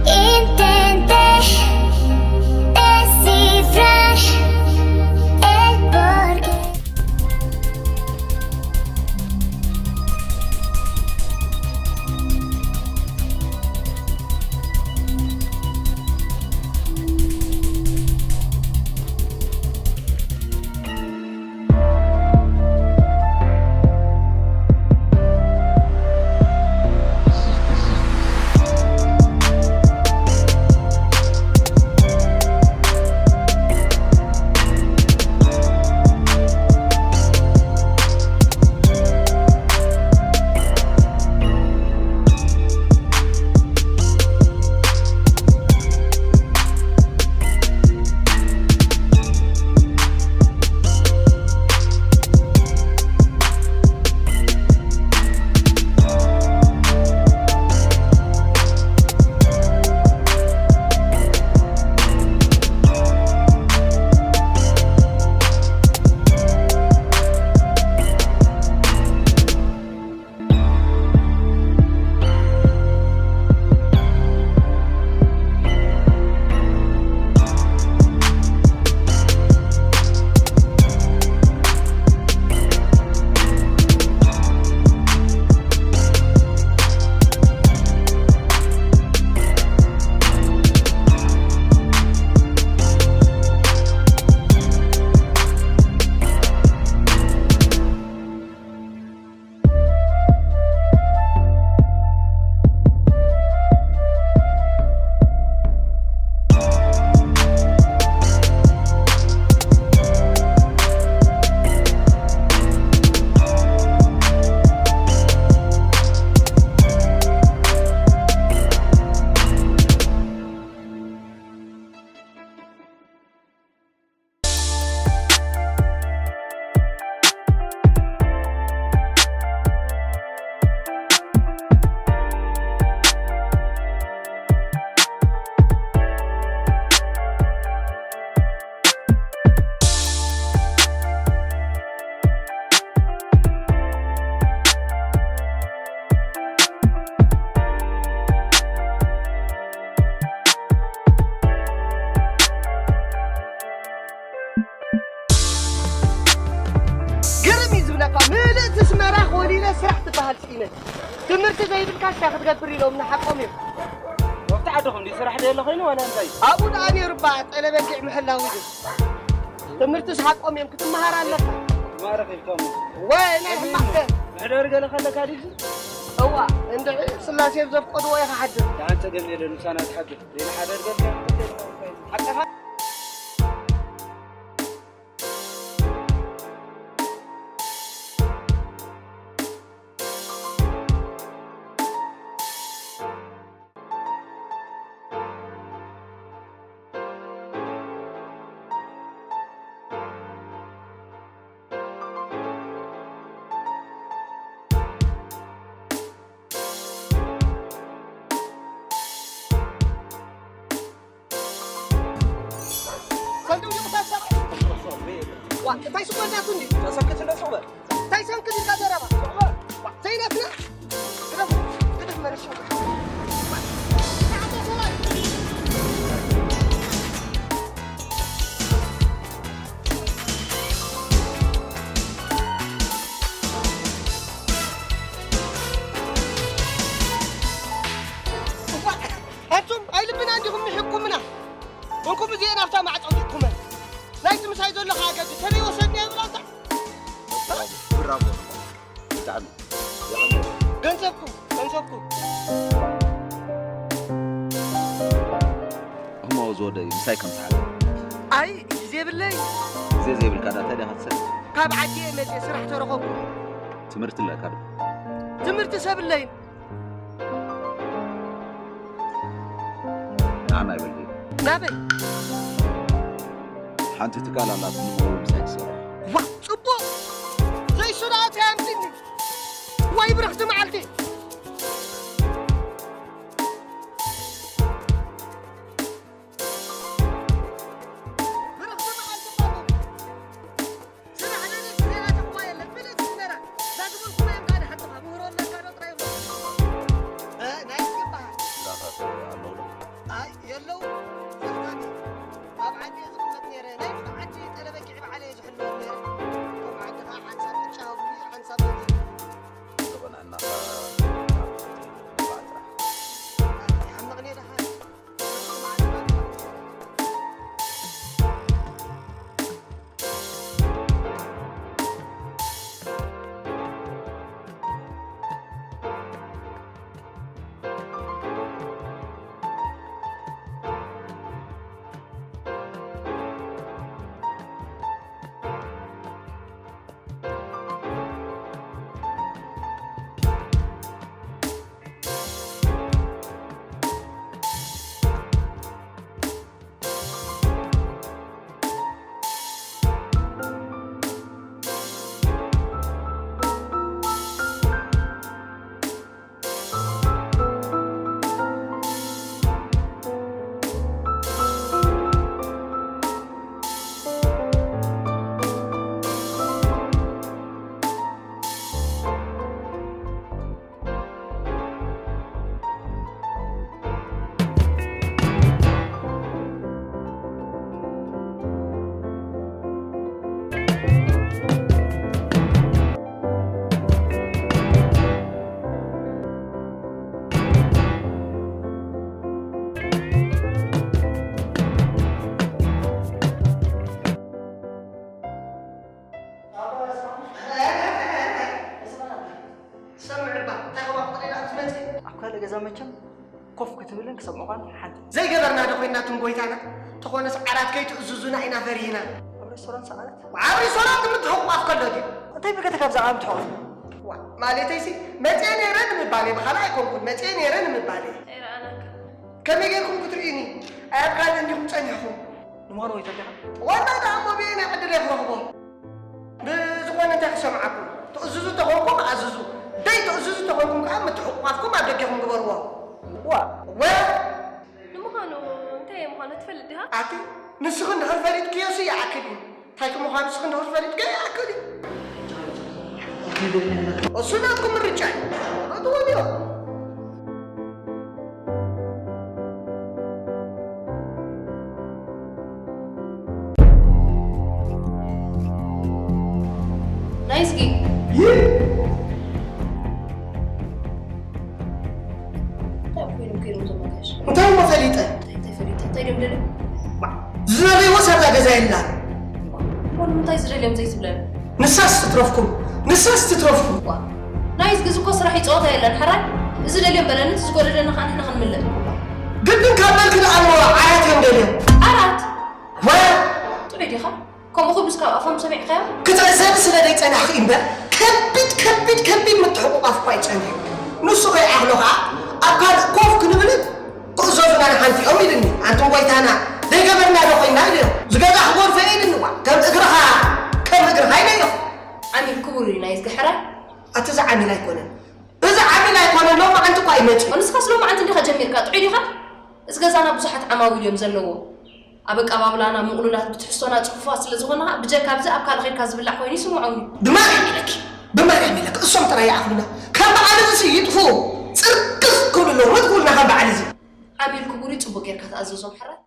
Intente descifrar el porqué. ግርም እዩ ዝብለካ፣ ምልእቲ ኣስመራ ኮሊለ ስራሕ ትበሃል ስኢነ። ትምህርቲ ዘይብልካ እንታይ ክትገብር ኢሎም ንሓቆም እዮም። ወቅቲ ዓድኹም ድዩ ስራሕ ደየለ ኮይኑ ዋላ እንታይ? ኣብኡ ደኣ ነይሩ እባ፣ ጠለበጊዕ ምሕላው እዩ። ትምህርትስ ሓቆም እዮም፣ ክትመሃር ኣለካ። ማረኽ ኢልካሞ። ወይ ናይ ሕማቕ ከ? መሕደሪ ገለ ከለካ ድዩ? እዋ፣ እንድዒ ስላሴ ብዘፍቀድዎ ኢኻ ሓድር። ደሓን ጸገም የለን፣ ምሳና ትሓድር። ዘይንሓደር ገልካ ሓቀኻ። ሰንደው ይቕሳሰር። ዋ፣ እንታይ ስኮ እንዳቱ እንዲ? ተሰክት እንደ ሰው በል። እንታይ ሰንክት እንዳ ዘረባ? ዋ፣ ዘይነትና። ግደፍ፣ ግደፍ መርሻ። ኣቱም ኣይልብና እንዲኹም ምሕኩምና። እንኩም እዚኤን ኣብታ ማዕጾ ጌርኩመን። ናይቲ ምሳይ ዘሎ ከኣ ገዲ ተበይ ወሰድንዮ ይብላ እንታ። ብራቮ። ብጣዕሚ። ገንዘብኩም፣ ገንዘብኩም። እሞ ዝወደ እዩ፣ ምሳይ ከም ሰሓብ። ኣይ፣ ግዜ የብለይ። ግዜ ዘይብልካ ዳ እንታይ ዲኻ ትሰድ? ካብ ዓዲ እየ መፅየ፣ ስራሕ ተረኸብኩ። ትምህርቲ ኣለካ ዶ? ትምህርቲ ሰብለይን። ንዓና ይበል። ናበይ? ሓንቲ ትካል ኣላትኒ፣ ምሳይ ትሰርሕ። ዋ፣ ጽቡቕ! ዘይሱራ ኣትያ ኣምጽኒ። ወይ ብርኽቲ መዓልቲ። የለው ዘርጋቢ ኣብ ዓዲ እየ ዝቕመጥ ነይረ። ናይ ብዓዲ ጠለበ ኪዒ በዓለ እየ ዝሕልወን ነይረ። ኣብ ዓዲ ኸዓ ሓንሳብ ቅጫ ሃቡኒ፣ ሓንሳብ ገንዘብ። ዝቕንዕና ኸዓ ይሓምቕኒ ደሓን። ሰምዕባ፣ እንታይ ኸባቢ ጥሪዳ ትመጽእ? ኣብ ካልእ ገዛ መቸም ኮፍ ክትብልን ክሰምዑኻን ሓንቲ። ዘይገበርና ዶ ኮይና ትም ጎይታና? ተኾነስ ዓራት ከይትእዝዙና ኢና ፈሪህና። ኣብ ሬስቶራንት ሰዓት? ኣብ ሬስቶራንት ምትሕቑቋፍ ከሎ ድዩ? እንታይ ብከተ ካብዛ ዓም ትሕቑፍ? ዋ፣ ማለተይሲ፣ መጽየ ነይረ ንምባል እየ፣ ብኻልእ ኣይኮንኩን፣ መጽየ ነይረ ንምባል እየ። ኣይረኣናካ። ከመይ ጌርኩም ክትርእዩኒ? ኣይ ኣብ ካልእ እንዲኹም ጸኒሕኩም። ንምዃኑ ወይ ተርዲኻ? ዋላ ደኣ እሞ ብየናይ ዕድል እየ ክረኽቦ? ብዝኾነ እንታይ ክሰምዓኩም? ትእዝዙ ተኾንኩም ኣዝዙ። ደይ ትእዝዙ ተኾንኩም ከኣ ምትሕቑቋፍኩም ኣብ ደገኹም ግበርዎ። ዋ! ወ! ንምዃኑ እንታይ እየ ምዃኑ ትፈልጥ ዲኻ? ኣቲ ንስኺ እንድሕር ፈሊጥክዮሲ ይኣክል እዩ። እንታይ ከምዃኑ ንስኺ እንድሕር ፈሊጥክዮ ይኣክል እዩ። እሱ ናትኩም ምርጫ እዩ። ትወድዮ። ናይዝጊ። ይህ እንታይ ኮይኖም ከይዶም እዞም ኣጋይሽ? እንታይ እሞ ፈሊጠ? እንታይ፣ እንታይ ፈሊጠ? እንታይ ድዮም ደልዩ? ዝደለይዎ ሳላ ገዛ የላ። እሞ ንምንታይ ዝደልዮም ዘይትብለኒ? ንሳስ ትትረፍኩም፣ ንሳስ ትትረፍኩም። ዋ፣ ናይዝጊ እዚ እኮ ስራሕ እዩ፣ ጸወታ የለን። ሕራይ፣ እዚ ደልዮም በለኒ፣ እቲ ዝጎደለና ኸዓ ንሕና ክንምልእ። ግድን ካብ በልኪ ደኣ እሞ ዓራት እዮም ደልዮም። ዓራት? ወ- ጥዑይ ዲኻ? ከምኡ ክብሉስ ካብ ኣፎም ሰሚዕካዮ? ክትዕዘቢ ስለ ዘይጸናሕኪ እምበር፣ ከቢድ፣ ከቢድ፣ ከቢድ ምትሕቑቋፍ እኳ እዩ ጸኒሑ። ንሱ ከይኣኽሎ ኸኣ፣ ኣብ ካልእ ኮፍ ክንብልን ክእዘዙና ንሓንቲኦም ኢሉኒ። ኣንቱም ጎይታና፣ ዘይገበርና ዶ ኮይና ኢሉ። ዝገዛ ክጎድፎ እየ ኢሉኒ። ዋ፣ ከም እግርኻ፣ ከም እግርኻ ኢለዮ። ዓሚል ክቡር እዩ ናይዝጊ ሕራይ። ኣቲ እዚ ዓሚል ኣይኮነን። እዚ ዓሚል ኣይኮነን፣ ሎማዓንቲ እኳ እዩ መጺኡ። ንስኻስ ሎማዓንቲ እንዲኻ ጀሚርካ፣ ጥዑይ ዲኻ? እዚ ገዛና ብዙሓት ዓማዊል እዮም ዘለዎ። ኣብ ኣቀባብላና ምቕሉላት፣ ብትሕዝቶና ጽፉፋት ስለ ዝኾንና፣ ብጀካ ኣብዚ ኣብ ካልእ ኸይድካ ዝብላዕ ኮይኑ ይስምዖም እዩ። ብማርያም ኢለኪ፣ ብማርያም ኢለኪ፣ እሶም ጥራይ ይኣኽሉና። ከም በዓል እዚሲ ይጥፍኡ፣ ጽርግፍ ክብሉ ኣለዎም፣ መትኩልና ከም በዓል እዚ። ዓሚል ክቡር እዩ፣ ጽቡቕ ጌርካ ተኣዘዞም ሕራይ።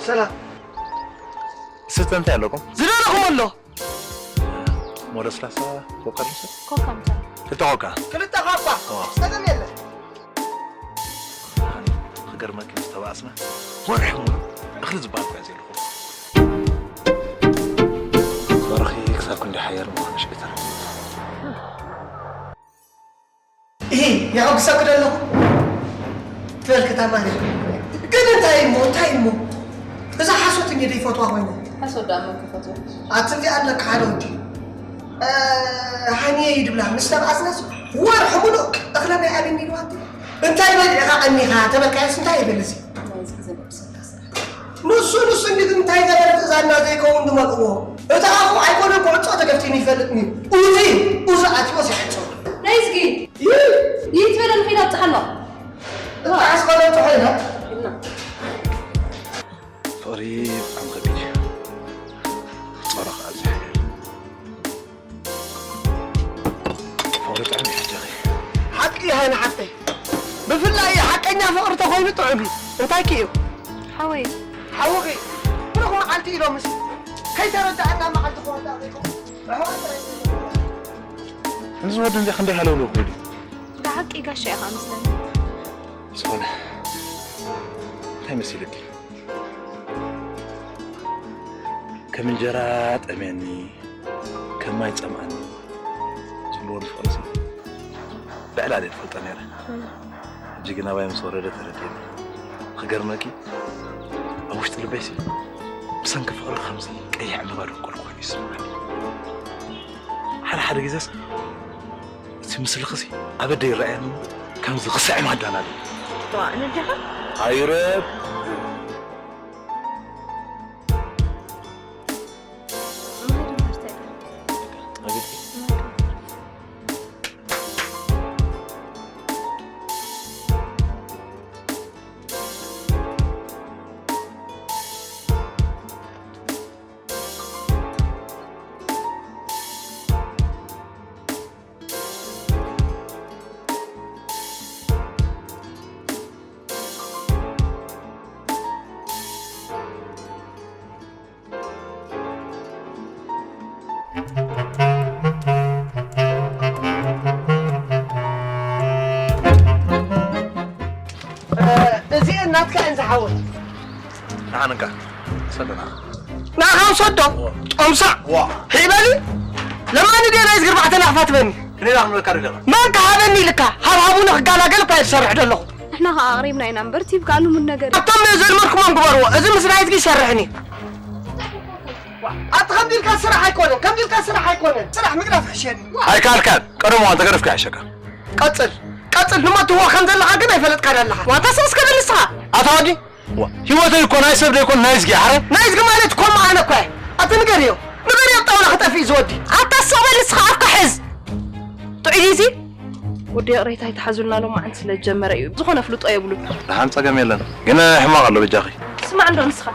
ሰላም። ስተ እንታይ ኣለኩም? ዝደለኹም ኣሎ። እሞ ለስላሳ ኮካ ልውሰድ? ኮካ ምጻእ። ክልተ ኮካ? ክልተ ኮካ። ኦ። ጸገም የለን። ክገርመኪ ምስ ተባእስና ወርሒ ሙሉ እኽሊ ዝበሃል እኳ ዘይልኹ። ወርሒ ክሳብ ክንደይ ሓያል ምዃኑ ሽግተር። እሂ፣ የሐጉሰኪ ዶ ኣለኹ? ትበልኪ እታ ማርያም። ግን እንታይ እሞ፣ እንታይ እሞ? እዛ ሓሶት እንጂ ዘይፈትዋ ኮይነ። ሓሶት ደኣ መን ክፈትዎ? ኣቲ እዚኣ ኣለካ ሓደ ወዲ። ሃኒየ ይድብላ ምስ ተባኣስናስ ወርሒ ሙሉእ እኽለ ናይ ኣበኒ ኢልዋ። እንታይ በሊዕኻ ቀኒኻ ተበልካዮስ እንታይ ይብል እዚ? ናይዚ ዘበብሰካ ስራሕ። ንሱ ንሱ እንዲ እንታይ ገበረ ትእዛዝና ዘይከውን ድመልእዎ። እቲ ኣፉ ኣይኮነ ኩዕጾ ተገፍቲኑ ይፈልጥኒ። ኡዚ ኡዚ ኣትዮ ሲሕጾ። ናይዝጊ ይትበለ ንኸይድ ኣብጽሓ ኣሎ። እታ ኣስቆረቱ ኮይና። ፍቕሪ ብጣዕሚ ከቢድ እዩ። ጾራ ከዓ ዝሕል። ፍቕሪ ጥዑም እዩ ኣጆኺ። ሓቂ እዩ ሃይነ ሓፍተይ። ብፍላይ ሓቀኛ ፍቕሪ ተኾይኑ ጥዑም እዩ። እንታይ ከ እዩ? ሓወይ። ሓውኺ ብሩኽ መዓልቲ ኢሎምስ ከይተረዳእና መዓልቲ ክወዳእ ዘይኮነ ኣሕዋት ጥራይ። እዚ ወዲ እዚ ክንደይ ሃለውለው ክብል እዩ? ብሓቂ ጋሻ ኢኻ መስለኒ። ዝኾነ እንታይ መሲልኪ? ከም እንጀራ ጠምየኒ፣ ከም ማይ ጸምኣኒ ዝብልዎ ንፍቕሪ ሲ ብዕላል እየ ዝፈልጦ ነይረ። ሕጂ ግን ኣባይ ምስ ወረደ ተረዲእኒ። ክገርመኪ ኣብ ውሽጢ ልበይ ሲ ብሰንኪ ፍቕሪ ከምዚ ቀይሕ ዕምባባ ደንቆል ኮይኑ ይስምዓኒ። ሓደ ሓደ ግዜስ እቲ ምስልኺ ሲ ኣብ ኣደ ይረኣየኒ ከምዚ ክስዕም ኣዳናለ። ዋ ንድኻ ኣይረብ እዚአን ናትካ እየን ዝሓወት። ንዓን እንካ ሰደና። ንዓኻ ውሰዶ። ጦምሳዕ። ዋ። ሂበሊ። ለማኒ ድየ ናይዚ ግርባዕተ ናቕፋ ትበኒ? ክንደይ ዳኣ ክንበካ ደለኻ? መን ክሃበኒ ኢልካ? ሃብሃቡ ንኽጋላገል እኳ እየ ዝሰርሕ ደለኹ። ንሕና ኸኣ ኣቕሪብና ኢና እምበር፣ ቲብ ከኣ ልሙድ ነገር እዩ። ኣቶም ዘልመድኩሞም ግበርዎ። እዚ ምስ ናይዝጊ ይሰርሕን እዩ። ኣቲ ከምዚ ኢልካ ስራሕ ኣይኮነን፣ ከምዚ ኢልካ ስራሕ ኣይኮነን። ስራሕ ምግዳፍ ሕሸኒ። ኣይከኣልካን። ቀደም እዋን ተገደፍካ ይሕሸካ። ቀጽል፣ ቀጽል። ንመትዎ ከም ዘለኻ ግን ኣይፈለጥካን ኣለኻ። ዋታ ሰብ እስከ በል ንስኻ። ኣታ ወዲ፣ ዋ፣ ህይወተይ እኮ ናይ ሰብ ደይኮን ናይ እዝጊ ሓረ። ናይ እዝጊ ማለት እኮ እሞ ኣነ እኮ እየ። ኣቲ ንገርዮ፣ ንገርዮ ኣብ ጣውላ ክጠፍእ እዩ ዝወዲ። ኣታ ስቕ በል ንስኻ ኣፍካ ሕዝ። ጥዑይ ድዩ እዚ? ወዲ ይቕሬታ ይትሓዙልና ሎማዓንቲ ስለ ዝጀመረ እዩ። ዝኾነ ኣፍልጦ የብሉን። ደሓን ጸገም የለን። ግን ሕማቕ ኣሎ በጃኺ። ስማዕ እንዶ ንስኻ።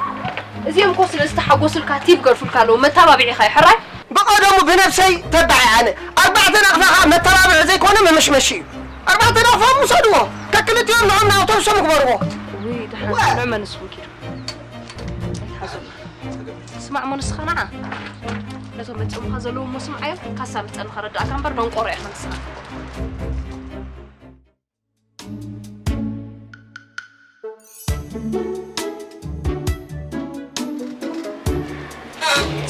እዚኦም እኮ ስለ ዝተሓጎሱልካ ቲብ ገርፉልካ ኣለዉ። መተባብዒኻ እዩ ሕራይ። ብቐደሙ ብነብሰይ ተባዒ ኣነ። ኣርባዕተ ናቕፋ ኸኣ መተባብዒ ዘይኮነ መመሽመሺ እዩ። ኣርባዕተ ናቕፎም ውሰድዎ። ከክልቲኦም ንዖም ንኣውቶቡሶም ግበርዎ። ውይ፣ ደሓን ዋ! ስምዕ መን እሱ ኪዱ። ኣይትሓዞ። ስማዕ እሞ ንስኻ ንዓ። ነዞም መጺኦምኻ ዘለዉ እሞ ስምዓዮም። ካሳ ምጸንኻ ረዳእካ እምበር ደንቆሮ ኢኻ ንስኻ።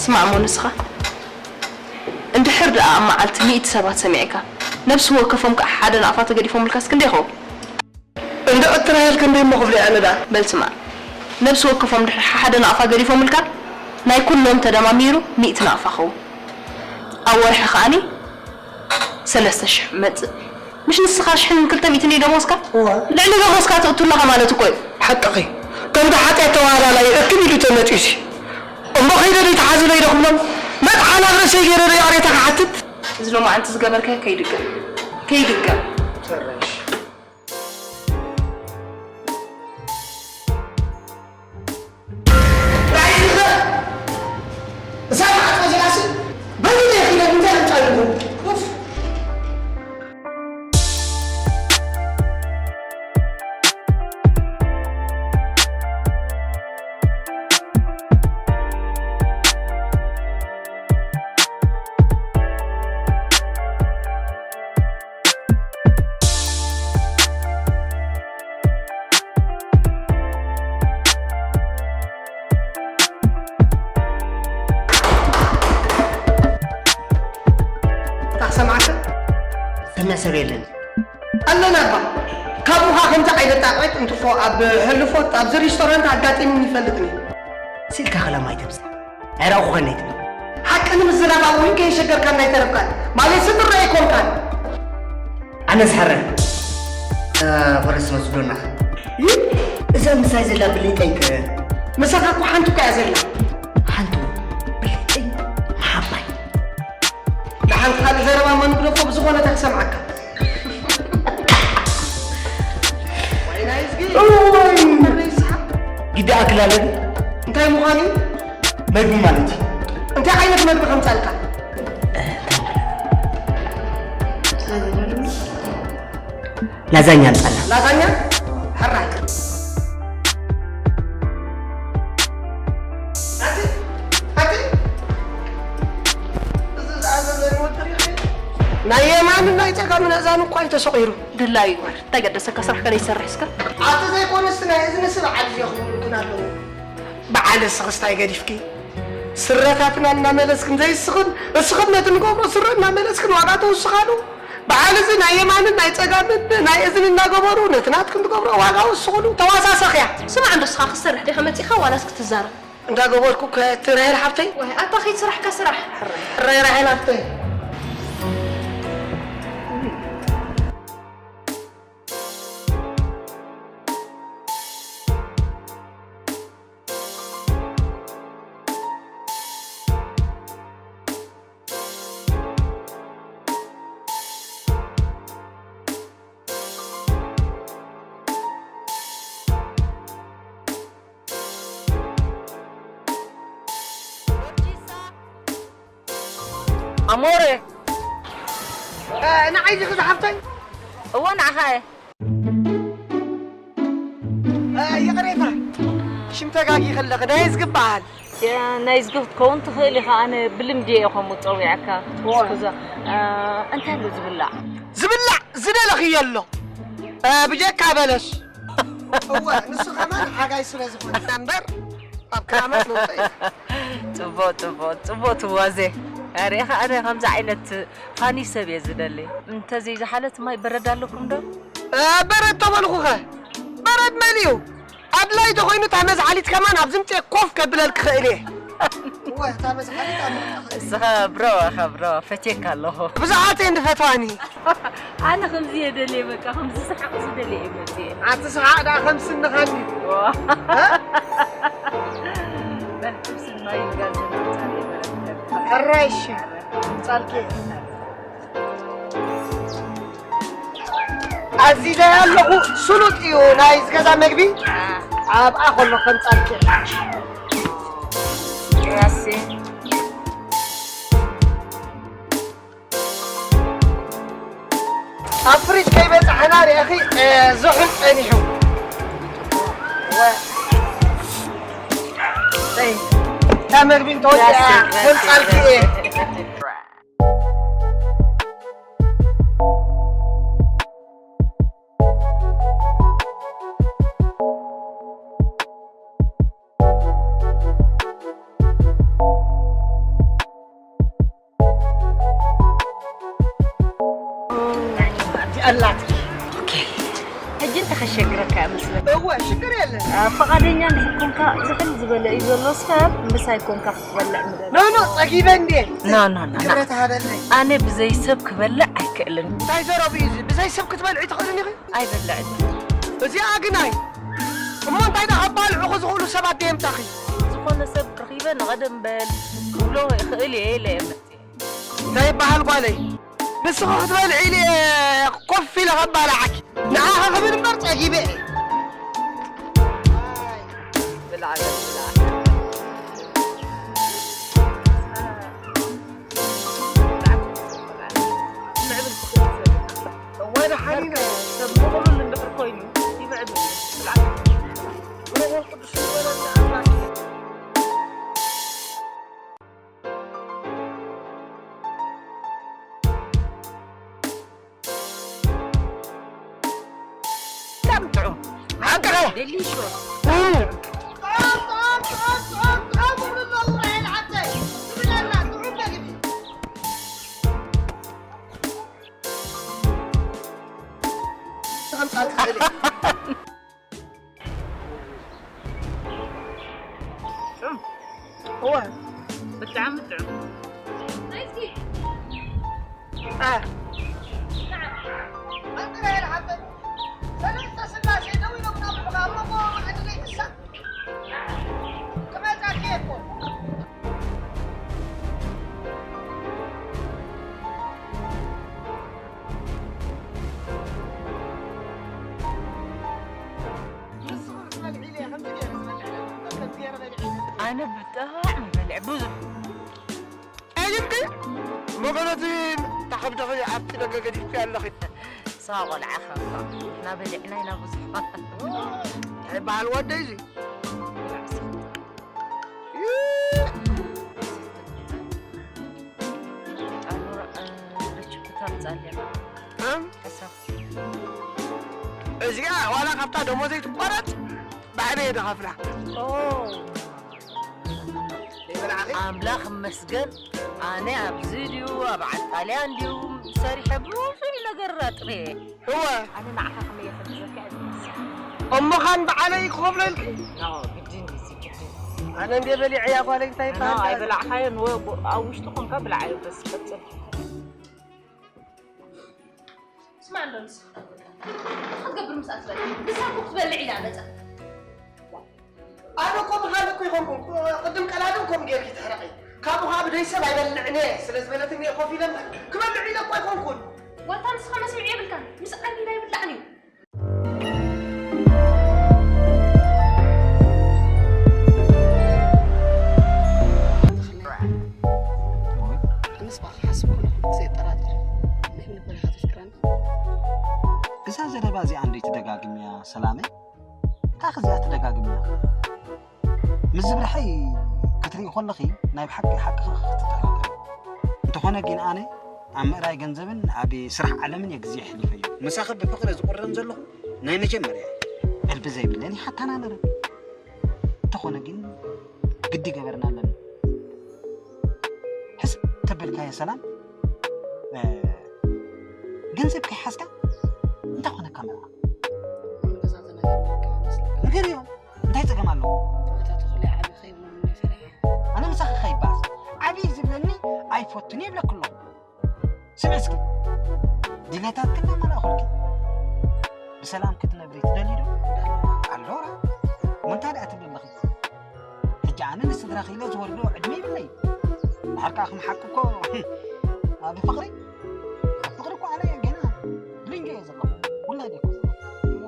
ስማዕ እሞ ንስኻ፣ እንድሕር ደኣ ኣብ መዓልቲ ሚእቲ ሰባት ሰሚዕካ፣ ነብሲ ወከፎም ከኣ ሓደ ናቕፋ ተገዲፎምልካስ ክንደይ ይኸውን? እንድዒ ትራየል ክንደይ እሞ ክብሎ እየ ኣነ ደኣ? በል ስማዕ፣ ነብሲ ወከፎም እንድሕር ሓደ ናቕፋ ገዲፎምልካ፣ ናይ ኩሎም ተደማሚሩ ሚእቲ ናቕፋ ኸውን። ኣብ ወርሒ ከኣኒ ሰለስተ ሽሕ መጽእ። ምሽ ንስኻ ሽሕን ክልተ ሚእትን እዩ ደሞዝካ? እወ። ልዕሊ ደሞዝካ ትእቱ ኣለኻ ማለት እኮ እዩ። ሓቅኺ። ከምቲ ሓጢኣት ተዋህላላይ እክብ ኢሉ ተመጺኡሲ። እሞ ከይደ ዶ ይተሓዙለይ ዶ ክብሎም? መጥሓን ኣብ ርእሰይ ገይረ ዶ ይቕሬታ ክሓትት? እዚ ሎማዓንቲ ዝገበርካዮ ከይድገም። ከይድገም። ጭራሽ። ራእይ እዛ መዓት እዚኣሲ በይነ ኢለ እንታይ ኣምጻልኩም? ኡፍ። ታኽሰማዕከ? ተመሰብ የለን። ኣለና እባ። ካብኡ ኸዓ ከምዚ ዓይነት ጣቕዒት እንትፎ ኣብ ሕልፎት ኣብዚ ሪስቶራንት ኣጋጢሙኒ ይፈልጥን እዩ። ስኢልካ ከላም ኣይተብዝሕ። ኣይረኣኹኸን ኣይትበል። ሓቂ ንምዝራብ እውን ከይሸገርካና ኣይተረፍካን። ማለት ስድራ ኣይኮንካን። ኣነስ ሓራይ፣ እ፣ ፈረስ መስዶና። ይህ እዛ ምሳይ ዘላ ብልጠይ ከ? ምሳኻ እኮ ሓንቲ እኮ እያ ዘላ። ሓንቲ ብልጠይ መሓባይ። ንሓንቲ ካልእ ዘረባ መንግዶ እኮ ብዝኾነ እታ ክሰምዓካ። ወይናይ እዝጊ፣ እዋይ! መሬ ይስሓቕ። ግዲ ኣክል ኣለኒ። እንታይ ምዃኑ እዩ? መግቢ ማለት እዩ። እንታይ ዓይነት መግቢ ከምጻልካ? ላዛኛ ኣምጻልና። ላዛኛ? ሕራይ። ኣቲ፣ ኣቲ፣ እዚ ዝኣዘዘኒ ወዲ ሪኺ? ናይ የማንን ናይ ጸጋምን ኣእዛኑ እኳ እዩ ተሰቒሩ። ድላዩ ይግበር። እንታይ ገደሰካ? ስራሕ ገለ ይሰርሕ እስከ። ኣቲ ዘይኮነስ ናይ እዝኒ ስብ ዓሊ ይኹን ኣለዉ። በዓል እስኽስ ታይ ገዲፍኪ? ስረታትና እናመለስክን ዘይስኽን፣ እስኽን ነቲ ንገብሮ ስረ እናመለስክን ዋጋ ተውስኻሉ። በዓል እዚ ናይ የማንን ናይ ጸጋምን ናይ እዝኒ እናገበሩ ነቲ ናትክን ትገብሮ ዋጋ ወስኹሉ። ተዋሳሰኽያ። ስማዕ እንዶ እስኻ ክትሰርሕ ዲኻ መጺኻ ዋላስ ክትዛረብ? እንዳገበርኩ ከ-፣ እቲ ራሄል ሓብተይ? ዋይ፣ ኣታ ከይትስራሕካ ስራሕ። ሕራይ ራሄል ሓብተይ። ኣሞረ። እ፣ ንዓይ ዲኺ ዝሓፍተይ? እወ፣ ንዓኻ እየ። እ፣ ይቕሬታ፣ ሽም ተጋጊ ከለኺ፣ ናይ እዝጊ በሃል። የ-፣ ናይ እዝጊ ክትከውን ትኽእል ኢኻ፣ ኣነ ብልምዲ እየ ከምኡ ጸዊዐካ። እወ። እስኩዛ፣ እ፣ እንታይ ኣሎ ዝብላዕ? ዝብላዕ ዝደለኽዮ ኣሎ። እ፣ ብጀካ በለስ። እወ፣ ንሱ ከማን ሓጋይ ስለ ዝኾነ። እምበር፣ ኣብ ክራማት ለውጢ እዩ። ጽቡቕ፣ ጽቡቕ፣ ጽቡቕ ትዋዜ። ኣረ፣ ሪኢኻ፣ ኣነ ከምዚ ዓይነት ፋኒ ሰብ እየ ዝደሊ። እንተዘይዝሓለት ማይ በረድ ኣለኩም ዶ? እ፣ በረድ ተበልኩኸ። በረድ መሊኡ። ኣድላይ ተኾይኑ፣ እታ መዝሓሊት ከማን ኣብ ዝምጽእ ኮፍ ከብለል ክኽእል እየ። እወ፣ እታ መዝሓሊት ኣብ ምንጣፍ። እስኻ ብሮ፣ ኣኻ ብሮ፣ ፈትየካ ኣለኹ። ብዙሓት እየን ዝፈትዋኒ። ኣነ ከምዚ እየ ደልየ፣ በቃ፣ ከምዚ ሰሓቕ ዝደልየ እየ መጽየ። ኣቲ ሰሓቕ ደኣ ከም ስንኻኒ። ዋ። እ? በል፣ ጥብስን ማይን ጋር ዘናውጻለይ በረከት። ሕራይ እሺ። ጻልኬ። ኣዚዘ ኣለኹ፣ ስሉጥ እዩ ናይ ዝገዛ መግቢ። ኣብኣ ከሎ ከም ጻልኬ። ራሴ። ኣብ ፍሪጅ ከይበጻሕና ርኢኺ፣ እ፣ ዝሑል ጸኒሑ። ወ-፣ እይ፣ እታ መግቢ እንተወዲኣ፣ ራሴ፣ ራሴ፣ ከምጻልኪ እየ። ራሴ። ኣላት። ኦኬ። ሕጂ እንታይ ከሸግረካ እያ መስለካ? እወ፣ ሽግር የለን። አ፣ ፈቓደኛ እንድሕር ኮንካ፣ ዝሕል ዝበለ እዩ ዘሎ ሰብ፣ ምሳይ ኮንካ ክትበልዕ ምደሊ። ኖ፣ ኖ፣ ጸጊበ እንድየ። ኖ፣ ኖ፣ ኖ፣ ኖ። ክብረት ሃበለይ። ኣነ ብዘይ ሰብ ክበልዕ ኣይክእልን። እንታይ ዘረብ እዩ እዚ? ብዘይ ሰብ ክትበልዒ ትኽእልን ኢኺ? ኣይበልዕን። እዚኣ ግናይ። እሞ እንታይ ደኣ ከባልዑኺ ዝኽእሉ ሰባት ደየምጻኺ? ዝኾነ ሰብ ረኺበ ንቐደም በል ክብሎ ይኽእል እየ ኢለ እየ መጽየ። እንታይ ይበሃል ጓለይ? ንስኺ ክትበልዒ ኢለ እየ ኮፍ ኢለ ከባልዓኪ። ንዓኺ ክብል እምበር ጸጊበ እየ። ብላዕ በል፣ ብላዕ። እዋይ፣ ደሓን ኢና። ሰብ ምቕሉል እንድሕር ኮይኑ ይምዕብል። ብርሃን ቅዱስ ይበለና ኣምላክ። ብጣዕሚ ጥዑም። ሓቅኻ። ደሊሽስ። እም። ጥዑም፣ ጥዑም፣ ጥዑም፣ ጥዑም፣ ጥዑም፣ ጥዑም፣ እብለና፣ ጥዑም መግቢ። ጥዑም። እወ። ብጣዕሚ ጥዑም። ኣንተ ራሄል ሓብተይ፣ ሰለስተ ስላሴ ደው ኢሎም ናብዑኻ ኣብ መንጎ መዓዲ ዘይትሳእ ክመጻኪ እየ እኮ። ኣነ ብጣዕሚ በልዐ ብዙሕ። ኣይብልኪ? መገነቲ ተኸብደኺ ኣብቲ ደገ ገዲፍኪ ኣለኺ። እሳ ቆልዓ ኸፋ። ናበሊዕና ኢና ብዙሕ። እንታይ በሃል ወደይ እዚ? ጣኑራ፣ እ፣ ርችኩታ ምጻልያ። እም? እሳ። እዚኣ ዋላ ካብታ ደሞዘይ ትቋረጽ፣ ባዕለይ እየ ዝኸፍላ። ኦ። ይበልዓኺ? ኣምላኽ ይመስገን። ኣነ ኣብዚ ድዩ፣ ኣብ ዓዲ ጣልያን ድዩ፣ ሰሪሐ ብዙሕ ነገር ኣጥርየ። እወ። ኣነ ንዓኻ ከመይ እየ ክሕግዘካ እየ ዝመስል። እሞ ኻን ብዓለይ ክኸፍሎ ኢልኪ? ኖ፣ ግድን እዩ፣ ግድን። ኣነ እንደ በሊዐያ ጓለይ እንታይ ኖ፣ ይበሃል? ኣይበላዕካዮን፣ ወ-፣ ኣብ ውሽጢ ኮንካ ብላዓዮ፣ በስ ቀጽል። ስማዕ እንዶ ንስኻ። እንታይ ክትገብር ምስኣ ትበልዕ? ንሳ እኮ ክትበልዕ ኢላ መጸት። ኣነ እኮ ብኻልእ እኮ ይኾንኩን። ቅድም ቀዳድም ከም ጌርኪ ትሕረቒ። ካብኡ ኸኣ ብደይ ሰብ ኣይበልዕን እየ ስለ ዝበለትኒ እየ ኮፍ ኢለ እምበር፣ ክበልዕ ኢለ እኮ ኣይኮንኩን። ዋልታ ንስኻ መስምዒ የብልካን። ምስ ኣቢና ኣይብላዕን እዩ። ኣነስ ብኣኻ ክሓስብ ከለኹ ዘይጠራጠር። እንታይ ምንባል ኢኻ ተፍቅረኒ? እዛ ዘረባ እዚኣ እንዶ ትደጋግምያ ሰላመይ? እንታይ ክዚኣ ትደጋግምያ? ምስ ዝብርሐይ ክትርኢ ከለኺ ናይ ብሓቂ ሓቅኺ ክትጠራጠሪ። እንተኾነ ግን ኣነ ኣብ ምእራይ ገንዘብን ኣብ ስራሕ ዓለምን እየ ግዜ ኣሕሊፈዮ። ምሳኺ ብፍቕሪ ዝቑረን ዘለኹ ናይ መጀመርያ እየ። ዕልቢ ዘይብለን ይሓታና ነረን። እንተኾነ ግን ግዲ ገበርና ኣለና። ሕስብ ተበልካዮ ሰላም፣ እ፣ ገንዘብ ከይሓዝካ እንታይ ኮነካ መርዓ? ንገዛተ ነገር ይመስለካ። ንገርዮ፣ እንታይ ጸገም ኣለዎ? ኣታ ተኽለ ዓቢ ከይብሎ ምንታይ ፈሪሐ? ኣነ ምሳኺ ከይበኣስ፣ ዓቢ ዝብለኒ ኣይፈቱን ይብለኪ ኣለኹ። ስምዒ እስኪ፣ ድሌታትኪ እናመላእኹልኪ ብሰላም ክትነብሪ ትደልዪ ዶ? ኣሎ ራ። እሞ እንታይ ደኣ ትብሊ ኣለኺ? ሕጂ ኣነ ንስድራኺ ኢለ ዝወርዶ ዕድመ ይብለይ። ድሓር ከኣ ከም ሓቂ እኮ ኣብ ፍቕሪ፣ ኣብ ፍቕሪ እኮ ኣነ ገና ብሊንጎ እየ ዘለኹ። ውላድ እየ እኮ ዘለኹ። እሞ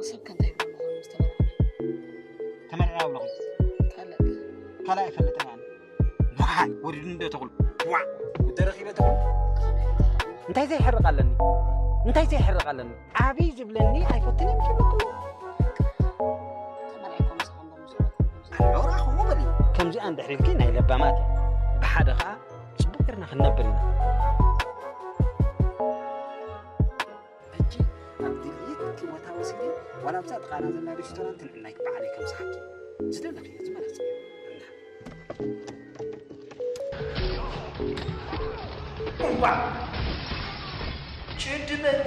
ሰብ ከ እንታይ ይብሉ ኣለኹ ምስ ተመርዓኹም? ተመርዕያ ይብለኹም። ካልእ ከ? ካልእ ኣይፈልጥን ኣነ። ዋይ፣ ወሪዱኒ እንዶ ተኽሉ። ዋዕ፣ እንተ ረኺበ ተኽሉ። እንታይ ዘይሕርቕ ኣለኒ? እንታይ ዘይሕርቕ ኣለኒ? ዓብይ ዝብለኒ ኣይፈትን እየ ምሽ ይብለኩም። ተመርዒ ኮምስ ከምቦ ምስ በልኩም። ኣሎ ራኹ በሊ። ከምዚኣ እንድሕር ኢልኪ ናይ ለባማት እየ። ብሓደ ኸኣ ጽቡቕ ጌርና ክንነብር ኢና። ሕጂ ኣብ ድልይትኪ ቦታ ወሲደ ዋላ ኣብዛ ጥቓና ዘላ ሬስቶራንት ንዕናይ ባዕለይ ከምስሓኪ። ዝደለኽዮ ዝመረጽክዮ። እምባ! ጭድመኒ!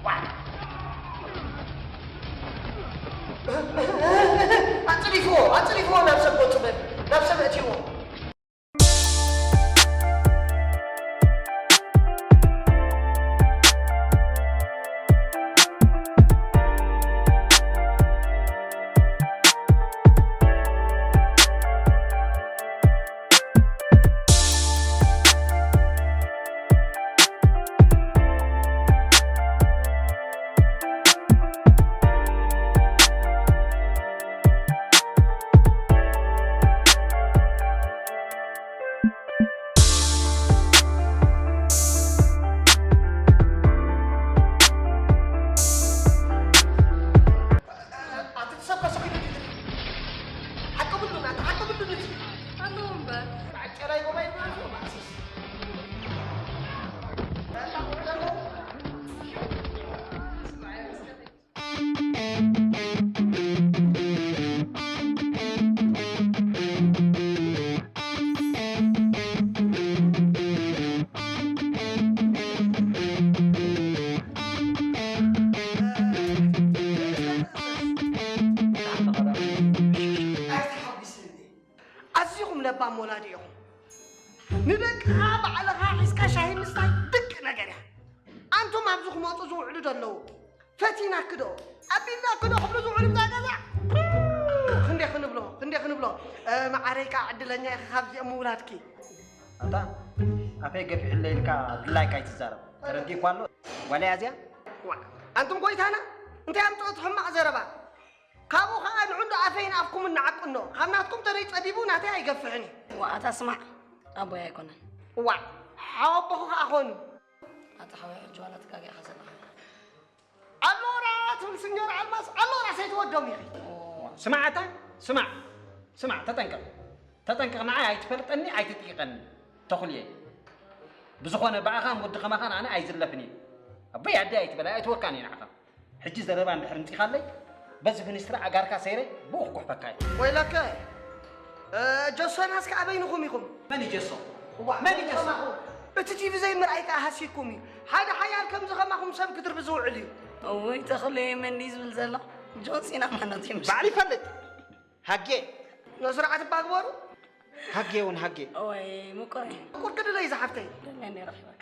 ዋ! ኣጽሪፍዎ! ኣጽሪፍዎ! ናብ ሰብ ገጹ በል! ናብ ሰብ እትይዎ! ኣቲ ትሰብከ ሰኺሉ ድዩ? ሓቂ ብሉን፣ ኣቲ ሓቂ ብሉን እቲ። ኣለዎ እምበር። ጨራይ ጎባይ ብሉን፣ ማእሲስ። ኣይተሓጒስኒ። ኣዚኹም ለባም ወላዲ ኢኹም። ንደቅኻ ባዕልኻ ፈቲናኪ ዶ ኣቢልናኪ ዶ ክብሉ ዝውዕሉ ብዛ ገዛ? ክንደይ ክንብሎ፣ ክንደይ ክንብሎ። እ፣ መዓረይ ከኣ ዕድለኛ ኢኺ ካብዚኦም ምውላድኪ። ኣታ ኣፈይ ገፊሕለይ ኢልካ ድላይካ ኣይትዛረብ። ተረዲእኳ ኣሎ ዋላ እያ እዚኣ? ዋ፣ ኣንቱም ጎይታና፣ እንታይ ኣምጽኦት ሕማቕ ዘረባ? ካብኡ ኸኣ ንዑ እንዶ ኣፈይን ኣፍኩምን ንዓቁ እንዶ። ካብ ናትኩም ተደይ ጸቢቡ ናተይ ኣይገፍሕን እዩ። ዋእ ኣታ ስማዕ፣ ኣቦይ ኣይኮነን። ዋእ ሓወቦኹ ኸኣ ኾኑ። ኣታ ሓወይ ሕጂ ዋላ ተጋጊኻ ዘለኻ። ኣሎራ ትብል ስኞር ኣልማዝ፣ ኣሎራ ሰይትወዶም ኢኺ። ስማዕ ኣታ፣ ስማዕ፣ ስማዕ፣ ተጠንቀቕ፣ ተጠንቀቕ፣ ንዓይ ኣይትፈልጠኒ፣ ኣይትጥይቐኒ፣ ተኹልየ። ብዝኾነ ብኣኻን ወዲ ኸማኻን ኣነ ኣይዝለፍን እየ። ኣቦይ ኣደይ ኣይትበል፣ ኣይእትወካን እየ ንዓኻ። ሕጂ ዘረባ እንድሕር ምጺኻለይ፣ በዚ ፍኒስትራ ኣጋርካ ሰይረ ብኡ ክጉሕፈካ እየ። ወይለከ፣ እ፣ ጀሶናስ ከኣ በይንኹም ኢኹም። መን እዩ ጀሶ? እዋ፣ መን እዩ ጀሶ? ከማኹም። እቲ ቲቪ ዘይምርኣይ ከኣ ሃሲኩም እዩ። ሓደ ሓያል ከምዚ ከማኹም ሰብ ክትርቢ ዝውዕል እዩ። እውይ፣ ተኽለ መን ድዩ ዝብል ዘሎ? ጆን ሲና ማለት እዩ። ባዕሉ ይፈልጥ። ሃጌ። ነስርዓት እባ ግበሩ። ሃጌ እውን ሃጌ። እወይ፣ ምቁር እዩ። ምቁር ክድለ እዩ ዝሓፍተይ። ደለ እንዲ ረኺበካ።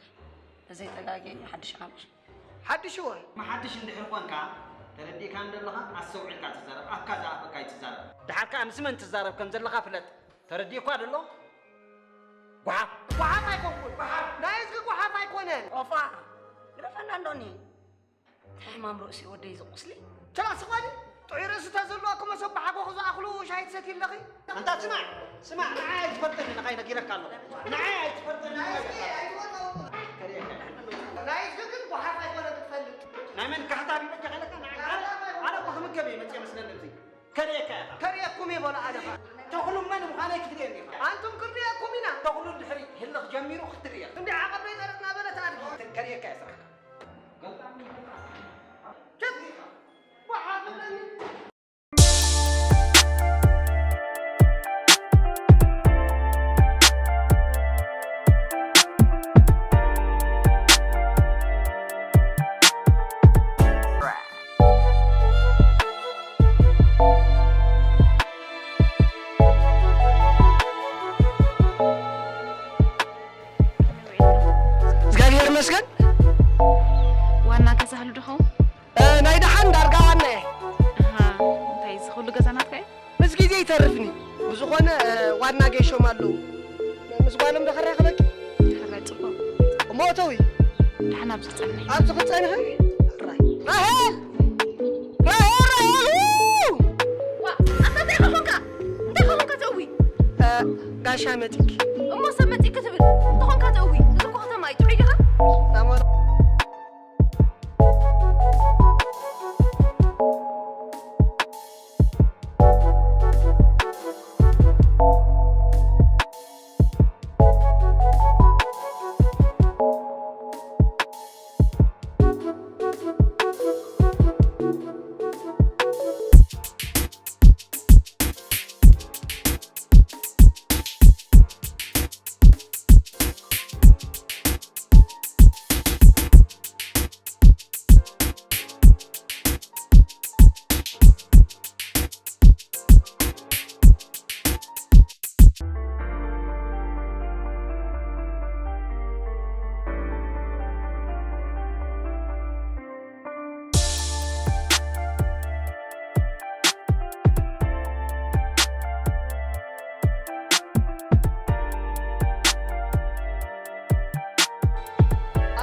ብዘይ ተጋጌ ሓድሽ ዓመት። ሓድሽ እወ። መሓድሽ እንድሕር ኾንካ፣ ተረዲእካ እንደለኻ ኣስተውዒልካ ትዛረብ፣ ኣፍካ ዝኣፈካ ኣይትዛረብ። ደሓር ከኣ ምስ መን ትዛረብ ከም ዘለኻ ፍለጥ። ተረዲእኳ ደሎ? ጓሓፍ። ጓሓፍ ኣይኮንኩን። ናይ እዝጊ ጓሓፍ ኣይኮነን። ኦፋ፣ ግደፈና እንዶኒ። እንታይ ሕማም ርእሲ ወደይ ዝቑስሊ? ቸላ ስቕ በሊ። ጥዑይ ርእሲ ተዝህልወኪ መሶብ ብሓጎኺ ዝኣኽሉ ሻሂ ትሰትዪ ኣለኺ። ኣንታ ስማዕ፣ ስማዕ፣ ንዓይ ኣይትፈልጠኒ፣ ንዓይ ነጊረካ ኣለኹ። ንዓይ ኣይትፈልጠኒ፣ ንዓይ ኣይትፈልጠኒ። ከርእየካ እየ። ናይ እዝጊ ግን ጓሓፍ ኣይኮነ ክትፈልጥ። ናይ መን ጋሕታ ቢበጃ ከለካ ንዓይ፣ ኣነ፣ ኣነ እኮ ክምገብ እየ መፅየ መስለኒ እዚ። ከርእየካ እየ። ከርእየኩም እየ በሉ ኣነ ኸ። ተኽሉ መን ምዃነይ ክትርእየኒ ኢኻ። ኣንቱም ክንርእየኩም ኢና። ተኽሉ ድሕሪ ህልኽ ጀሚሩ ክትርእየ። እንዲ ዓቐበይ ጠረጥና በለት ኣድጊ። ከርእየካ እየ ስራሕካ። እግዚኣብሔር ይመስገን። ዋና ገዛ ህሉ ዶ ኸውን? እ፣ ናይ ደሓን ዳርጋ ዋና እየ። ኣሃ፣ እንታይ እዚ ኩሉ ገዛ ናትካ እዩ? ምስ ግዜ ይተርፍኒ። ብዝኾነ፣ እ፣ ዋና ገይሾም ኣለዉ። ምስ ጓሎም ዶ ከራኽበኪ? ሕራይ ጽቡቕ። እሞ እተዊ። ደሓን ኣብዚ ክጸንሕ። ኣብዚ ክጸንሒ? ሕራይ። ራሄል! ራሄል፣ ራሄል! ዋ፣ ኣታ እንታይ ኾንካ? እንታይ ኾንካ ተእዊ? እ፣ ጋሻ መጺኪ። እሞ ሰብ መጺኪ ትብል? እንተኾንካ ተእዊ። እዚ እኮ ከተማ እዩ። ጥዑይ ዲኻ? ናሞራ።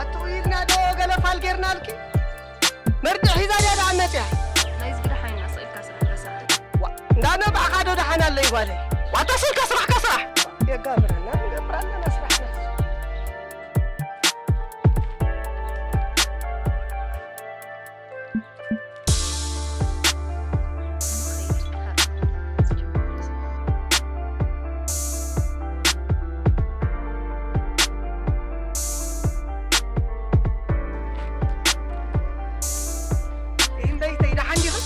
ኣትኡ ኢልና ዶ ገለ ፋል ጌርናልኪ? መርድእ ሒዛ ድያ ደኣ መጽያ? ናይዚ ግዳ ሓይና ስቕ ኢልካ ስራሕ ረሳዕ። ዋ፣ እንዳ ነባዕኻ ዶ ደሓን ኣለይ ጓለይ? ዋታ ስልካ ስራሕካ ስራሕ። የጋብረና፣ ንገብር ኣለና ስራሕና። ይህን በይተይ ደሓን ዲኺ?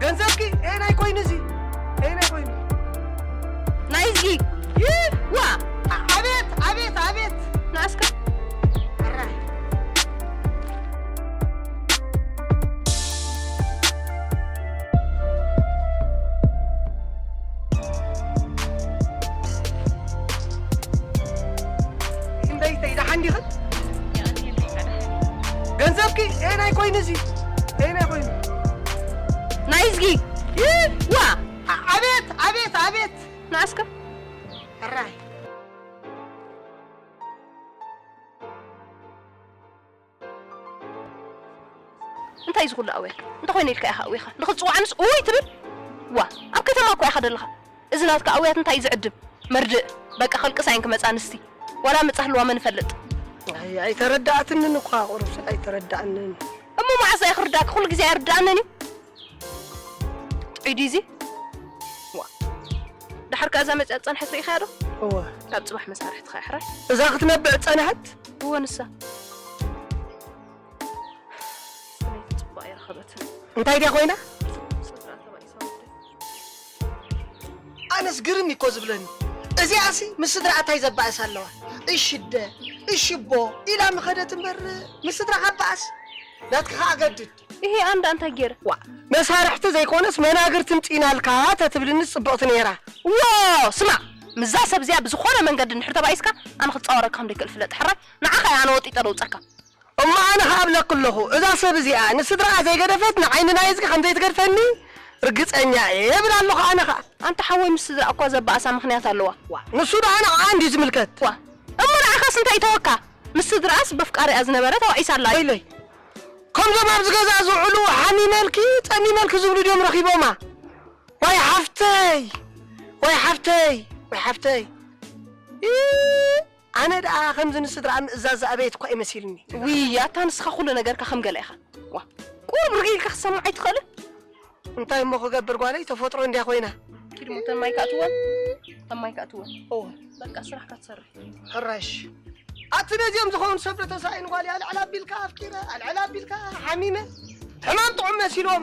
ገንዘብኪ? ኤናይ ኮይኑ እዚ? ኤናይ ኮይኑ? ናይ እዝጊ። ይህ! ዋ! ኣ-፣ ኣቤት፣ ኣቤት፣ ኣቤት! ንኣስከ? ኣራይ። እምበይተይ ደሓን ዲኽን? የቐንየለይ፣ ደሓን። ገንዘብ? ኪ-፣ ኤናይ ኮይኑ እዚ፣ ኤናይ ኮይኑ። ናይ እዝጊ። ዋ! ኣ-፣ ኣቤት፣ ኣቤት፣ ኣቤት። ንዓስከ? ሕራይ። እንታይ እዚ ኩሉ ኣውያ? እንተኾይነ ኢልካ ኢኻ ኣውይኻ። ንኽትጽውዓንስ እውይ ትብል? ዋ፣ ኣብ ከተማ እኮ ኢኻ ዘለኻ። እዚ ናትካ ኣውያት እንታይ እዩ ዝዕድም? መርድእ። በቃ ከልቅስ ኣይን ክመጻ ኣንስቲ። ዋላ ምጻ ህልዋ መን ይፈልጥ? ኣይ፣ ኣይተረዳእትንን እኳ ቁሩብሲ ኣይተረዳእንን። እሞ መዓስ እየ ክርዳእካ? ኩሉ ግዜ ኣይርዳእንን እዩ። ጥዑይ ድዩ እዚ? ዋ። ደሓር ከኣ እዛ መጽያ ዝጸንሐት ርኢኻያ ዶ? እወ። ካብ ጽባሕ መሳርሕትኻ እያ ሕራይ። እዛ ክትነብዕ ጸንሐት? እወ ንሳ። ሰበይቲ ጽቡቕ ኣይረኸበትን። እንታይ ድያ ኮይና? ስድራ ተባኢሳ ወደይ። ኣነስ ግርም እኮ ዝብለኒ። እዚኣሲ ምስ ስድራኣ እንታይ ዘባእስ ኣለዋ? እሺ ኣደ፣ እሺ ኣቦ ኢላ ምኸደት እምበር ምስ ስድራ ካባኣስ? ናትካ ኸኣ ገድድ። እሂ ኣንዳ እንታይ ገይረ? ዋ፣ መሳርሕቲ ዘይኮነስ መናግርቲ ምጺእናልካ ተትብልኒ ጽብቕቲ ነይራ። ዎ፣ ስማዕ፣ ምስዛ ሰብ እዚኣ ብዝኾነ መንገዲ እንድሕር ተባኢስካ ኣነ ክጻወረካ ከም ዘይክእል ፍለጥ። ሕራይ ንዓኻ እየ ኣነ ወጢጠ ደውጸካ። እሞ ኣነ ኸኣ እብለኪ ኣለኹ፣ እዛ ሰብ እዚኣ ንስድራኣ ዘይገደፈት ንዓይ ንናይ እዝጊ ከም ዘይትገድፈኒ ርግጸኛ እየ እብል ኣለኹ ኣነ ኸኣ። ኣንታ ሓወይ ምስ ስድራኣ እኳ ዘባእሳ ምኽንያት ኣለዋ። ዋ፣ ንሱ ደኣ ንዓኣ እንድዩ ዝምልከት። ዋ፣ እሞ ንዓኻስ እንታይ ይተወካ? ምስ ስድራኣስ በፍቃሪኣ ዝነበረ ተባኢሳ ኣላ። ወይለይ፣ ከምዞም ኣብዚ ገዛ ዝውዕሉ ሓሚመልኪ ጸሚመልኪ ዝብሉ ድዮም ረኺቦማ? ዋይ ሓፍተይ፣ ዋይ ሓፍተይ፣ ዋይ ሓፍተይ። ኢ፣ ኣነ ደኣ ከምዚ ንስድራኣ ምእዛዝ ዝኣበየት እኳ እዩ መሲልኒ። ውይ፣ ኣታ ንስኻ ኩሉ ነገርካ ከም ገለ ኢኻ። ዋ፣ ቁሩብ ርግእ ኢልካ ክትሰምዕ ኣይትኽእልን? እንታይ እሞ ክገብር ጓለይ፣ ተፈጥሮ እንድያ ኮይና። ኪድ እሞ ተን ማይ ከኣትወን፣ ተን ማይ ከኣትወን። እወ። በቃ ስራሕካ ትሰርሕ። ሕራይ እሺ። ኣቲ ነዚኦም ዝኾኑ ሰብ ዶ ተሳኢኑ ጓል እያ፣ ኣልዕል ኣቢልካ ኣፍቂረ፣ ኣልዕል ኣቢልካ ሓሚመ፣ ሕማም ጥዑም መሲሎም።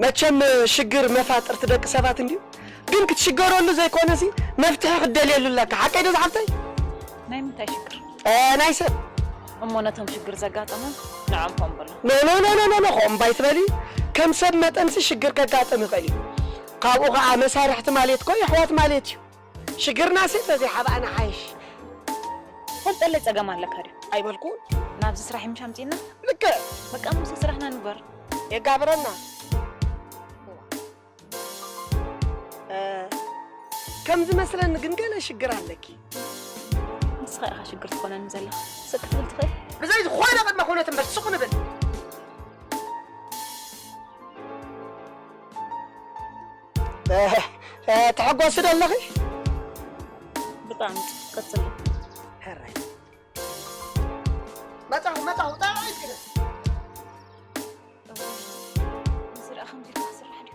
መቸም ሽግር መፋጥርቲ ደቂ ሰባት እንድዩ። ግን ክትሽገረሉ ዘይኮነሲ መፍትሒ ክትደልየሉ ኣለካ። ሓቀይ ዶ ዝሓፍተይ? ናይ ምንታይ ሽግር? እ፣ ናይ ሰብ። እሞ ነቶም ሽግር ዘጋጠሞም ንዖም ኮም በሎ። ኖ፣ ኖ፣ ኖ፣ ኖ፣ ኖ፣ ኖ፣ ኮም ባይትበሊ። ከም ሰብ መጠንሲ ሽግር ከጋጥም ይኽእል እዩ። ካብኡ ኸዓ መሳርሕቲ ማለት እኮ የሕዋት ማለት እዩ። ሽግርና ሲ ተዘይሓባእና ሓይሽ። ፈልጠለይ ጸገም ኣለካ ድዩ? ኣይበልኩን። ናብዚ ስራሕ ምሽ ኣምጺእና? ልክዕ። በቃ እሞ ስራሕና ንግበር። የጋብረና። እ፣ ከም ዝመስለኒ ግን ገለ ሽግር ኣለኪ። ንስኻ ኢኻ ሽግር ትኾነኒ ዘለኻ። ስቕ ክትብል ትኽእል? ብዘይ ዝኾነ ቅድመ ኩነት እምበር ስቕ ንብል። እ፣ እ፣ ትሕጎሲ ዶ ኣለኺ? ብጣዕሚ ጽቡቕ፣ ቀጽሎ። ሕራይ። መጻኹ፣ መጻኹ፣ ጣዕይ ግደ። እዚ ደኣ ከምዚ ኢልካ ክስራሕ ድዩ?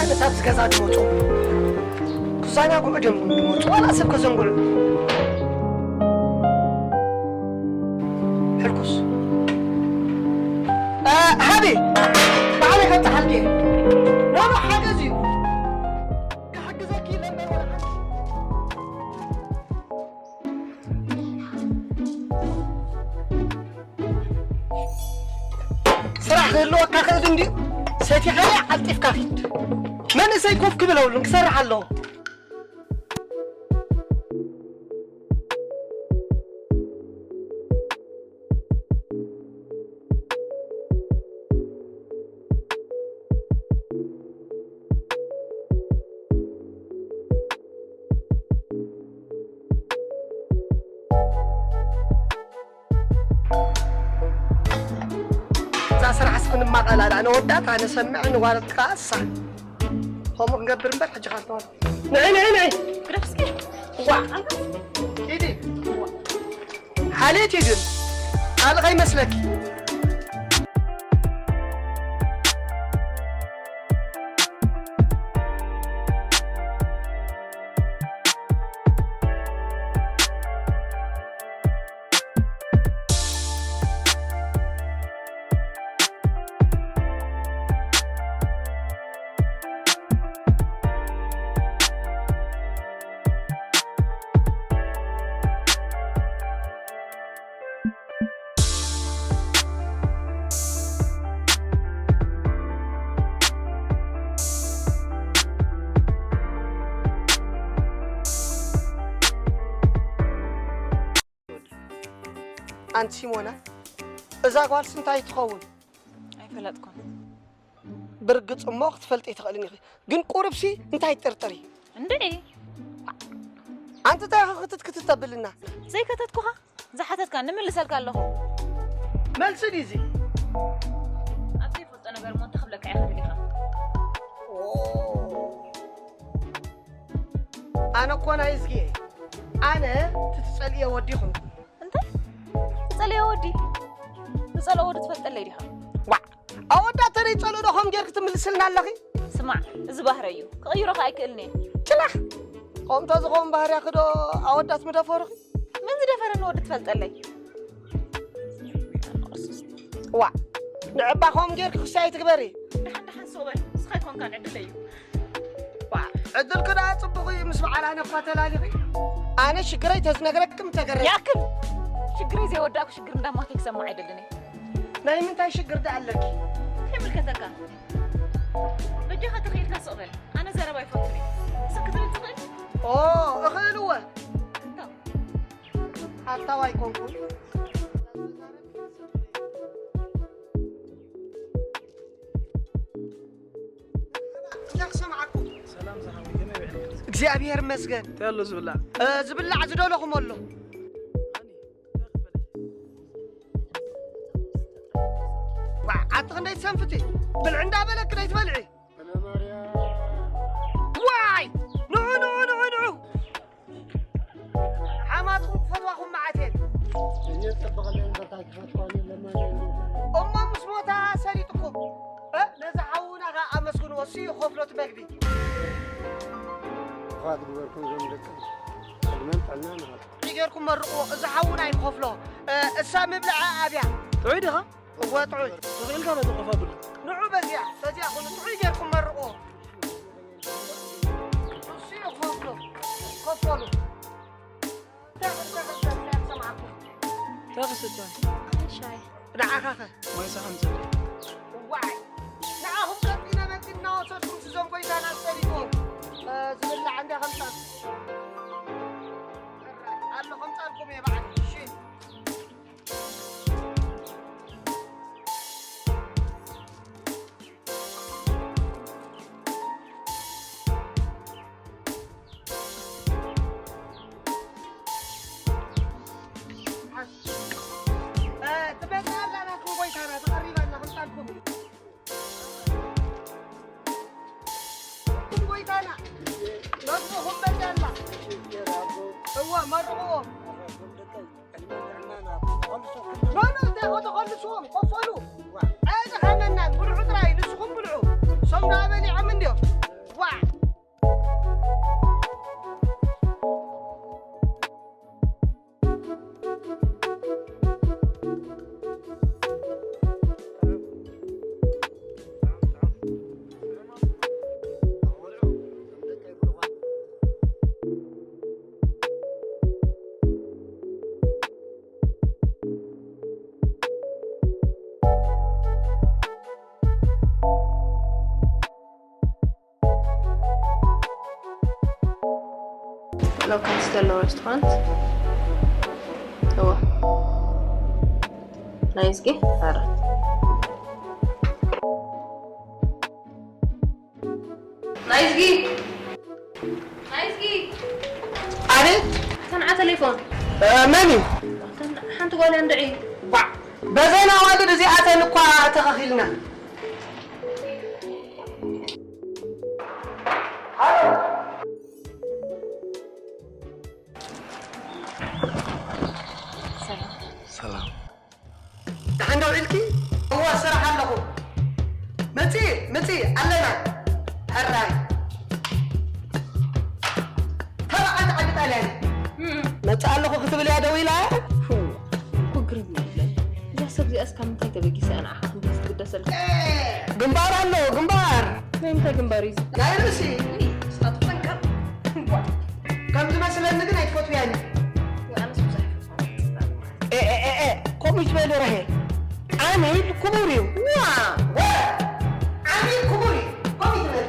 ኣነስ ኣብዚ ገዛ ዝመፁ ክዛናግዑ ድዮም ዝመፁ፣ ዋላ ሰብ ከዘንግዑ? ሕልኩስ። እ፣ ሃቢ፣ ባዕለይ ከብፅሓልኪ እየ። ኖ፣ ኖ፣ ሓገዝ እዩ። ክሕግዘኪ ኢለ እምበር ወላ ሓንቲ። ስራሕ ክህልወካ ክእል እንድዩ። ሰቲኻያ ቀልጢፍካ ኪድ። መንእሰይ ኮፍ ክብል የብሉን፣ ክሰርሕ ኣለዎ። እዛ ስራሕ እስኺ ንማቐላላ፣ ነወዳት ኣነ ሰምዕ፣ ንጓልት ከኣ እሳ። ከምኡ ክንገብር እምበር ሕጂ ካልተዋል። ንዒ፣ ንዒ፣ ንዒ። ግደፍ እስኪ። ዋ። ኪዲ። ሓሌት እዩ ግን። ካልእ ከይመስለኪ። ኣንቲ ሲሞና፣ እዛ ጓልሲ እንታይ ትኸውን? ኣይፈለጥኩን። ብርግጽ እሞ ክትፈልጢ ኣይትኽእልን ኢኺ። ግን ቁሩብሲ እንታይ ትጥርጥሪ? እንድዒ። ኣንቲ እንታይ ኢኺ ክትት ክትት ተብልና? ዘይከተትኩኻ? ዝሓተትካ ንምልሰልካ ኣለኹ። መልሲ ድዩ እዚ? ኣብ ዘይፈልጦ ነገር እሞ እንታይ ክብለካ እየ ክብል ኢኻ? ኣነ እኮ ናይ እዝጊ እየ። ኣነ እቲ ትጸልእዮ ወዲ ይኹን። እንታይ? ትጸልእዮ ወዲ? ዝጸልኦ ወዲ ትፈልጠለይ ዲኻ? ዋዕ! ኣወዳት ተደይ ጸልኦ ዶ ከም ጌርክ ትምልስልና ኣለኺ? ስማዕ፣ እዚ ባህረ እዩ። ክቕይሮ ከኣ ኣይክእልን እየ። ጭላሕ! ከምቶ ዝኸውን ባህርያኺ ዶ ኣወዳት ምደፈሩኺ? መን ዝደፈረኒ ወዲ ትፈልጠለይ? ዋዕ! ንዕባ ከም ጌርክ ክሳይ ትግበሪ። ደሓን ደሓን ስቕ በል። ንስኻ ኣይኮንካን ዕድለይ እዩ። ዋዕ! ዕድልኪ ደኣ ጽቡቕ እዩ፣ ምስ በዓል ኣነ እኳ ተላሊኺ። ኣነ ሽግረይ ተዝነግረክም ተገረ። ያክል! ሽግረይ ዘይወዳእኩ ሽግር እንዳማተይ ክሰምዕ ኣይደልን እየ። ናይ ምንታይ ሽግር ደኣ ኣለኪ? ከይምልከተካ። በጃኻ ተኽኢልካ ስቕ በል። ኣነ ዘረባ ኣይፈቱን እየ። ስቕ ክትብል ትኽእል? ኦ፣ እኽእል እወ። እንታ? ሓታው ኣይኮንኩን። እንታይ ክሰምዓኩም? ሰላም ዝሓወይ፣ ከመይ ውዒልካ? እግዚኣብሔር ይመስገን። እንታይ ኣሎ ዝብላዕ? እ፣ ዝብላዕ ዝደለኹም ኣሎ። ሃኒ፣ እንታይ ክትበልዒ? ዋዕ፣ ኣቲ ክንደይ ትሰንፍቲ? ብልዒ እንዳበለክ ደይ ትበልዒ? ዋይ! ንዑ፣ ንዑ፣ ንዑ፣ ንዑ! ሓማትኩም ክፈትዋኹም መዓት እየን። እኔ ጽብቕ እለን በታች ፈትዋኒ ለማን እንዴት? እሞ ምስ ሞታ ሰሊጥኩም፣ እ፣ ነዚ ሓውና ኸኣ ኣመስግንዎ፣ እሱ እዩ ክኸፍሎ እቲ መግቢ። እንኳን ትግበርኩም ዞም ደቂ ዕድመን ጥዕናን ይሃብኩም። ጌርኩም መርቕዎ፣ እዚ ሓውና እዩ ክኸፍሎ። እ፣ እሳ ምብልዐ ኣብያ። ጥዑይ ዲኻ? እወ፣ ጥዑይ። ተኽኢልካ ነቲ ኮፍ ኣብሉ። ንዑ በዚኣ፣ በዚኣ ኹኑ፣ ጥዑይ ጌርኩም መርቕዎ። እሱ እዩ ኮፍ በሉ፣ ኮፍ በሉ። እንታይ ክሰምዓኩም? እንታይ ክስተ? ሻይ። ንዓኻ ኸ? ማይ ሰሓን ጽበ። ዋይ! ንዓኹም ቀጢነ መግቢ እናወሰድኩም ስዞም ጎይታና ዝጸሊእዎ፣ እ፣ ዝብላዕ እንዳ ከምጻ። ኣሎ ከምጻልኩም እየ ባዕለይ። እሺ። እ፣ ትመጽእ ኣላ ናትኩም ጎይታና፣ ትቐሪብ ኣላ፣ ክምጻልኩም እዩ። ናትኩም ጎይታና፣ ናትኩም መጽእ ኣላ። እወ፣ መርቕዎም። ኖ፣ ኖ፣ እንታይ ኮ ተኸልስዎም፣ ኮፈሉ። ኣይ፣ ዝኸመናን፣ ብልዑ ጥራይ፣ ንስኹም ብልዑ። ሶም ደኣ በሊዖም እንድዮም። ዘሎ ሬስቶራንት? እወ። ናይዝጊ? ኣረ። ናይዝጊ! ናይዝጊ! ኣቤት! ተንዓ ቴሌፎን። እ፣ መን እዩ? ተን-፣ ሓንቲ ጓል እያ እንድዒ። ቧዕ! በዘን ኣዋልድ እዚኣተን እኳ ተኸኺልና። ሃሎ! ሰላም። ደሓን ዶ ውዒልኪ? እወ፣ ስራሕ ኣለኹ። ምጺ፣ ምጺ፣ ኣለና። ሕራይ። ተባዓት ዓዲ ጣልያን። እም። መጽእ ኣለኹ ክትብል እያ ደው ኢላ። እኮ ግርም ይብለኒ። እዛ ሰብ እዚኣስ ካብ ምንታይ ተበጊሳ እያ ንዓኻ ክንድዚ ትግደሰልካ? ግንባር ኣሎ፣ ግንባር። ናይ ምንታይ ግንባር እዩ እዚ? ናይ ርእሲ። እይ፣ ንስኻ ትጠንቀቕ። እምቧ። ከም ዝመስለኒ ግን ኣይትፈትውያን። ወይ ኣነስ ብዙሕ ኣይፈትዋን። ኤ፣ ኤ፣ ኤ፣ ኤ፣ ከምኡ ይትበል ራሄል። ዓሚል ክቡር እዩ። ዋ! ወ! ዓሚል ክቡር እዩ። ከምኡ ይትበል።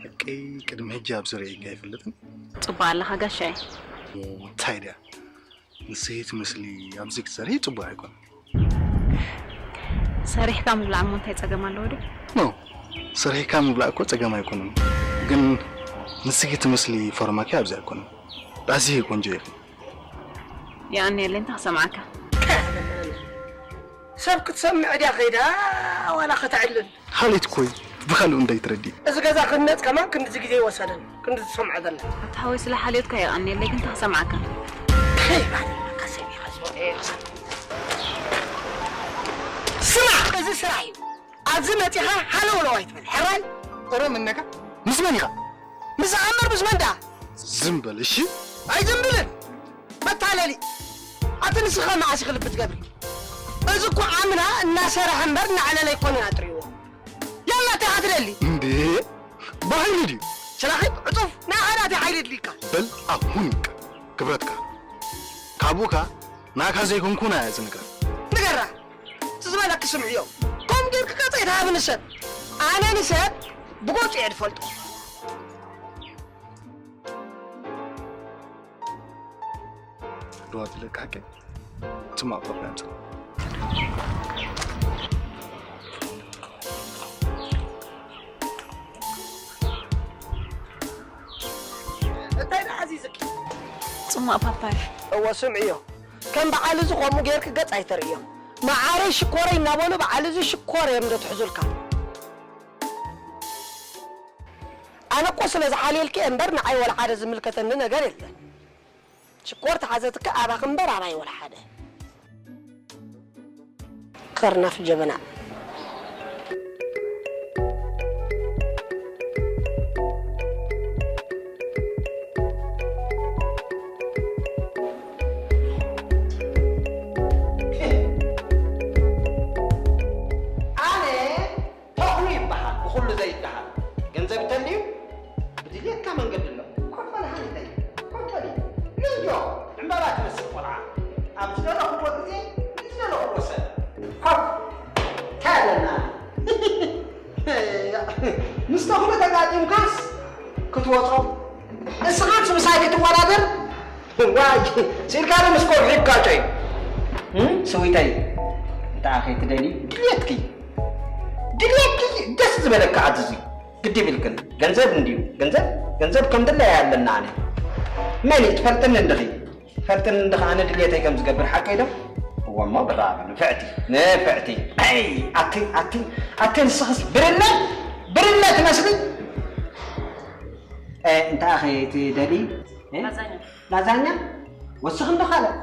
ሓቀይ ቅድሚ ሕጂ ኣብ ስርየይ ኣይፈልጥን። ጽቡቕ ኣለኻ ጋሻይ። እንታይ ድያ? ንስኺ ትመስሊ ኣብዚ ክትሰርሒ ጽቡቕ ኣይኮነን። ሰሪሕካ ምብላዕ እሞ እንታይ ጸገም ኣለዎ ድዩ? ኖ፣ ሰሪሕካ ምብላዕ እኮ ጸገም ኣይኮነን። ግን ንስኺ ትመስሊ ፎርማኪ ኣብዚ ኣይኮነን። ዳስኺ ቆንጆ ኢኺ። የቐንየለይ፣ እንታይ ክሰምዓካ? ሰብ ክትሰምዕ ድያ ከይዳ ዋላ ከተዕልል? ሓልዮት እኮ እዩ፣ ብኻልኡ እንዳይትረድእ። እዚ ገዛ ክህነጽ ከማን ክንድዚ ግዜ ይወሰደን፣ ክንድዚ ትሰምዖ ዘላ። ኣታ ሓወይ፣ ስለ ሓልዮትካ የቐንየለይ፣ ግን እንታይ ክሰምዓካ? ስማዕ፣ እዚ ስራሕ እዩ። ኣብዚ መጺኻ ሃለውለው ኣይትበል። ሕራይ? እረ ምነካ? ምስ መን ኢኻ? ምስ ኣመር ምስ መን ደኣ? ዝም በል እሺ። ኣይዝም ብልን። መታለሊ። ኣቲ ንስኻ መዓስ ኢኺ ልቢ ትገብሪ? እዚ እኮ ኣምና እናሰረሐ እምበር እናዕለለ ኣይኮነን ኣጥርይዎ። ያላ እንታይ ኢኻ ትደሊ? እንዴ? ብሓይሊ ድዩ? ሸላኺት ዕጹፍ፣ ናይ ሓዳት ሓይሊ ድልካ። በል ኣሁን ይቅር። ክብረትካ። ካቡካ ናካ ዘይኮንኩና እያ ዝንግራ። ንገራ። እቲ ዝበለኪ ስምዕዮ። ከም ጌርኪ ቀጻይ ትሃቢ ንሰብ። ኣነ ንሰብ ብገጹ እየ ዝፈልጦ። ዶ ትልቅ ሓቂ? ጽማቕ ኮፍ ያምጽእ። እንታይ ደኣ ኣዚዝኪ? ጽማቕ ፓፓያ። እወ፣ ስምዕዮ። ከም በዓል እዚ ከምኡ ጌርኪ ገጽ ኣይተርእዮም። መዓረይ ሽኮረይ እናበሉ በዓል እዚ ሽኮር እዮም ዶ ትሕዙልካ? ኣነ እኮ ስለ ዝሓልየልኪ እምበር ንዓይ ወላ ሓደ ዝምልከተኒ ነገር የለን። ሽኮር ተሓዘትካ ኣባኺ እምበር ኣባይ ወላ ሓደ። ኸርናፍ ጀበና። ኣነ ተኽሉ ይበሃል፣ ብኹሉ ዘይበሃል። ገንዘብ እንተልዩ፣ ብድልየትካ መንገዲ ኣሎ። ኮፈል ሃኒተይ፣ ኮፈል እዩ። ልጆ፣ ዕምባባ ትመስል ቆልዓ። ኣብ ዝደለኹዎ ግዜ፣ ንዝደለኹዎ ሰብ። ኮፍ፣ እንታይ ኣለና? ምስ ተኽሉ ተጋጢምካስ ክትወጾ? ንስኻስ ምሳይ ክትወዳደር? ዋይ፣ ስኢልካ ዶ ምስ ከውሒ ይጋጮ እዩ? እም፣ ስዊተይ፣ እንተ ኣኸይ ትደሊ፣ ድልየትኪ፣ ድልየትኪ ደስ ዝበለካ ኣዝዚ። ግዲ ይብልክን። ገንዘብ እንድዩ። ገንዘብ፣ ገንዘብ ከም ድለያ ኣለና ኣነ። መን እዩ ትፈልጥኒ እንድኺ? ትፈልጥኒ እንድኺ ኣነ ድልየተይ ከም ዝገብር ሓቀይ ዶ? እወ እሞ ብራብ ንፍዕቲ፣ ንፍዕቲ። ኣይ፣ ኣቲ፣ ኣቲ፣ ኣቲ ንስኽስ ብርለ፣ ብርለ ትመስሊ። እ፣ እንታይ ኣኸ ትደሊ? እ? ላዛኛ። ላዛኛ? ወስኽ እንዶ ካልእ?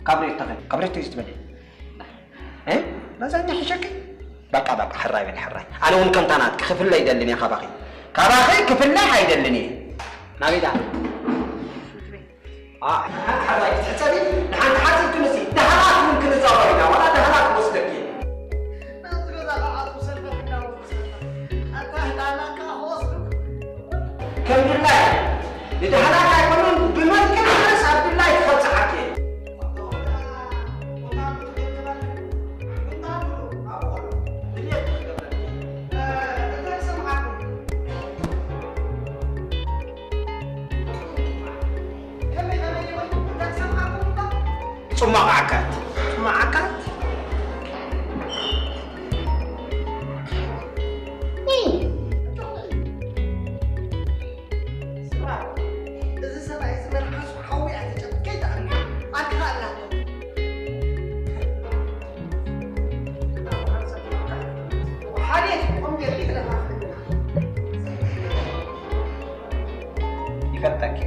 ካብሬቶ ኸ? ካብሬቶ እዩ ዝትበልዕ። እ? ላዛኛ ሒሸኪ? በቃ፣ በቃ፣ ሕራይ በል፣ ሕራይ። ኣነ እውን ከምታ ናትኪ ክፍለ ኣይደልን እየ ካባኺ። ካባኺ ክፍለ ኣይደልን እየ። ናበይ ደኣ? ኣ፣ ሓንቲ ሓራይ ክትሕጸቢ፣ ንሓንቲ ሓጺር ክንሲ፣ ደሃላት እውን ክንዛወር ኢና። ዋላ ደሃላት ክወስደኪ። ናብቲ ገዛ ክኣቱ ሰልፈ ክዳውንቲ ሰልፈ። ኣታ ህዳላካ ክወስዱክ። ከም ድላይ፣ ንደሃላት ኣይኮኑን፣ ብመልክዕ ድረስ ኣብ ድላይ ክኸብጽሓኪ እየ። እንታይ ሰምዓኩም? ጽማቕ ዓካት። ጽማቕ ዓካት? እዚ ሰብኣይ እዚ መልሓሱ ሓዊ ኣይትጨብ፣ ከይትኣምን። ኣድካ ኣላ። ሓደ ይኹን ገርቢ ትለፋፍልና። ይፈልጠኪ።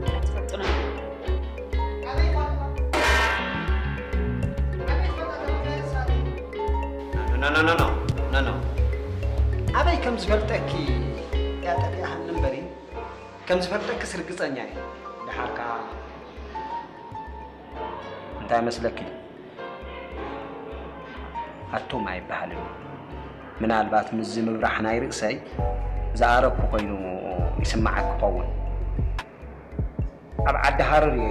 ኣይትፈልጡና። ኣበይ ፋጥማ? ኣበይ ፋጥማ? ኖ፣ ኖ፣ ኖ፣ ኖ፣ ኖ፣ ኖ። ኣበይ ከም ዝፈልጠኪ እያ ጠፊኣሃኒ እምበሪ፣ ከም ዝፈልጠክስ ርግጸኛ እየ። ደሓር ከኣ እንታይ መስለኪ? ኣቱም ኣይበሃልን። ምናልባት ምስዚ ምብራሕ ናይ ርእሰይ ዝኣረኩ ኮይኑ ይስምዓኪ ክኸውን። ኣብ ዓዲ ሃረር እየ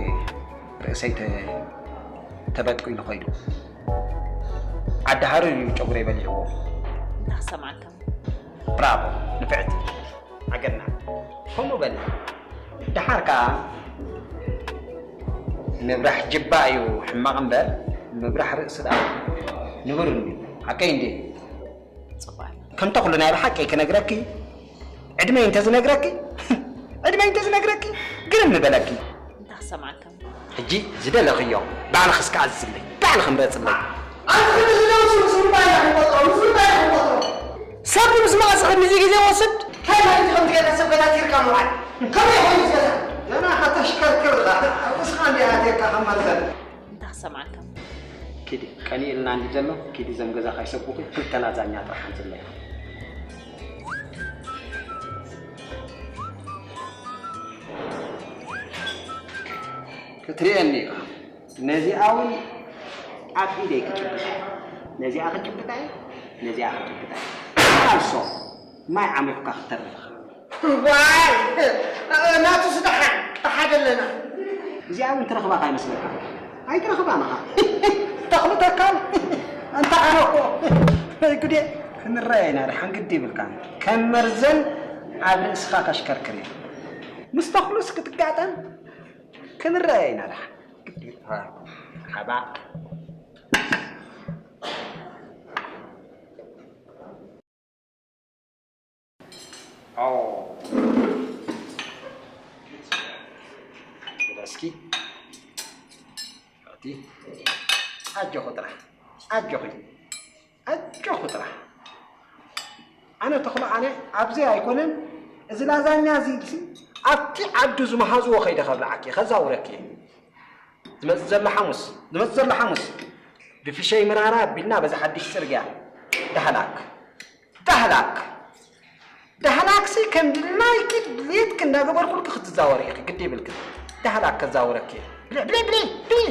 ርእሰይ ተ-፣ ተበጥቂሉ ከይዱ። ዓዲ ሃረር እዩ ጨጉረይ በሊዕዎ። እንታይ ክሰምዓካ? ብራቮ ንፍዕቲ። ዓገና። ከምኡ በል። ደሓር ከኣ ምብራሕ ጅባ እዩ ሕማቕ እምበር፣ ምብራሕ ርእሲ ደኣ ንቡር እንድዩ። ሓቀይ እንድየ። ጽቡቕ ኣሎ። ከም ተኽሉ ናይ ብሓቂ ክነግረኪ፣ ዕድመይ እንተ ዝነግረኪ፣ ዕድመይ እንተ ዝነግረኪ፣ ግርም ምበለኪ። እንታይ ክሰምዓካ? ሕጂ ዝደለኽዮ ባዕልኺ እስከ ኣዝዝለይ፣ ባዕልኺ ምረጽለይ። ኣንተ ክንዲ ዝደውሱ ምስ ምንታይ ኢኻ ክንቆጽሮ? ምስ ምንታይ ኢኻ ክንቆጽሮ? ሰብ ምስ መቐስ ክንድዚ ግዜ ወስድ? እንታይ ማለት እዩ ከምዚ ጌርካ ሰብ ገዛ ኣቲርካ ምውዓል? ከመይ ኮይኑ እዚ ገዛ? ገና ከተሽከርክር ኢኻ። ርእስኻ እንዲኻ ኣቲርካ ከም መርዘን። እንታይ ክሰምዓካ? ኪዲ፣ ቀንዩ ኢልና እንዲ ዘሎ፣ ኪዲ ዘም ገዛ ካይሰብኩኺ፣ ክልተ ላዛኛ ጥራሕ ኣምፅለይ። ክትርእየኒ ኢኻ። ነዚኣ እውን ኣብ ኢደይ ክጭብጣ እየ። ነዚኣ ክጭብጣ እየ። ነዚኣ ክጭብጣ እየ። ካልሶ ማይ ዓሚኹካ ክትተርፍ ኢኻ። ዋይ! ናቱ ስደሓን ብሓደ ኣለና። እዚኣ እውን ትረኽባ ካ ይመስለካ? ኣይትረኽባን ኢኻ። ተኽሉ ተካል። ኣንታ ኣነ እኮ። ወይ ጉዴ! ክንረኣይ ኢና ደሓን ግዲ ይብልካ። ከም መርዘን ኣብ ርእስኻ ከሽከርክር እየ። ምስ ተኽሉስ ክትጋጠም? ክንረኣይ ኢና ደሓን። ሓባ። ኦ። ግዳ እስኪ። ኣቲ። ኣጆኹ ጥራሕ። ኣጆኺ። ኣጆኹ ጥራሕ። ኣነ ተኽሉ ኣነ ኣብዚ ኣይኮነን፣ እዚ ላዛኛ እዚ ኢልሲ ኣብቲ ዓዱ ዝመሃዝዎ ከይደ ከብልዓኪ፣ ከዛውረኪ። ዝመጽእ ዘሎ ሓሙስ፣ ዝመጽእ ዘሎ ሓሙስ ብፍሸይ ምራራ ኣቢልና በዚ ሓድሽ ጽርግያ ዳህላክ፣ ዳህላክ፣ ዳህላክሲ ከም ድላይኪ ድሌትኪ እንዳገበርኩልኪ ክትዛወሪ ኢኺ፣ ግዲ ይብልኪ። ዳህላክ ከዛውረኪ። ብልዒ፣ ብልዒ፣ ብልዒ፣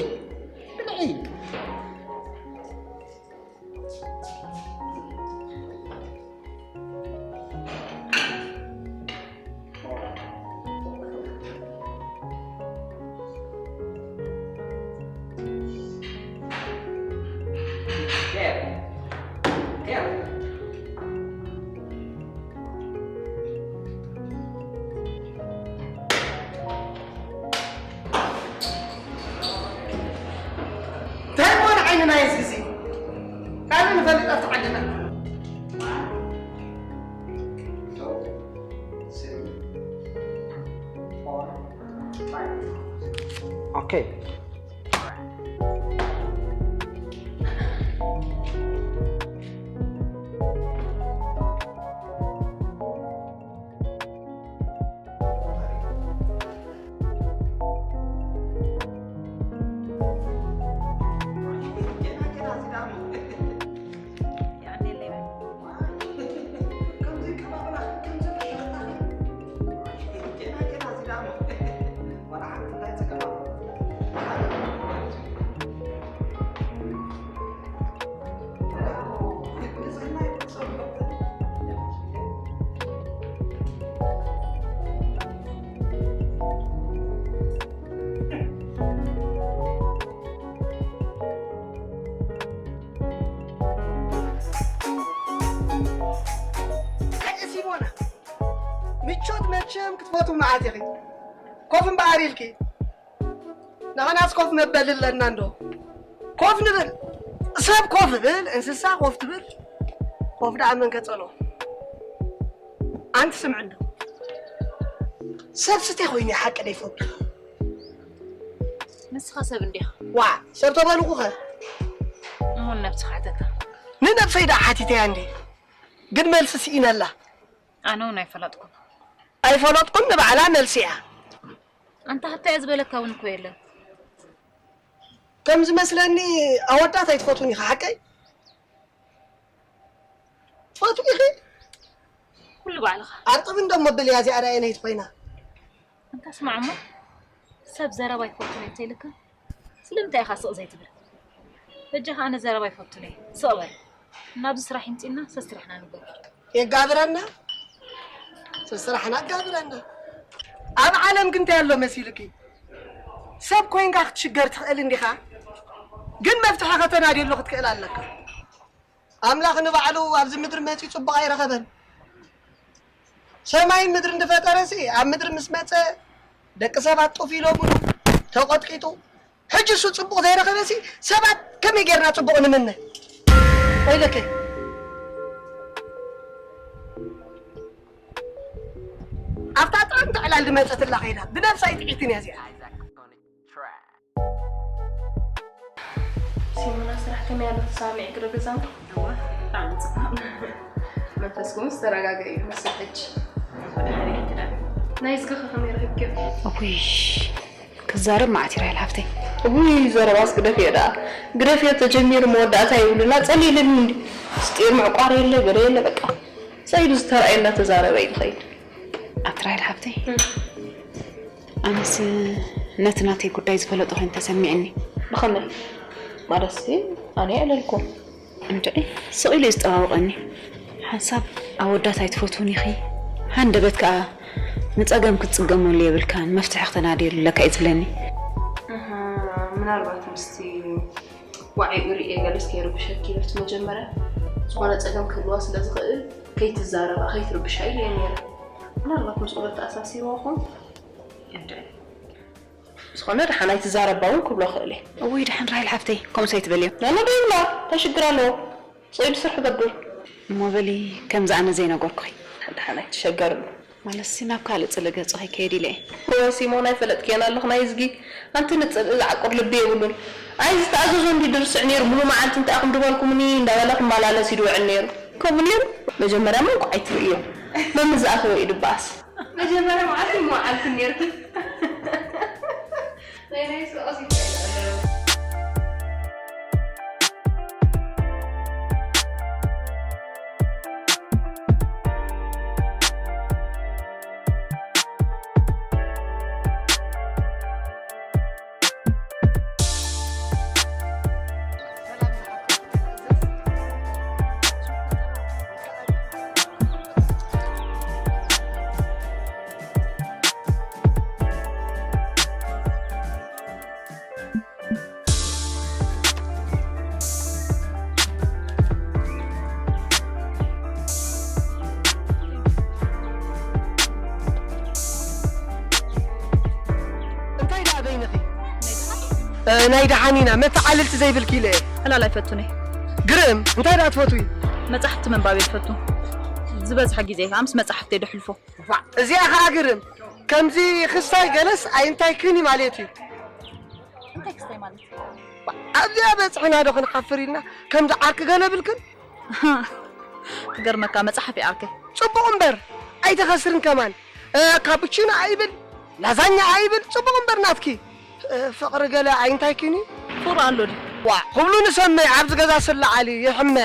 ብልዒ፣ ብልዒ። እንታይ እሞ ንዓይኒ ናይ ህዝቢ እዚ? ካበይ ንፈልጥ ኣብቲ ዓድና? ኦኬ። ኣይ ሲሞና፣ ምቾት መቸም ክትፈትው መዓት ኢኺ። ኮፍ እምበኣር ኢልኪ። ንዓናስ ኮፍ መበሊ ኣለና እንዶ። ኮፍ ንብል። ሰብ ኮፍ ብል፣ እንስሳ ኮፍ ትብል። ኮፍ ደኣ መን ከጸሎ? ኣንቲ ስምዒ እንዶ። ሰብ ስቴ ኮይኑ ሓቂ ደይፈቱ። ንስኻ ሰብ እንዲኻ። ዋ፣ ሰብ ተበልኩኸ? እሙን ነብስኻ ተታ። ንነብሰይ ደኣ ሓቲተያ እንዴ? ግን መልሲ ስኢነላ። ኣነ እውን ኣይፈለጥኩን። ኣይፈለጥኩን ንባዕላ መልሲ እያ። ኣንታ ሃብታየ ዝበለካ እውን እኮ የለን። ከም ዝመስለኒ ኣወዳት ኣይትፈትውን ኢኻ ሓቀይ? ትፈትው ኢኺ? ኩሉ ባዕልኻ። ኣርጥብ እንዶ መበል እያ እዚኣ ዳየነይቲ ኮይና። ኣንታ ስማዕ እሞ ሰብ ዘረባ ይፈቱን እየ እንተይልካ ስለምንታይ ኢኻ ስቕ ዘይትብል? በጃኻ ኣነ ዘረባ ይፈቱን እየ። ስቕ በል። ናብዚ ስራሕ ይምፅእና ሰስራሕና ንገር። የጋብረና ሰስራሕና ኣጋብረና። ኣብ ዓለም ግን እንታይ ኣሎ መሲልኪ? ሰብ ኮይንካ ክትሽገር ትኽእል እንዲኻ፣ ግን መፍትሒ ከተናድየሉ ክትክእል ኣለካ። ኣምላኽ ንባዕሉ ኣብዚ ምድሪ መፂኡ ፅቡቕ ኣይረኸበን። ሰማይን ምድርን ዝፈጠረሲ ኣብ ምድሪ ምስ መፀ ደቂ ሰባት ጡፍ ኢሎምሉ ተቐጥቂጡ። ሕጂ እሱ ፅቡቕ ዘይረኸበሲ ሰባት ከመይ ጌርና ፅቡቕ ንምነ? ወይለከ ኣብታ ጥዕምቲ ዕላል ዝመፀትላ ከይዳ ብነብሳ ይጥዒትን እያ እዚኣ። ሲሞና ስራሕ ከመይ ኣሎ ተሰማሚዕኪ ዶ ገዛና? እዋ ብጣዕሚ ፅቡቅ። መንፈስኩም ዝተረጋገ እዩ መስል ሕጂ። ብድሕሪ ክዳን ናይ ዝገኸ ከመይ ረኺብኪዮ? እውይ ክዛረብ መዓት ይራይል ሃፍተይ። እውይ ዘረባስ ግደፍዮ ደኣ ግደፍዮ ተጀሚሩ መወዳእታ የብሉን ኣፀሊልኒ እንዲ ምስጢር ምዕቋር የለ ገለ የለ በቃ ሰይዱ ዝተረኣየ እናተዛረበ እዩ ዝኸይድ። ኣብቲ ራይል ሃፍተይ ኣነስ ነቲ ናተይ ጉዳይ ዝፈለጦ ኮይኑ ተሰሚዕኒ። ብኸመይ? ማለትሲ ኣነ የዕለልኩም። እንድዒ ስቕ ኢሉ እዩ ዝጠዋውቐኒ። ሓንሳብ ኣወዳት ኣይትፈትውን ኢኺ፣ ሃንደበት ከኣ ንጸገም ክትጽገመሉ የብልካን፣ መፍትሒ ክተናድየሉ ኣለካ እዩ ዝብለኒ። ኣሃ፣ ምናልባት ምስቲ ዋዒኡ ርእየ ገለስ ከይርብሸኪ ኢለ ኣብቲ መጀመርያ ዝኾነ ጸገም ክህልዋ ስለ ዝኽእል ከይትዛረባ ከይትርብሻ ኢለዮ ነይረ። ምናልባት ምስኡ ዶ ተኣሳሲርዎ ይኸውን? እንድዒ ዝኾነ ደሓን ኣይትዛረባ እውን ክብሎ ክእል እየ። እውይ ደሓን ራሄል ሓፍተይ ከምኡስ ኣይትበልዮ። ላላ ዶ ይብላ እንታይ ሽግር ኣለዎ? ስቕ ኢሉ ስርሑ ይገብር። እሞ በሊ ከምዚ ኣነ ዘይነገርኩኺ። ደሓን ኣይትሸገርሉ። ማለትሲ ናብ ካልእ ጽልኢ ገጹ ከይከይድ ኢለ እየ። እወ ሲሞን ኣይፈለጥክዮን ኣለኺ ናይዝጊ ኣንቲ ንጽልኢ ዝዓቁር ልቢ የብሉን። ኣይ ዝተኣዘዞ እንድዩ ድርስዕ ነይሩ ሙሉእ መዓልቲ እንታይ ኢኹም ዝበልኩምኒ እንዳበለ ክመላለስ እዩ ዝውዕል ነይሩ። ከምኡ ነይሩ? መጀመርያ እሞ እንቋዕ ኣይትርእዮ መምስ ዝኣተወ እዩ ድበኣስ። መጀመርያ መዓልቲ እሞ መዓልቲ ነይርኪ። እንታይ ደኣ በይንኺ? እ፣ ናይ ደሓን ኢና፣ መተዓልልቲ ዘይብልኪ ኢለ እየ። ዕላል ኣይፈቱን እየ። ግርም፣ እንታይ ደኣ ትፈትዊ? መጻሕፍቲ ምንባብ እየ ዝፈቱ። ዝበዝሐ ግዜ ከኣ ምስ መጻሕፍቲ እየ ደሕልፎ። ዋእ፣ እዚኣ ኸኣ ግርም። ከምዚ ክስታይ ገለስ ኣይንታይክን እዩ ማለት እዩ። እንታይ ክስታይ ማለት? ኣብዚኣ በጽሕና ዶ ክንሓፍር ኢልና ከምዚ ዓርኪ ገለ ብልክን? ክገርመካ መጽሓፍ ይኣርክ። ጽቡቕ እምበር ኣይተኸስርን ከማን። እ፣ ካፑቺኖ ኣይብል ላዛኛ ኣይብል ጽቡቕ እምበር ናትኪ። እ፣ ፍቕሪ ገለ ኣይንታይክን እዩ? ፍቕሪ ኣሎ ድዩ? ዋእ፣ ክብሉ ንሰምዕ ኣብዚ ገዛ ስለዓሊ ይሕመ።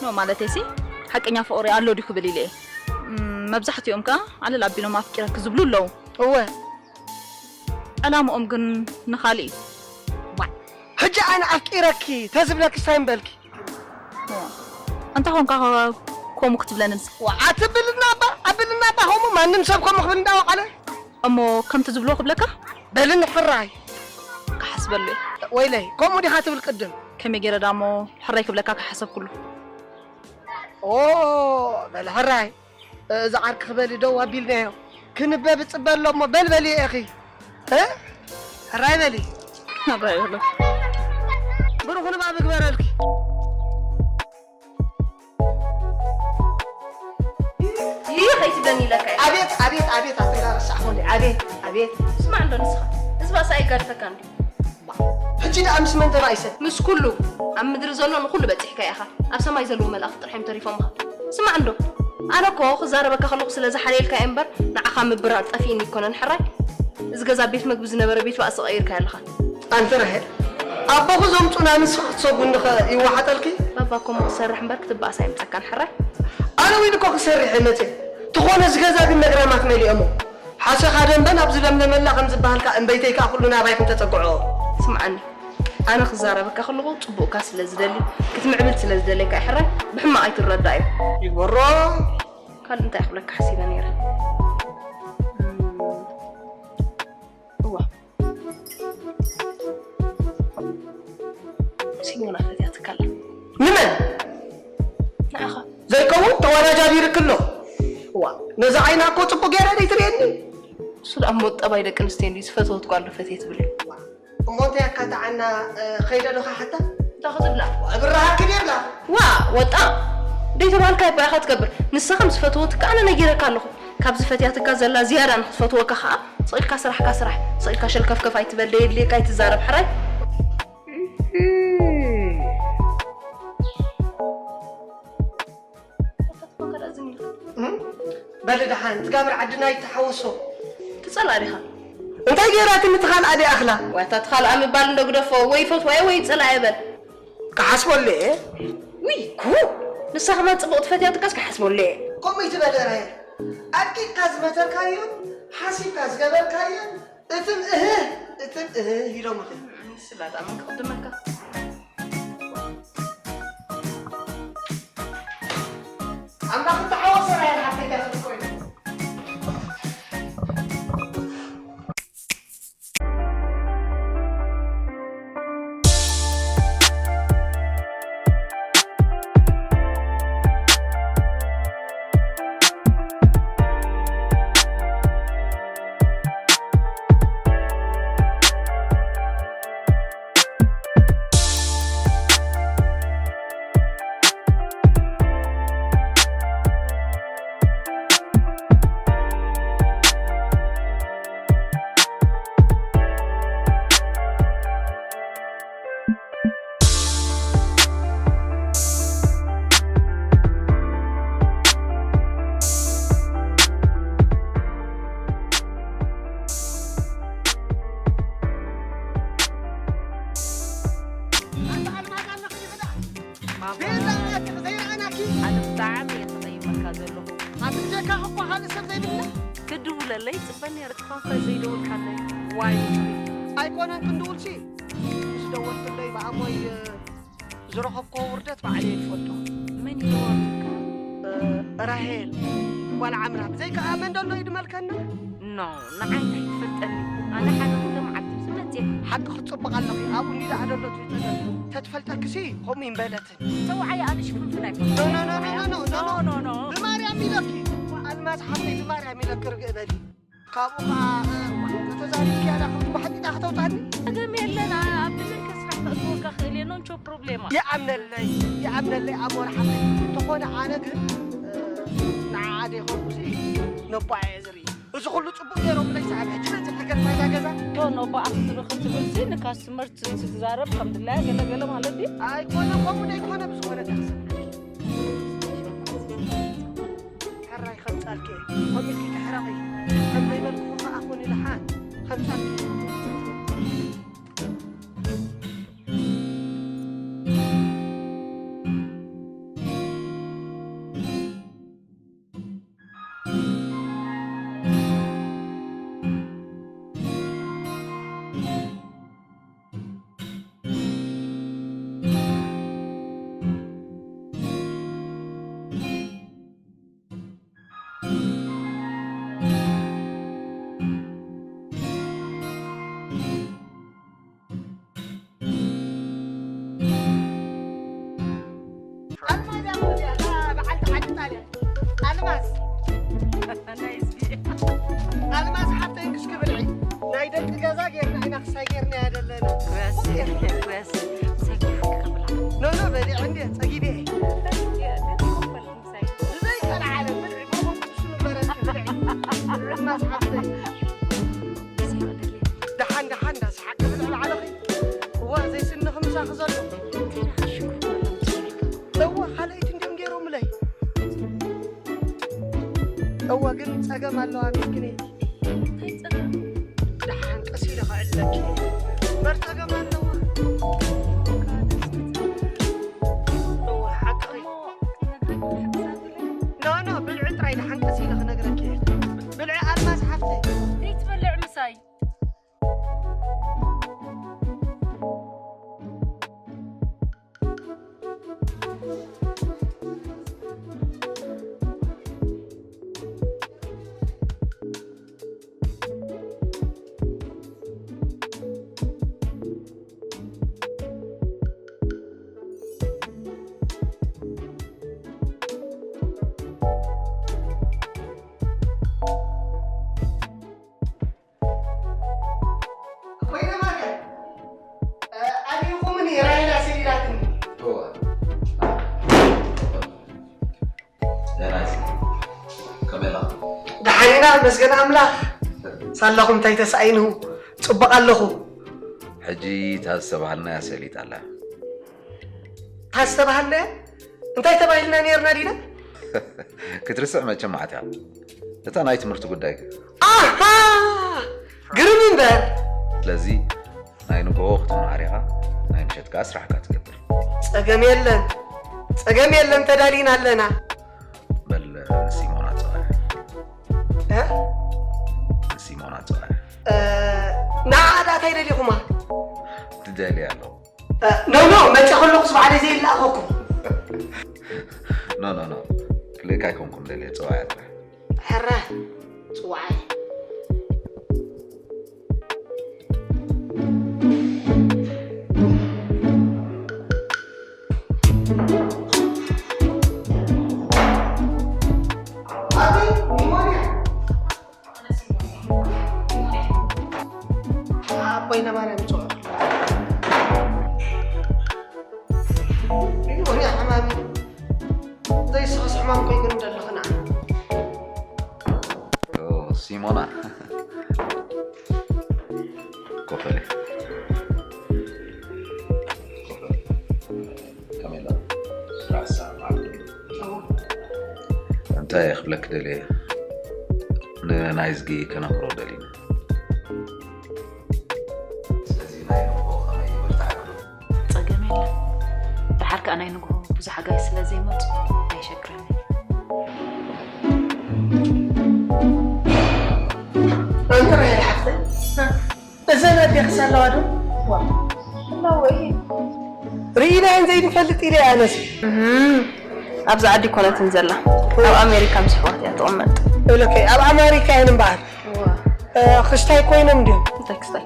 ኖ ማለተይሲ ሓቀኛ ፍቕሪ ኣሎ ድዩ ክብል ኢለ እየ። እም፣ መብዛሕትኦም ከኣ ዓለል ኣቢሎም ኣፍቂረኪ ዝብሉ ኣለዉ። እወ። ዕላምኦም ግን ንኻልእ እዩ። ዋእ። ሕጂ ኣነ ኣፍቂረኪ ተዝብለኪ እንታይ ምበልኪ? እንታይ ኾንካ ከምኡ ክትብለኒ ንስኻ? ዋእ ኣትብልና እባ ኣብልና እባ ከምኡ ማንም ሰብ ከምኡ ክብል እንዳወዓለ። እሞ ከምቲ ዝብልዎ ክብለካ? በልኒ ሕራይ ክሓስበሉ እየ። ወይለይ ከምኡ ዲኻ ትብል ቅድም? ከመይ ገይረ ዳሞ ሕራይ ክብለካ ከይሓሰብኩሉ። ኦ በል ሕራይ እዚ ዓርኪ ክበሊ ደው ኣቢልናዮ ክንበብ እጽበ ኣሎ እሞ በል በልዮ ኢኺ እ ሕራይ በሊ ናብራ ይብሎ። ብሩኽ ንባብ ግበረልኪ። ይህ ከይትብለኒ ኢለካ እየ። ኣቤት ኣቤት ኣቤት ኣተጋርሳ ሆንዲ ኣቤት ኣቤት። ስማዕ እንዶ ንስኻ፣ እዚ ባእሲ ኣይጋድፈካ እንዲ። ሕጂ ደኣ ምስ መን ተባኢሰ? ምስ ኩሉ ኣብ ምድሪ ዘሎ ንኹሉ በጺሕካ ኢኻ። ኣብ ሰማይ ዘለዉ መላእኽቲ ጥራሕ እዮም ተሪፎምኻ። ስማዕ እንዶ፣ ኣነ እኮ ክዛረበካ ከለኹ ስለ ዝሓለየልካ እየ እምበር ንዓኻ ምብራር ጠፊእኒ ኣይኮነን ሕራይ። እዚ ገዛ ቤት መግቢ ዝነበረ ቤት ባእሲ ቀይርካዮ ኣለኻ። ኣንቲ ራሄል፣ ኣቦኺ ዘምጹና ንስኺ ክትሰጉኒ ኸ ይወሓጠልኪ? ባባ እኮ እሞ ክሰርሕ እምበር ክትበኣስ ኣይምጸካን ሕራይ። ኣነ እውን እኮ ክሰርሕ እየ መጽየ። ተኾነ እዚ ገዛ ግን ነግራማት መሊኦሞ። ሓሰኻ ደንበ ናብ ዝለምለመላ ከም ዝበሃልካ እምበይተይ ከኣ ኩሉ ናባይ ክንተጸግዖ። ስምዓኒ፣ ኣነ ክዛረበካ ከለኹ ጽቡቕካ ስለ ዝደሊ፣ ክትምዕብል ስለ ዝደለይካ እየ ሕራይ፣ ብሕማቕ ኣይትረዳእዮ። ይግበሮ። ካልእ እንታይ ክብለካ ሓሲበ ነይረ? እዋ። ሲሞና ፈትያትካ ኣላ። ንመን? ንዓኻ። ዘይከውን ተወዳጃዲርክ ኣሎ። እዋ፣ ነዚ ዓይና እኮ ጽቡቕ ገይራ ደይትርእየኒ። እሱ ደኣ እሞ ጠባይ ደቂ ኣንስትዮ እንድዩ፣ ዝፈተወት ጓል ዶ ፈትየ ትብል? እሞ እንታይ ኣካታዓና፣ እ፣ ኸይደ ዶ ኸሓታ? እንታይ ክትብላ? እብራሃ ክደብላ። ዋ፣ ወጣ። ደይተባልካ እባ ኢኻ ትገብር። ንሳ ከም ዝፈተወትካ ኣነ ነጊረካ ኣለኹ። ካብ ዝፈትያትካ ዘላ ዝያዳ ንኽትፈትወካ ኸኣ፣ ስቕ ኢልካ ስራሕካ ስራሕ። ስቕ ኢልካ ሸልከፍከፍ ኣይትበል፣ ደየድልየካ ኣይትዛረብ ሕራይ። እም፣ በሊ ደሓን፣ ትጋብር ዓድና ይተሓወሶ። ትጸልኣ ዲኻ? እንታይ ገይራትኒ ትኻልኣ ዲኣ ኣኽላ? ዋታ ትኻልኣ ምባል እንዶ ግደፎ፣ ወይ ይፈትዋ እየ ወይ ይጸልኣ እየ በል። ክሓስበሉ እየ። ውይ፣ ኩ! ንሳ ከማን ጽቡቕ ትፈትያ ትካስ ክሓስበሉ እየ። ከምኡ ይትበል ራሄል። ኣድቂቕካ ዝመተርካዮን ሓሲብካ ዝገበርካዮን እትም እህህ፣ እትም እህህ ኢሎምኺ። ንስላ ደኣ መን ክቕድመካ? ኣምላኽ እንተሓወሰ ራሄል ሓፍተይ እንታይ ክብል ኮይኑ? ኣንቲ ኣልማዝ ኣለኺ ዲኺ ደኣ? ማማ። ቤዛ እያ እትኺ ዘይረኣናኪ? ኣነ ብጣዕሚ እየ ተቐይመካ ዘለኹ። ኣቲ ብጀካኺ እኮ ካልእ ሰብ ዘይብልና። ክትድውለለይ ይጽበ ነይረ፣ እስኻ እኳ ዘይደወልካለይ። ዋይ። ኣይኮነን ክንድውልሲ። ምስ ደወልክለይ ብኣሞይ፣ እ፣ ዝረኸብክዎ ውርደት ባዕለይ ይፈልጦ። መን እዩ ደወልካ? እ፣ ራሄል፣ ጓል ዓምራ። ብዘይከኣ መን ደሎ ይድመልከና? ኖ፣ ንዓይ እንታይ ትፈልጠኒ? ኣነ ሓደ ኩለ መዓልቲ ምስ መጽየ። ሓቂ ክትጽብቕ ኣለኺ። ኣብኡ እንዲ ደኣ ደሎ ትሪጸገ። ተትፈልጠክሲ ከምኡ ይምበለትን። ሰውዓይ ኣነ ሽፍንፍን ኣይኮንኩ። ኖ፣ ኖ፣ ኖ፣ ኖ፣ ኖ፣ ኖ፣ ኖ፣ ኖ። ኖ፣ ኖ፣ ኖ። ብማርያም ኢለኪ። ኣልማዝ ሓፍተይ ብማርያም ኢለኪ ርግእ በሊ። ካብኡ ኸዓ፣ እ፣ ተተዛሪብኪ ያዳ ከምቲ ባሕጢጣ ከተውጣኒ። ጸገም የለን። ኣ-፣ ኣብ ድለይ ከስራሕ ከእትወካ ክእል እየ። ኖንቾ ፕሮብሌማ። ይኣምነለይ፣ ይኣምነለይ ኣሞራ ሓፍተይ። እንተኾነ ኣነ ግን፣ እ፣ ንዓኣ ደይኮንኩሲ ነቦኣ እየ ዝርኢ። እዚ ኩሉ ጽቡቕ ገይሮምለይ ሰዓብ ሕጂ በጺሐ ገርፋ እዛ ገዛ። ቶ ነቦኣ ክትርኢ ክትብልሲ ንካስተመር ት-፣ ትዛረብ ከም ድላያ ገለ ገለ ማለት ድዩ? ኣይኮነ፣ ከምኡ ደይኮነ ብዝኾነ ተኽስብ። ሕራይ ከምጻልኪ እየ። ከምኡ ኢልኪ ትሕረቒ። ከም ዘይበልኩኺ ከኣ ኩኒ ደሓን። ከምጻልኪ እየ። ኣልማዝ፣ በዓልቲ ዓዲ ጣልያን። ኣልማዝ። ናይ ህዝቢ። ኣልማዝ ሓፍተይ፣ ንስኪ ብልዒ። ናይ ደቂ ገዛ ጌርና ኢና ክሳይ ጌርናያ ዘለና። ኖ ኖ በሊዐ እንዴ ጸጊበ። ብዘይከልዓለ ብልዒ ብኹም ቅዱስ ንበረኒ ብልዒ። ብልዒ እናስሓብተይ። ደሓን ደሓን እንዳሰሓቅኺ ብልዒ ባዕልኺ። እዋ ዘይስንኺ ምሳኺ ዘሎ። እዋ ካልኣይቲ እንድዮም ገይሮምለይ። እዋ ግን ጸገም ኣለዋ ምስኪነይቲ። እንታይ ጸገም? ደሓን ቀስ ኢለ ከዕልለኪ። እምበር ጸገም ኣለዋ። እዋ ሓቅኺ። ኖ ኖ ብልዒ ጥራይ ደሓን ቀስ ኢለ ክነግረኪ እየ። ብልዒ ኣልማዝ ሓፍተይ። ዘይትበልዕ ምሳይ። ኮይነ ማርያም፣ እ፣ ኣዲኹምኒ ራሄላ ሰዲዳትኒ። እወ። ደህና ኢኺ? ከመይ ኣለኺ? ደሓን ኢና፣ መስገን ኣምላኽ። ሳላኹም እንታይ ተሳኢኑ? ጽቡቕ ኣለኹ። ሕጂ እታ ዝተባሃልናያ ሰሊጣ ኣላ። እታ ዝተባሃልናያ? እንታይ ተባሂልና ነይርና ዲና? ክትርስዕ መቸም መዓት እያ። እታ ናይ ትምህርቲ ጉዳይ ግን። ኣሃ! ግርም እምበር። ስለዚ ናይ ንግሆ ክትመሃር ኢኻ፣ ናይ ምሸት ከኣ ስራሕካ ትገብር። ጸገም የለን። ጸገም የለን፣ ተዳሊና ኣለና። በል ንሲሞና ጽውዓ። እ? ንሲሞና ጽውዓ። እ፣ ንዓኣ ደኣ እንታይ ደሊኹማ? ትደልያ ኣለኹ። እ፣ ኖ፣ ኖ፣ መጺኣ ከለኹስ ባዕለይ ዘይለኣኸኩም። ኖ፣ ኖ፣ ኖ። ክልእካ ኣይኮንኩን ደልየ፣ ጽውዓያ ጥራሕ። ሕረ፣ ጽውዓይ። ኣቦይ ነባርያ ምጽዋዕ። እዩ፣ ወንያ ሕማም እዩ። ዘይስኽስ ሕማም ኮይ ግን ደለኽና። ኦ፣ ሲሞና። ኮፈሌ። ኮፈሌ። ከመይ ኣላ? ስራሕ ሰዓት መዓልቲ። እንታይ ክብለኪ ደልየ? ንናይዝጊ ከነኽብሮ ደሊና። ስለዚ ናይ ንግሆ ከመይ ይበርትዓሉ? ጸገም የለን። ደሓር ከኣ ናይ ንግሆ ብዙሕ ኣጋይሽ ስለ ዘይመጹ ኣየሸግረንን። ኣንተ ራሄል ሓፍተይ፣ እዘን ኣዴኽስ ኣለዋ ዶ? ዋ፣ ኣለዋ እየ። ርኢናየን ዘይንፈልጥ ኢለ እየ ኣነስ። እህም፣ ኣብዚ ዓዲ ኣይኮነትን ዘላ። ኣብ ኣሜሪካ ምስ ኣሕዋት እያ ትቕመጥ። እብለከ፣ ኣብ ኣማሪካ እየን እምበኣር። ዋ። እ፣ ክስታይ ኮይኖም ድዮም? እንታይ ክስታይ?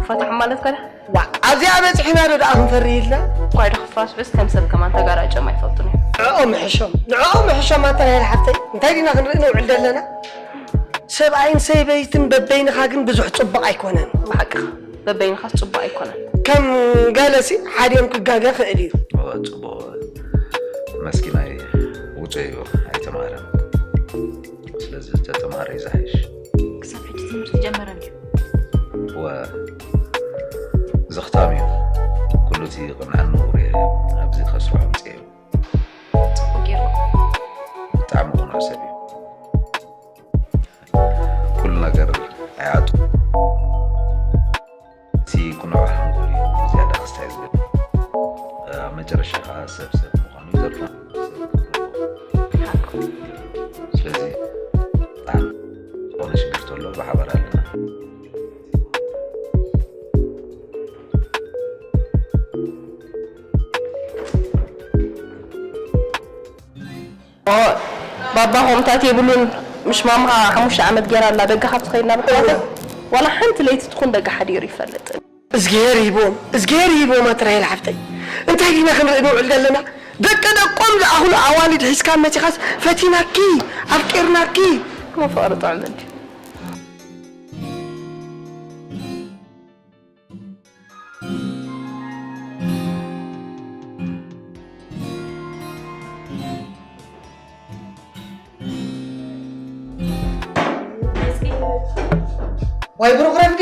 ክፋትሖም ማለት ከ? ዋ፣ ኣብዚኣ በጺሕና ዶ ደኣ ክንፈሪ ኢልና? እኳ ዶ ክፋስሑስ ከም ሰብ ከማን ተጋራጭዮም ኣይፈልጡን እዮም። ንዕኦም ምሕሾም፣ ንዕኦም ምሕሾም ኣንታ ራሄል ሓፍተይ፣ እንታይ ዲና ክንርኢ ንውዕል ዘለና? ሰብኣይን ሰበይትን በበይንኻ ግን ብዙሕ ጽቡቕ ኣይኮነን። ብሓቅኻ፣ በበይንኻስ ጽቡቕ ኣይኮነን። ከም ገለሲ ሓዲኦም ክጋገ ክእል እዩ። እወ፣ ጽቡቕ። መስኪናይ ውጹእ እዩ፣ ኣይተማሃረን። ስለዚ ተተማሃረ እዩ ዝሓይሽ። ክሳብ ሕጂ ትምህርቲ ጀመረ እንድዩ። እወ፣ ዘኽታም እዩ። ኩሉ እቲ ቅንዕንኡ ርእየ ኣብዚ ከስርሖ ኣምጽኤ እዩ። ጽቡቕ ገይሩ። ብጣዕሚ ቅኑዕ ሰብ እዩ። ኩሉ ነገር ኣይዓጡ። እቲ ቅኑዕ ሓንጎል እዩ ዝያዳ ክስታይ ዝብል። ኣብ መጨረሻ ከኣ ሰብ ሰብ ምዃኑ ይተርፎ። ሓቁ። ስለዚ ብጣዕሚ ዝኾነ ሽግር ተሎ ብሓባር ኣለና። ኦ፣ ባባ ከምኡታት የብሉን። ምሽ ማማ ሓሙሽተ ዓመት ገይራ ኣላ። ደገ ካብ ትኸይድ ናብ ኣሕዋተይ ዋላ ሓንቲ ለይቲ ትኹን ደገ ሓዲሩ ይፈልጥ። እዝግሄር ይቦም፣ እዝግሄር ይቦም ኣትራሄል ሓፍተይ። እንታይ ዲና ክንርኢ ንውዕል ዘለና? ደቂ ደቆም ዝኣኽሉ ኣዋልድ ሒዝካ መጺኻስ ፈቲናኪ፣ ኣፍቂርናኪ። እሞ ፍቕሪ ጥዑም እንድዩ። ዋይ ብሩኽ ረፍዲ፣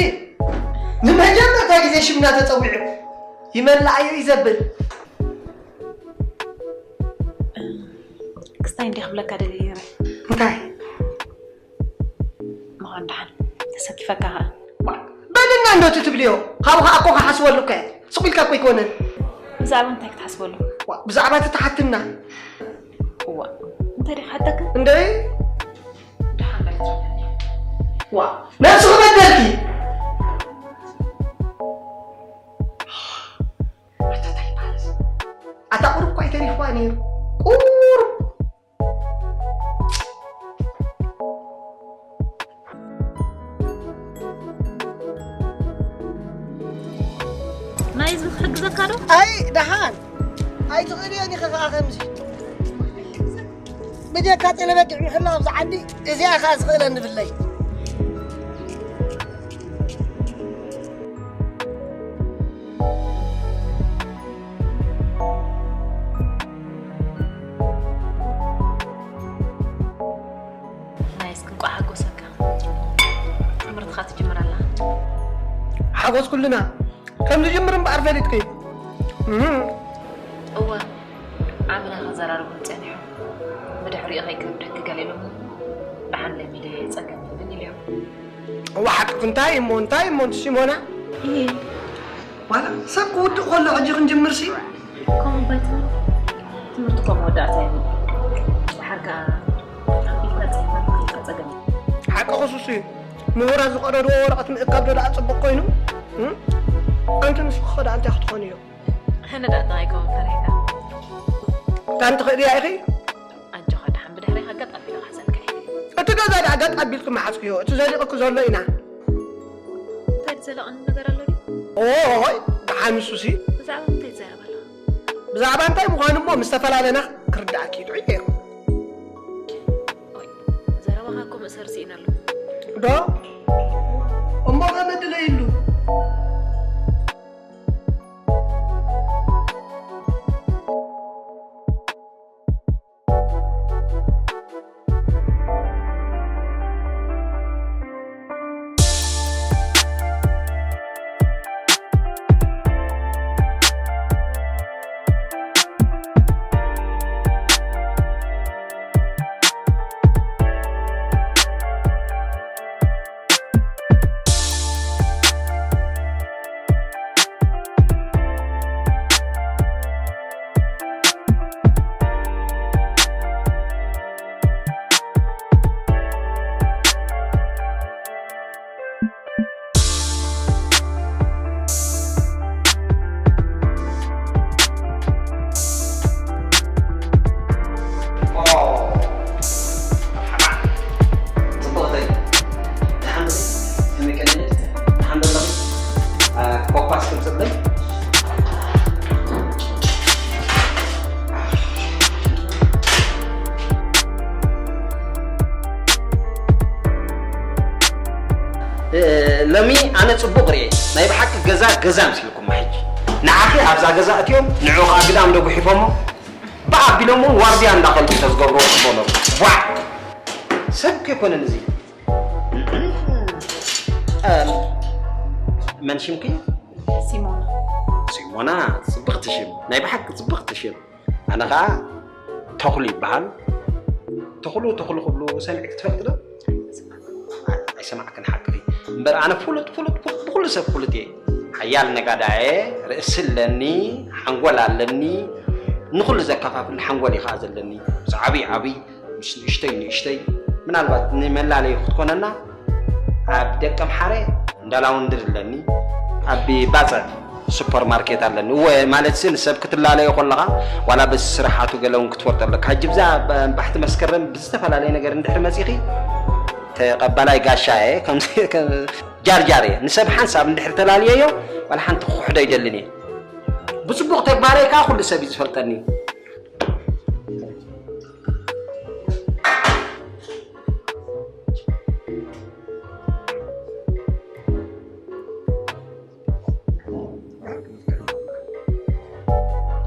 ንመጀመርታ ግዜ ሽምና ተጸዊዑ ይመላኣዩ እዩ ዘብል። ክስታይ እንዲያ ክብለካ ደልየ ነይረ። እንታይ? ምዃን ደሓን ተሰኪፈካ ኸኣ። በልና እንዶ እቲ ትብልዮ፣ ካብኡ ኸኣ እኮ ክሓስበሉ እኮ እየ። ስቕ ኢልካ እኮ ኣይኮነን። ብዛዕባ እንታይ ክትሓስበሉ? ዋ፣ ብዛዕባ እቲ ተሓትና። እዋ፣ እንታይ ዲኻ ሓተካ? እንደይ ደሓን በል ትረዳኒ። ዋ፣ ነብስኺ በደልኪ። ኣታ እንታይ ይበሃል እዚ? ኣታ ቁሩብ እኳ ኣይተሪፍዋ ነይሩ። ቁሩብ። ናይዚ ክሕግዘካ ዶ? ኣይ ደሓን ኣይትኽእልዮን ኢኺ ኸዓ ከምዚ ብጀካ ጤለበጊዕ ምሕላው ኣብዚ ዓዲ እዚኣ ኢኻ ዝኽእለኒ ብለይ። ናይስ ክንቋ ሓጎሰካ ትምህርትኻ ትጅምር ኣላ። ሓጎስ ኩልና ከም ዝጅምር እምበኣር ፈሊጥኪ። እህ፣ እወ ዓብና ከዘራርቡን ጸኒሖም ብድሕሪኡ ከይከብደኪ ገለ ኢሎም ደሓን ለሚደ ጸገም የብልን ኢሎም። እወ ሓቅኺ እንታይ እሞ እንታይ እሞ ሲሞና ይሄ ዋላ ሰብ ክውድእ ከሎ ሕጂ ክንጅምር ሲ ከምኡ ባይትብል ትምህርቲ እኮ መወዳእታ የብሉ። ድሓር ከኣ ኣንቢብካ ጽሒፍካ ምምሃር ጸገም እዩ። ሓቂ ክሱስ እዩ። ምሁራት ዝቐደድዎ ወረቐት ምእካብ ዶ ደኣ ጽቡቕ ኮይኑ? እም? ኣንቲ ንስኺ ኸ ደኣ እንታይ ክትኾኒ እዮ? ኣነ ደኣ እንታይ ክኸውን ፈሪሕካ? እታ እንትኽእልያ ኢኺ? ኣጆኻ ደሓን ብድሕሪኻ ገጥ ኣቢለ ክሓዘልካ እየ። እቲ ገዛ ደኣ ገጥ ኣቢልኪ ምሓዝክዮ። እቲ ዘሊቕኪ ዘሎ ኢና። እንታይ ዝዘለቐኒ ነገር ኣሎ ድዩ? ኦሆይ ደሓን ንሱሲ። ብዛዕባ እንታይ ትዛረብ ኣለኻ? ብዛዕባ እንታይ ምዃኑ እሞ ምስ ተፈላለና ክርድኣኪ እዩ ጥዑይ ነይሩ። ኦይ፣ ዘረባኻ እኮ መእሰሪ ስኢነ ኣለኹ። ዶ? እሞ ገመድ ለይሉ። ሎሚ ኣነ ጽቡቕ ርእየ። ናይ ብሓቂ ገዛ ገዛ መሲልኩማ ሕጂ። ንዓኺ ኣብዛ ገዛ እትዮም ንዑ ከኣ ግዳም ዶ ጉሒፎሞ? ብኣቢሎም እውን ዋርድያ እንዳኸልኩ ተዝገብርዎ ጽቡቕ ነሩ። ቧዕ! ሰብ እኮ ኣይኮነን እዚ። መን ሽምኪ? ሲሞና። ሲሞና ጽብቕቲ ሽም። ናይ ብሓቂ ጽብቕቲ ሽም። ኣነ ኸዓ ተኽሉ ይበሃል። ተኽሉ ተኽሉ ክብሉ ሰሚዕኪ ትፈልጢ ዶ? ኣይሰማዕክን ሓቅኺ። እምበር ኣነ ፍሉጥ ፍሉጥ ፍሉጥ ብኹሉ ሰብ ፍሉጥ እየ። ሓያል ነጋዳየ፣ ርእሲ ኣለኒ፣ ሓንጎል ኣለኒ፣ ንኹሉ ዘከፋፍል ሓንጎል እዩ ኸዓ ዘለኒ። ምስ ዓብይ ዓብይ፣ ምስ ንእሽተይ ንእሽተይ፣ ምናልባት ንመላለዩ ክትኮነና ኣብ ደቀምሓረ እንዳ ላውንድሪ ኣለኒ፣ ኣብ ባጽዕ ሱፐር ማርኬት ኣለኒ። እወ ማለት ሲ ንሰብ ክትላለዮ ከለኻ ዋላ በዚ ስራሓቱ ገለ እውን ክትፈልጦ ኣለካ። ሕጂ ብዛ ባሕቲ መስከረም ብዝተፈላለየ ነገር እንድሕር መጺኺ ተቐባላይ ጋሻ እየ። ከምዚ ከም ጃርጃር እየ። ንሰብ ሓንሳብ እንድሕር ተላልየዮ ዋላ ሓንቲ ክኩሕዶ ኣይደልን እየ። ብጽቡቕ ተግባረይ ከኣ ኩሉ ሰብ እዩ ዝፈልጠኒ።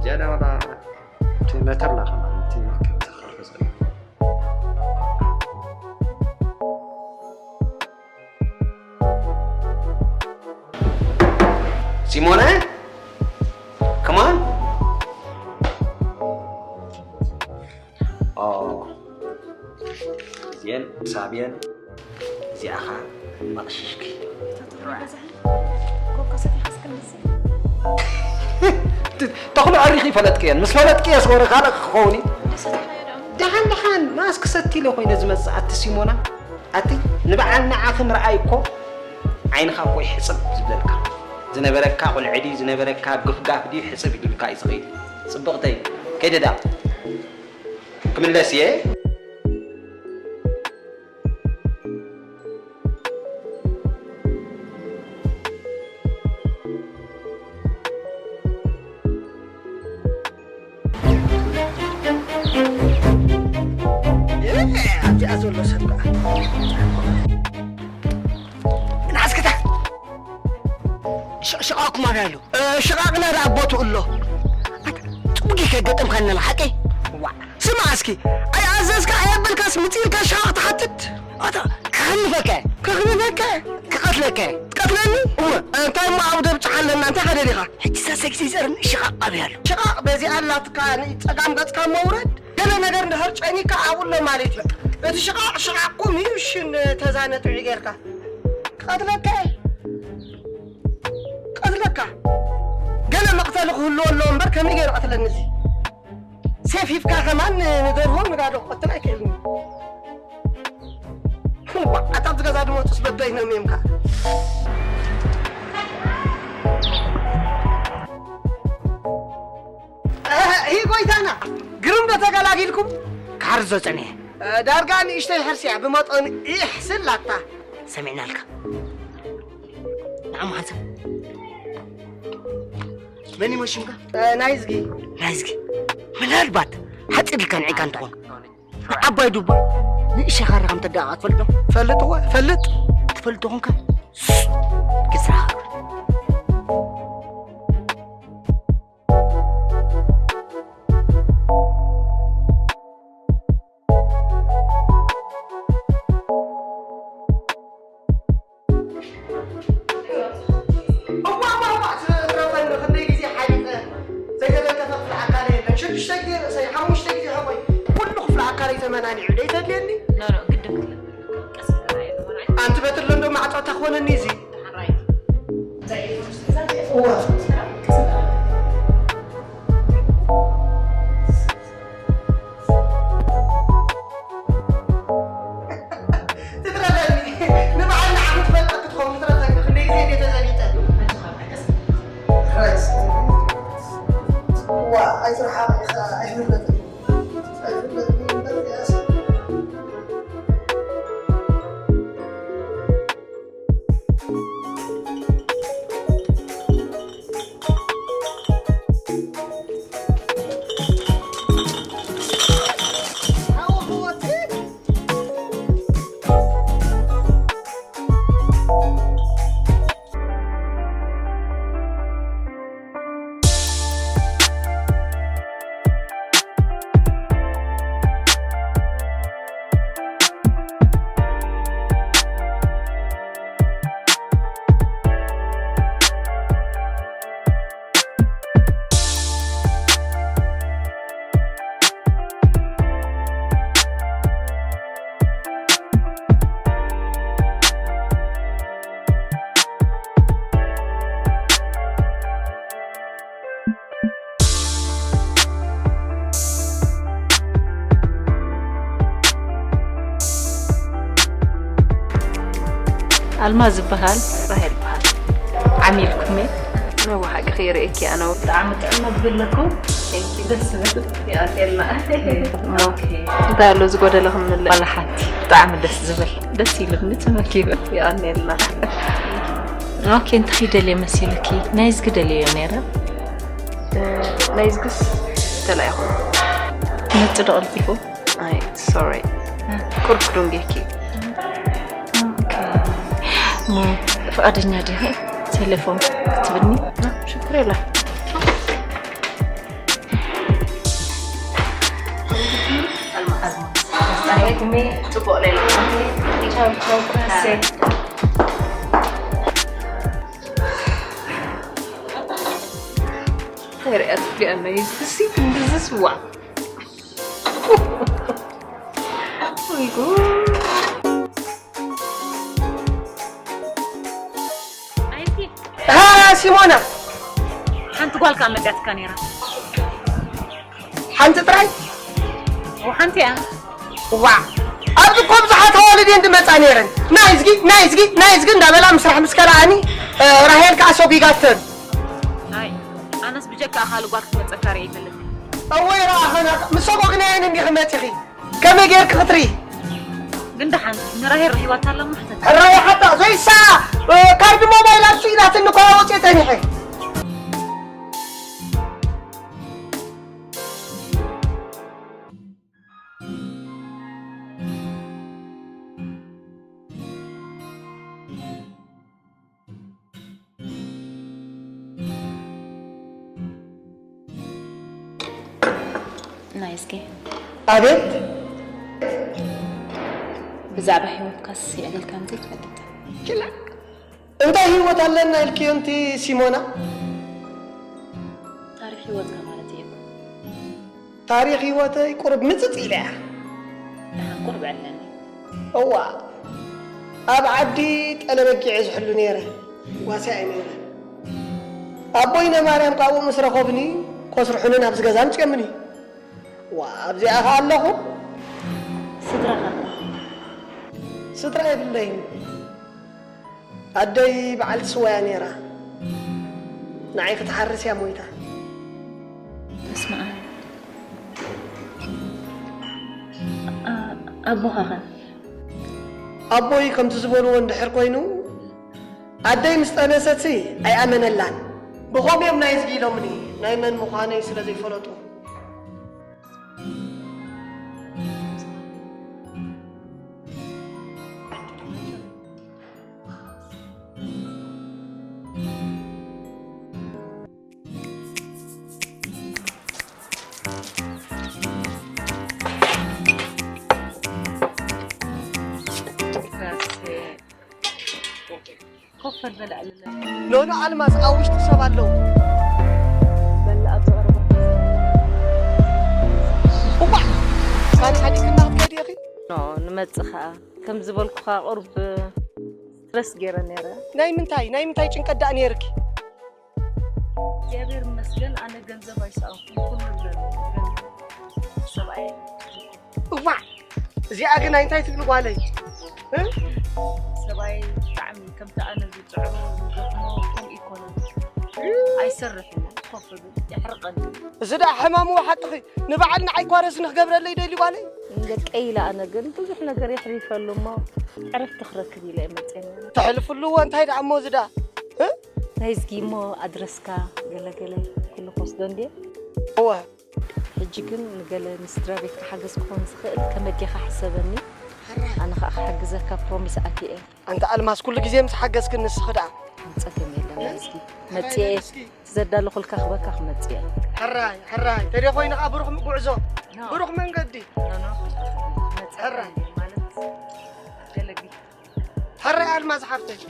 ዝያዳ ዋላ እቲ መተላ ከማን እቲ ክተኸርበ ዘሎ። ሲሞነ፣ come on. ኦ፣ ዜን ሳብየን እዚኣኻ መቕሽሽኪ። ኮካ ሰቲኻስ ክንድዚ? ተኽሉ ኣሪኺ ፈለጥክየን። ምስ ፈለጥክየስ ወረ ካልእ ክኸውን እዩ። ደሓን ደሓን ማስክ ሰቲለ ኮይነ ዝመጽእ ኣቲ ሲሞና። ኣቲ ንበዓል ንዓኺ ምርኣይ እኮ ዓይንኻ እኮ ይሕጽብ ዝብለልካ። ዝነበረካ ቁልዒ ድዩ ዝነበረካ ግፍጋፍ ድዩ ሕጽብ ኢሉልካ እዩ ዝኸይድ። ጽብቕተይ ከይደ ዳ ክምለስ እየ። ኣብዚኣ ዘሎ ሰብ ከዓ ምናስክታ ሽቕሽቓኩም ኣበይ ኣሎ? ሽቓቕና ደኣ ቦትኡ ኣሎ። ኣታ ጽቡቕ ጌርካ ኣይገጠምካን ኣለኻ ሓቀይ? ዋዕ። ስማዕ እስኪ፣ ኣይኣዘዝካ ኣየበልካስ ምጺእልካ ሽቓቕ ትሓትት? ኣታ ከኽንፈካ እየ። ከኽንፈካ እየ? ክቐትለካ እየ። ትቀትለኒ? እወ። እንታይ እሞ ኣብ ደብጽሓ ኣለና? እንታይ ከደሊኻ? ሕጂ እዛ ሰጊት ይዘርኒ ሽቓቕ ኣበይ ኣሎ? ሽቓቕ በዚኣ ኣላትካ ንጸጋም ገጽካ መውረድ? ገለ ነገር እንድሕር ጨኒካ ኣብኡ ኣሎ ማለት እዩ። እቲ ሽቓቕ ሽቓቕኩም እዩ። እሺ፣ ተዛነጥዒ ጌርካ። ክቐትለካ እየ። ቀትለካ። ገለ መቕተሊ ክህልዎ ኣለዎ እምበር ከመይ ገይሩ ቀትለኒ እዚ? ሴፍ ሂብካ ከማን ንደርሆ ንጋዶ ክቐትል ኣይክእልን እዩ። ዋዕ፣ ኣታ ኣብዚ ገዛ ድመፁስ በበይኖም እዮም ከኣ። እህ፣ ይህ ጎይታና ግርም ዶ ተገላጊልኩም? ካርዞ ጸኒሐ። ዳርጋ ንእሽተይ ሕርሲ እያ ብመጠኑ ኢሕ ስላታ። ሰሚዕናልካ። ንዓም ሓንሳብ። መን ይሞ ሽምካ? ናይዝጊ። ናይዝጊ። ምናልባት ሓፂር ኢልካ ንዒካ እንትኾን። ንዓባይ ዱባ ንእሽተይ ካራ ከም ተደቃ ትፈልጦ? ፈልጥ እወ፣ ፈልጥ። ትፈልጦ ኾንካ? ሱስ! ግዝራኻ። እዋ፣ እዋ፣ እዋ፣ ትረፈኒ፣ ክንደይ ግዜ ሓሊጠ፣ ዘይተተንከፈ ክፍሊ ኣካለይ የለን። ሽዱሽተ ግዜ ርእሰይ፣ ሓሙሽተ ግዜ ሕቖይ፣ ኩሉ ክፍሊ ኣካለይ ተመናኒዑ፣ ደይተድልየኒ? ኖ፣ ኖ፣ ግድን ክትብል። ቀስ ክትብል ኣየድልዮን። ኣንቲ በትሪ ለንዶ ማዕጾ እታ ክኾነኒ እዚ። ደሓን ራይ። እዋ። ትትረፈኒ። ንበዓል ንዓኹ ትፈልጠ ክትኸውን ትትረፈኒ። ክንደይ ግዜ እንዴ ተዘሊጠ። ዋ፣ ኣይትርሓቕ ኢኻ፣ ኣይፍለጥን። ኣይፍለጥን እምበር ያስ። ኣልማዝ ዝበሃል። ራሄል በሃል። ዓሚልኩም እየ። ነዋ ሓቂ ከይርእየኪ ኣነ። ብጣዕሚ ጥዕም መግቢ ኣለኩም። Thank you፣ ደስ ዝብል። ይቐንየልና። ኦኬ። እንታይ ኣሎ ዝጎደለ ክምልእ? ዋላ ሓንቲ። ብጣዕሚ ደስ ዝብል። ደስ ኢሉኒ፣ ተመጊበ። ይቐንየልና። ኦኬ፣ እንታይ ይደልየ መሲልኪ? ናይዝጊ ደልየዮ ነይረ። እ፣ ናይዝግስ ተላኢኹ። ነጭ ዶ ቀልጢፉ? ኣይ፣ ሶሪ። እ። ቁሩብ ክዱንጌኪ። ኦኬ። እሞ ፍቓደኛ ዲኺ ቴሌፎን ክትብልኒ? እ፣ ሽግር የለን። ጽቡቕ ሌሊት። ቻው፣ ቻው፣ ኩራሴ። ገመይ ክሲ ክንድዚ ስዋ። ወይ ጉድ። ኣይሲ፣ አ፣ ሲሞና። ሓንቲ ጓል ከኣ መዳትካ ነይራ። ሓንቲ ጥራይ? እው፣ ሓንቲ እያ። ዋ፣ ኣብዚ እኮ ብዙሓት ኣዋልድ እየን ዝመጻ ነይረን። ናይ እዝጊ፣ ናይ እዝጊ፣ ናይ እዝጊ እንዳበላ ምስራሕ ምስ ከለኣኒ፣ እ፣ ራሄል ከኣ ሰጒጋተን። ኣይ፣ ኣነስ ብጀካ ካልእ ጓል ክትመጸካ ርእየ ኣይፈልጥን። እወ፣ ይረኣኸና፣ ምስ ሰጎግናየን እንዲኺ መጺኺ። ከመይ ጌርኪ ክትርኢ? ግን ደሓን፣ ንራሄል ርሂባታ ኣላ እሞ ሕተታ። ሕራይ ሓታ፣ ዘይሳ፣ እ፣ ካርድ ሞባይል ኣብ ስኢላትኒ እኮ ኣውፅኤ ጸኒሐ። ናይ እስኪ ኣቤት። ብዛዕባ ህይወትካስ የዕሊልካ እንተ ትፈልጥ? ኪላ፣ እንታይ ህይወት ኣለና ኢልክዮ እንቲ ሲሞና? ታሪኽ ህይወትካ ማለት እየ እኮ። ታሪኽ ህይወተይ ቁሩብ ምጽጽ ኢለ እያ። ደሓን ቁሩብ ዕለኒ። እዋ፣ ኣብ ዓዲ ጠለበጊዐ ዝሕሉ ነይረ፣ ጓሳ እየ ነይረ። ኣቦይ ነማርያም ካብኡ ምስ ረኸብኒ፣ ከስርሑኒ ናብዚ ገዛ ኣምጽኦምኒ። ዋ፣ ኣብዚኣ ኸኣ ኣለኹ። ስድራኻ? ስድራ የብለይን። ኣደይ በዓልቲ ስዋ እያ ነይራ። ንዓይ ክትሓርስ እያ ሞይታ። በስመ ኣብ። ኣ-፣ ኣቦኻ ኸ? ኣቦይ ከምቲ ዝበልዎ እንድሕር ኮይኑ፣ ኣደይ ምስ ጠነሰትሲ ኣይኣመነላን። ብኸምኡ እዮም ናይ እዝጊ ኢሎምኒ፣ ናይ መን ምዃነይ ስለ ዘይፈለጡ። ኮፍ በል በል ኣለ። ኖኖ ኣልማዝ ኣብ ውሽጢ ሰብ ኣለዉ። በል ኣብ ዘቐረባ። እዋዕ! ካን ሓዲግና ክትከዲ ኢኺ? ኖ፣ ንመጽእ ኸኣ። ከም ዝበልኩኻ ቁሩብ ስትረስ ገይረ ነይረ። ናይ ምንታይ፣ ናይ ምንታይ ጭንቀት ደኣ ነይርኪ? እግዚኣብሔር ይመስገን፣ ኣነ ገንዘብ ኣይሰኣንኩን፣ ኩሉ ኣለኒ። ገንዘብ ሰብኣየ። እዋዕ! እዚኣ ግን እንታይ ትብሊ ጓለይ? እ? ሰብኣየ ብጣዕሚ ከምቲ ኣነ ዝጽዕሮ ዝደኽሞ ከምኡ ኣይኮነን። ኣይሰርሕን፣ ኮፍ ይብል፣ የሕርቐኒ። እዚ ደኣ ሕማም እዎ ሓቅኺ። ንበዓል ንዓይ እኳ ረስኒ ክገብረለይ ደልዩ ጓለይ። ንደቀይ ኢለ ኣነ ግን ብዙሕ ነገር የሕሊፈሉ እሞ ዕረፍቲ ክረክብ ኢለ እየ መፅኤ ነይረ። ተሕልፍሉ እዎ እንታይ ደኣ እሞ እዚ ደኣ? እ? ናይ እዝጊ እሞ ኣድረስካ ገለ ገለ ኩሉ ክወስዶ እንድየ። እወ። ሕጂ ግን ንገለ ንስድራ ቤትካ ሓገዝ ክኾን ዝኽእል ከም ኣዴኻ ሕሰበኒ። ሕራይ። ኣነ ኸኣ ክሓግዘካ ፕሮሚስ ኣትየ እየ። ኣንቲ ኣልማዝ ኩሉ ግዜ ምስ ሓገዝክኒ ንስኺ ደኣ። ጸገም የለን ናይ እዝጊ። መጽየ። ዘዳለኹልካ ክበካ ክመጽእ እየ። ሕራይ፣ ሕራይ። ተደ ኮይኑ ከኣ ብሩኽ ጉዕዞ፣ ኖ። ብሩኽ መንገዲ። ኖ፣ ኖ። መጽእ ሕራይ። ማለት ገለ ግዜ። ሕራይ ኣልማዝ ሓፍተይ።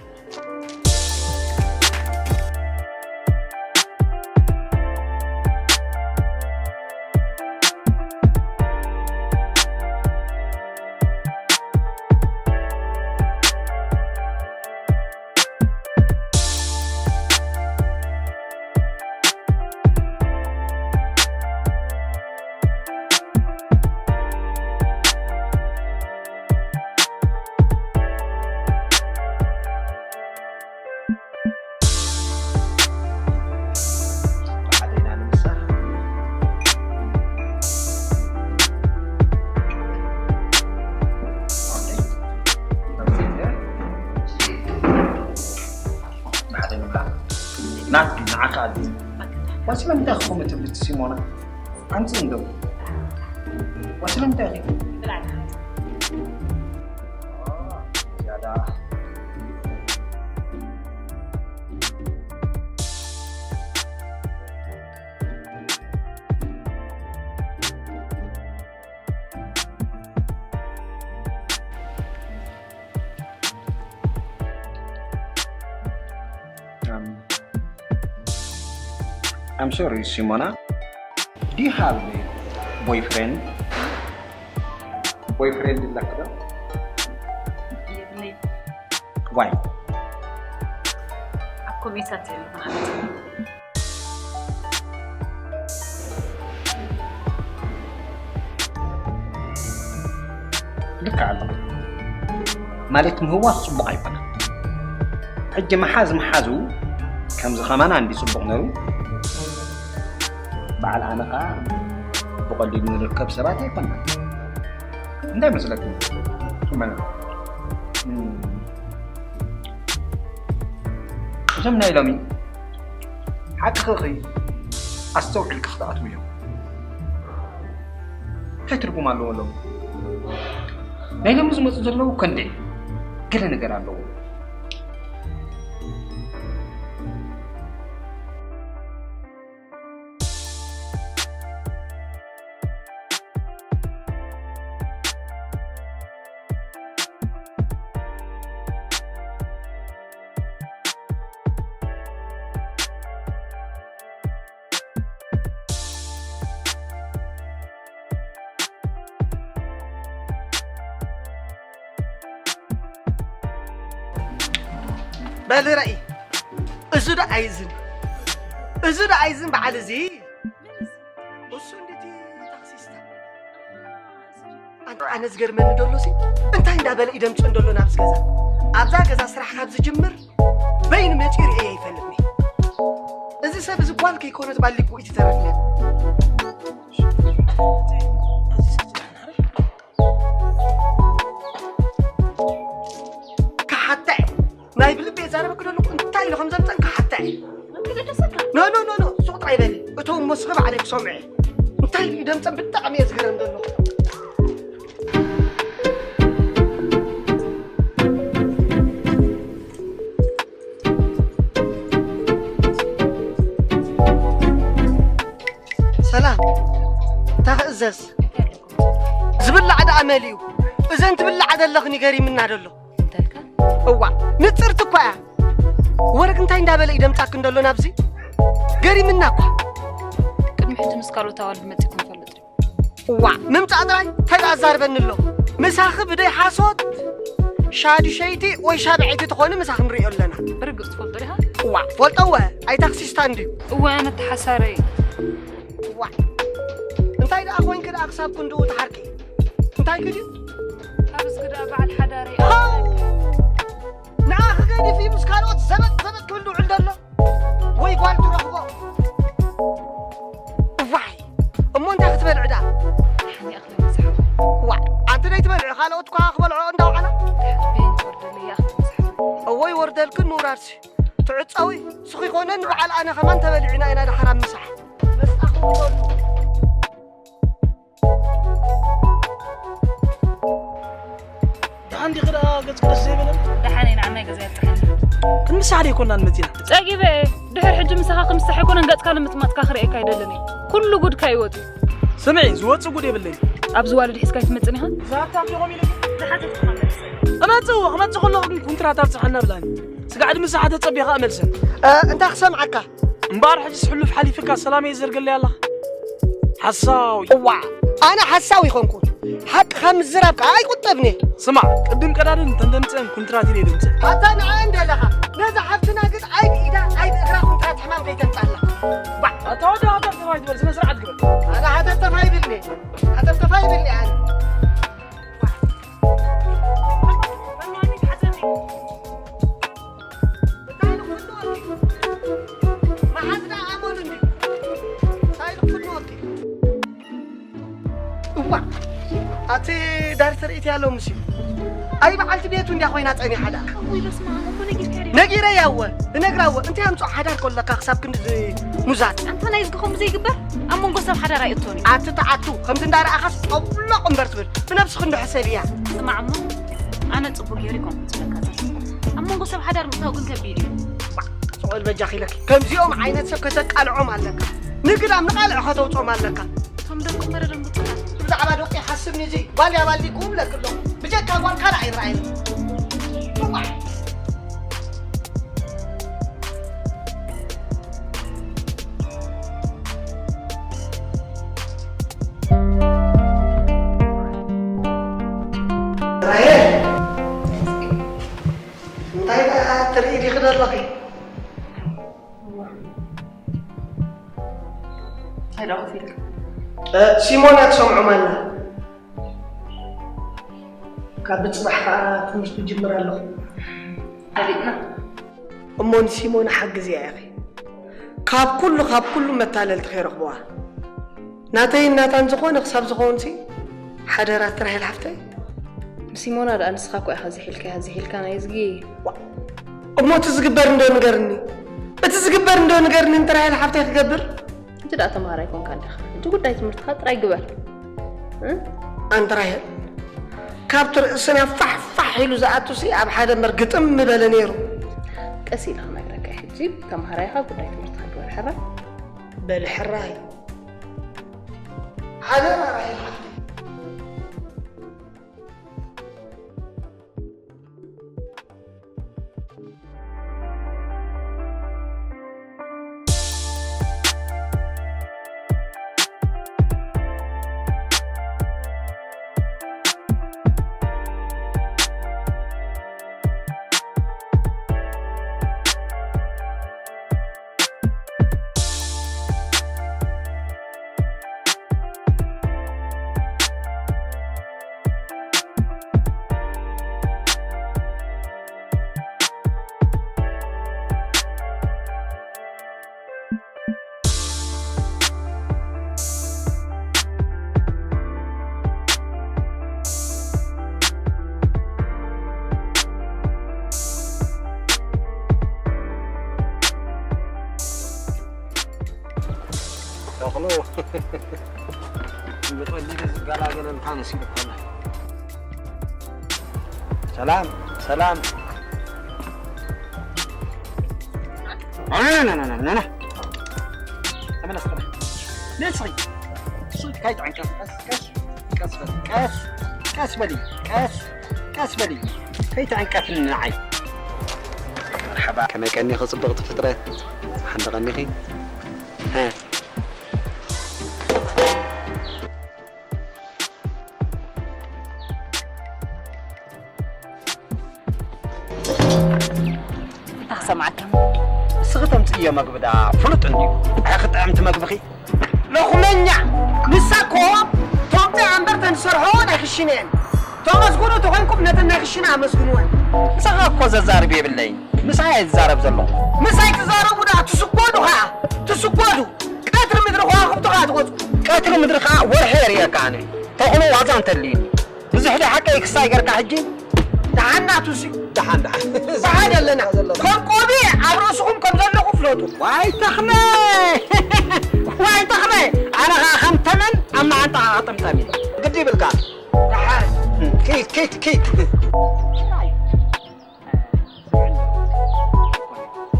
ናት ንዓኻ ኣዚዙ። ዋስለ እንታይ ክኾም ትብልቲ ሲሞና? ኣንቲ እንደው። ዋስለ እንታይ ኺ? ዝያዳ። I'm, I'm sorry, ሲሞና። Do you have a boyfriend? Boyfriend ኣለካ ዶ? የብለይ። Why? ኣብ ኮሜሳት የለ ማለት እዩ። ልክዕ ኣለኻ። ማለት ምህዋስ ጽቡቕ ኣይኮነን። ሕጂ ምሓዝ ምሓዙ ከምዚ ከማና እንዲ ጽቡቕ ነሩ። በዓል ኣነ ኸዓ ብቐሊሉ ንርከብ ሰባት ኣይኮንና። እንታይ መስለኩም? ቁመና። እም። እዞም ናይ ሎሚ ሓቂ ክኺ ኣስተውዒልካ ክትኣትዉ እዮም። እንታይ ትርጉም ኣለዎ ሎሚ? ናይ ሎሚ ዝመፁ ዘለዉ እኮ እንዴ ገለ ነገር ኣለዎ። በል ራእይ እዚ ዶ ኣይዝን እዚ ዶ ኣይዝን በዓል እዚ እሱ እንዴት ታክሲስታ ኣነ ኣነ ዝገርመኒ ደሎ ሲ እንታይ እንዳበለ ኢደምፅእ እንደሎ ናብዚ ገዛ ኣብዛ ገዛ ስራሕ ካብ ዝጅምር በይኑ መፂኡ ርእየ ይፈልጥኒ እዚ ሰብ እዚ ጓል ከይኮነት ባሊ ጉኢት ይተረፍለ ክሓታ እየ ናይ ብልቢ የዛረበክ ዘለኹ እንታይ ኢሉ ከም ዘምፀን ክሓታ እየ ኖ ኖ ኖ ኖ ሱቕ ጥራይ በሊ እቶም እሞ ስኺ ባዕለይ ክሰምዑ እየ እንታይ ኢሉ ደምፀን ብጣዕሚ እየ ዝገረም ዘለኹ ሰላም እንታይ ክእዘዝ ዝብላዕ ደኣ መሊኡ እዘን ትብላዓ ዘለኽን ገሪምና ደሎ እንተልካ እዋ ንፅርቲ እኳ እያ ወረግ እንታይ እንዳበለ ይደምፃክ እንደሎ ናብዚ ገሪምና እኳ ቅድሚ ሕጂ ምስ ካልኦት ኣዋልድ መፂኹም ፈልጥ እዋ ምምፃእ ጥራይ እንታይ ደኣ ኣዛርበኒ ኣሎ ምሳኺ ብደይ ሓሶት ሻዱሸይቲ ወይ ሻብዐይቲ ትኾኒ ምሳኺ ንሪኦ ኣለና ብርግፅ ትፈልጦ ዲኻ እዋ ትፈልጦ እወ ኣይታክሲስታ እንድዩ እወ ኣነ ተሓሳረይ እዋ እንታይ ደኣ ኮይንኪ ደኣ ክሳብ ክንድኡ ትሓርቂ እንታይ ክድዩ ካብዚ ግዳ በዓል ሓዳረይ ንዓኺ ገዲፊ ምስ ካልኦት ዘበጥ ዘበጥ ክብል ዝውዕል ዘሎ ወይ ጓል ትረኽቦ እዋይ እሞ እንታይ ክትበልዕ ዳ ሓኒ ኣኽለ መፅሓፍ ዋ ኣንቲ ደይ ትበልዕ ካልኦት ኳ ክበልዖ እንዳውዓላ ቤን ትወርደለይ ኣኽለ መፅሓፍ እወይ ወርደልክን ምውራድሲ ትዕፀዊ ስኺ ኮነ ንበዓል ኣነ ከማን ተበሊዕና ኢና ድሓራ ምሳሕ መስጣኹ ትበሉ ደሓን ዲኺ ደኣ ገጽኪ ደስ ዘይበለን? ደሓን እየ፣ ንዓናይ ገዛ የብጽሓኒ። ክንምሳሕ ደይኮናን መጺና። ጸጊበ እየ። ድሕር ሕጂ ምሳኻ ክምሳሕ ኣይኮነን፣ ገጽካ ንምጥማጥካ ክርእየካ ኣይደልን እየ። ኩሉ ጉድካ እዩ ወጺኡ። ስምዒ፣ ዝወጽእ ጉድ የብለይን። ኣብዚ ዋልድ ሒዝካ ኣይትመጽእን ኢኻ? እዛ ሃብታም ዲኹም ኢለኪ? ዝሓተትኩኻ መልሰ። እመጽእ እወ፣ ክመጽእ ከለኹ ግን ኩንትራት ኣብጽሓና ብላኒ። ስጋዕ ድምሳሕ ተጸቢኻ እመልሰን። እ፣ እንታይ ክሰምዓካ? እምበኣር ሕጅስ ሕሉፍ ሓሊፍካ ሰላመይ ዘርገለይ ኣለኻ? ሓሳዊ። እዋእ፣ ኣነ ሓሳዊ ይኾንኩ። ሓቂ ካብ ምዝራብ ከኣ ኣይቁጠብን እየ። ስማዕ፣ ቅድም ቀዳድም እተን ደምጽአን ኩንትራት ኢለ ይደምጽእ። ኣታ ንዓ እንደለኻ፣ ነዛ ሓፍትና ግን ኣይ ብኢዳ ኣይ ብእግራ ኩንትራት ሕማም ከይተምጻላ። ባዕ። ኣታ ወዲ ሃገር ተባይ ትበል፣ ስነ ስርዓት ግበር። ኣነ ሃተፍተፍ ኣይብልኒ፣ ሃተፍተፍ ኣይብልኒ ኣነ። እዋ ኣቲ ዳይሬክተር ኢትያ ሎምስ እዩ ኣይ በዓልቲ ቤቱ እንድያ ኮይና ጸኒሓ ደኣ ነጊረያ እወ እነግራ እወ እንታይ ኣምጽኦ ሓዳር ከለካ ክሳብ ክንዲ ሙዛት ኣንታ ናይ ዝግኸሙ ዘይግበር ኣብ መንጎ ሰብ ሓዳር ኣይእቶን እዩ ኣቲ ተዓቱ ከምዚ እንዳረኣኻስ ጠብሎቕ እምበር ትብል ብነብስኺ እንዶ ሕሰብያ ስማዕ እሞ ኣነ ጽቡቅ ገይሩ ይኮንኩ ዝብለካ ዘለኹ ኣብ መንጎ ሰብ ሓዳር ምእታው ግን ከቢድ እዩ ስቕ በል በጃኺ ኢለኪ ከምዚኦም ዓይነት ሰብ ከተቃልዖም ኣለካ ንግዳም ንቃልዕ ከተውጾም ኣለካ እቶም ደቂ እምበር ደንጉጽና ብዛዕባ ደቂ ሓስብኒ እዚ ጓል ያባሊ ክብለኪ ኣለኹ ብጀካ ጓል ካልእ ኣይረኣየኒ እዋይ ኣይ ትርኢ ዲኺ ዘለኺ? ኣይዳ ኮፍ ኢልካ እ፣ ሲሞና ትሰምዖም ኣላ። ካብ ብፅባሕ ከዓ ትምህርቲ ጅምር ኣለኹ። ፈሊጥና እሞ ንሲሞና ሓግዝያ ኢኺ። ካብ ኩሉ ካብ ኩሉ መታለልቲ ከይረኽብዋ ናተይን ናታን ዝኾነ ክሳብ ዝኸውን ሲ ሓደራ ትራሄል ሓፍተይ። ንሲሞና ደኣ ንስኻ እኮ ኢኻ ዝሒልካያ ዝሒልካ ናይ ዝጊ እሞ እቲ ዝግበር እንዶ ንገርኒ እቲ ዝግበር እንዶ ንገርኒ ንትራሄል ሓፍተይ ክገብር ሕጂ ደኣ ተምሃራይ ኮንካ እንዲኻ ሕጂ ጉዳይ ትምህርትኻ ጥራይ ግበር እ? ኣንትራሄል ካብቲ ርእስና ፋሕ ፋሕ ኢሉ ዝኣቱ ሲ ኣብ ሓደ እምበር ግጥም ምበለ ነይሩ። ቀስ ኢለ ክነግረካ እየ ሕጂ ተምሃራይኻ ጉዳይ ትምህርትኻ ግበር ሕራ በል ሕራይ ሓደራ ራሄል ሓፍተይ። ተኽሎ ብቐሊሉ ዝገላገለልካ መሲሉካ ኣሎ። ሰላም ሰላም። ና፣ ና፣ ና፣ ና፣ ና፣ ና። ተመለስ፣ ተመለስ። ነስሪ። ስሪ፣ ከይትዕንቀፍ። ቀስ፣ ቀስ፣ ቀስ በል። ቀስ፣ ቀስ በሊ። ቀስ፣ ቀስ በሊ። ከይትዕንቀፍኒ ንዓይ። መርሓባ። ከመይ ቀኒኺ ጽብቕቲ ፍጥረት? ሓንቲ ቀኒኺ? ሀ። እንታይ ክሰምዓካ እስኺ ተምፅእዮ መግቢ ዳ ፍሉጥ እንድዩ። ኣይ ክጥዕምቲ መግብኺ። ሎኹመኛ ንሳ እኮ ቶምፂ ኣንበር ተንሰርሖ ናይ ክሽነ እየን። ተመስግኑ ተኾይንኩም ነተን ናይ ክሽነ ኣመስግንወን። ንስኻ እኮ ዘዛርብ የብለይን። ምሳይ እየ ዝዛረብ ዘለኹ። ምሳይ ትዛረቡ ዳ ትስጎዱ ኸዓ ትስጎዱ። ቀትሪ ምድሪ ከዋኽብቲ ኸዓ ትወፁ። ቀትሪ ምድሪ ኸዓ ወርሒ የርእየካ ኣነ። ተኽሎ ዋዛ እንተልዩኒ። ብዙሕ ዶ ሓቀይ ክሳይ ገርካ ሕጂ? ደሓን ናቱሲ። ደሓን ደሓን። ደሓን ኣለና። ከም ቆቢዕ ኣብ ርእስኹም ከም ዘለኹ ፍለጡ። ዋይ ተኽለ! ዋይ ተኽለ! ኣነ ኸዓ ከም ተመን ኣብ መዓንጣኻ ክጥምጠም ኢለ። ግዲ ይብልካ። ደሓን። ኪድ ኪድ ኪድ።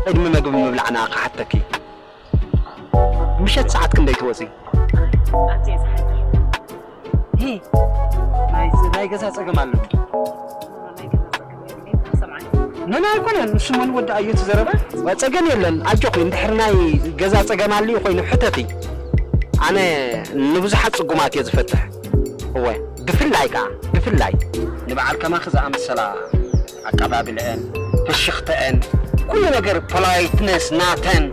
ቅድሚ መግቢ ምብላዕና ክሓተኪ። ምሸት ሰዓት ክንደይ ትወፂ? ኣብዘይ ዝሓድር ሂ፣ ናይ ናይ ገዛ ፀገም ኣሎ። ናይ ገዛ ፀገም የብለይን። ተሰምዓኒ። ነና ኣይኮነን፣ ንሱ መን ወዲ ኣዮ እቲ ዘረባ? ዋ፣ ፀገም የለን፣ ኣጆኺ። እንድሕር ናይ ገዛ ፀገም ኣልዩ ኮይኑ ሕተቲ። ኣነ ንብዙሓት ፅጉማት እየ ዝፈትሕ። እወ፣ ብፍላይ ከዓ፣ ብፍላይ ንበዓል ከማኺ ዝኣመሰላ ኣቀባብለአን፣ ፍሽኽተአን፣ ኩሉ ነገር ፖላይትነስ ናተን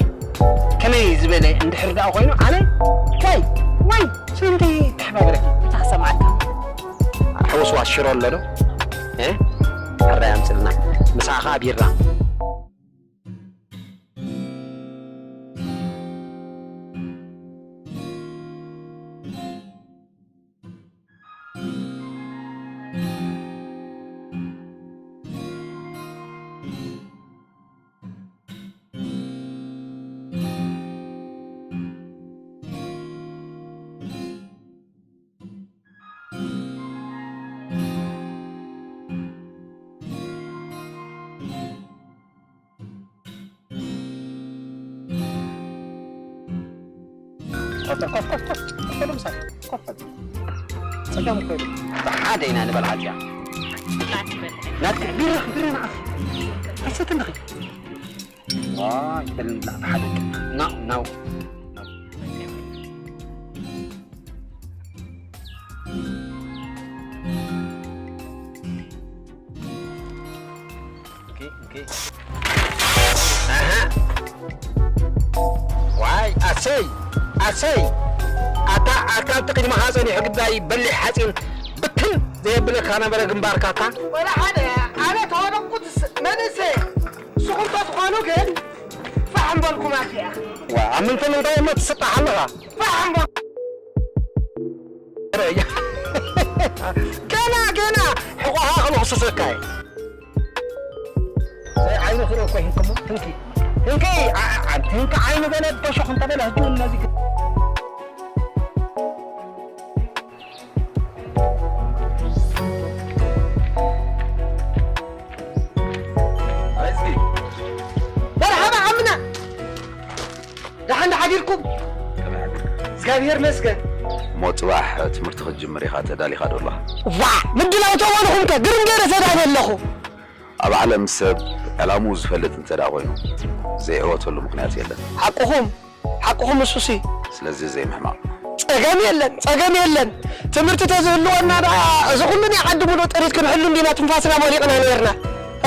ከመይ ዝበለ እንድሕር ደኣ ኮይኑ ኣነ ዋይ ዋይ ስንተይ ተሓባበረኪ። እንታይ ክሰምዓካ? ሕውስዋስ ሽሮ ኣሎ ዶ? እ? ሕራይ ኣምፅልና። ምሳኻ ቢራ። ኮፍ በል፣ ኮፍ፣ ኮፍ፣ ኮፍ፣ ኮፍ በል ምሳሌ፣ ኮፍ በል። ጸጋም እኮ እዩ። ብሓደ ኢና ንበልዓ እዚኣ። ናትኪ ቢራ፣ ቢራ ንዓኺ። ኣይሰትን ዲኺ? ዋይ፣ በል ንብላዕ ብሓደ። ናው፣ ናው። እንኪ፣ እንኪ። ኣሃ። ዋይ፣ ኣሰይ፣ ኣሰይ። ኣታ ኣካል ቅድመኻ ጸኒሑ ግዳይ በሊሕ ሓጺን ብትን ዘየብለካ ነበረ ግንባርካ ኣታ። ወላ ሓደ፣ ኣነ ተወደቕኩትስ መንእሰይ። ንስኹም ተትኾኑ ግን ፋሕ ምበልኩም ኣዲኣ። ዋ፣ ኣብ ምንታይ ምንታይ እሞ ትስጣሕ ኣለኻ? ፋሕ ምበል-፣ ገና፣ ገና ሕቖኻ ክልኽስሰካ እየ። ዘይ ዓይኑ ክርኢ እኮ ይህንክሞ። ህንኪ፣ ህንኪ፣ ዓ-፣ ዓ-፣ ህንኪ ዓይኑ ገለ በሾኽ እንተበለ ህጂ እውን ነዚ ክ-፣ ኣይ፣ እዝጊ። መርሓባ ዓምና። ደሓን ሓዲርኩም? ከመይ ሓዲርካ? እግዚኣብሔር መስገን። እሞ ጽባሕ ትምህርቲ ክትጅምር ኢኻ፣ ተዳሊኻ ዶ ኣለኻ? ዋ! ምድላው ተዋንኹምከ ግርም ገይረ ተዳልየ ኣለኹ። ኣብ ዓለም ሰብ ዕላምኡ ዝፈልጥ እንተ ደኣ ኮይኑ፣ ዘይዕወተሉ ምኽንያት የለን። ሓቅኹም፣ ሓቅኹም እሱሲ። ስለዚ ዘይምሕማቕ። ጸገም የለን፣ ጸገም የለን። ትምህርቲ ተዝህልወና ደኣ እዚ ኩሉ ናይ ዓዲ ሙሉእ ጥሪት ክንሕሉ እንዲና ትንፋስና ሞሊቕና ነይርና።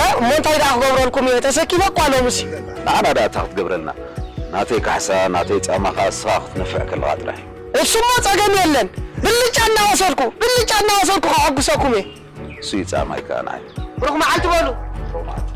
እ? እሞ እንታይ ደኣ ክገብረልኩም እየ? ተሰኪፈ እኳ ሎምሲ። ንዓና ደኣ እታ ክትገብረልና። ናተይ ካሕሳ፣ ናተይ ጻማ ከኣ እስኻ ክትነፍዕ ከለኻ ጥራሕ እዩ። እሱሞ ጸገም የለን። ብልጫ እናወሰድኩ፣ ብልጫ እናወሰድኩ ከሐጉሰኩም እየ። እሱ እዩ ጻማይ ከኣ ንዓይ። ብሩኽ መዓልቲ በሉ። ብሩኽ መዓልቲ።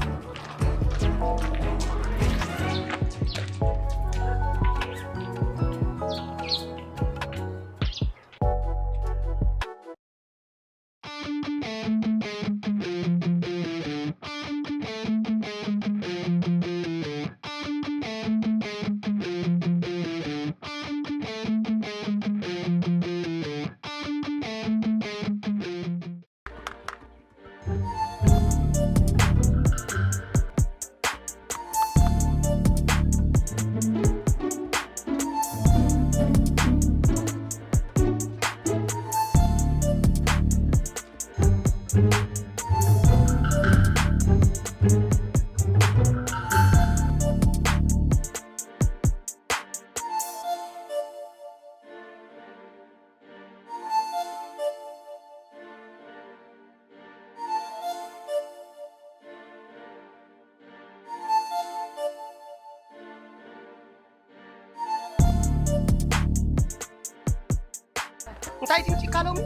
እንታይ ድምፂ ካሎሚ?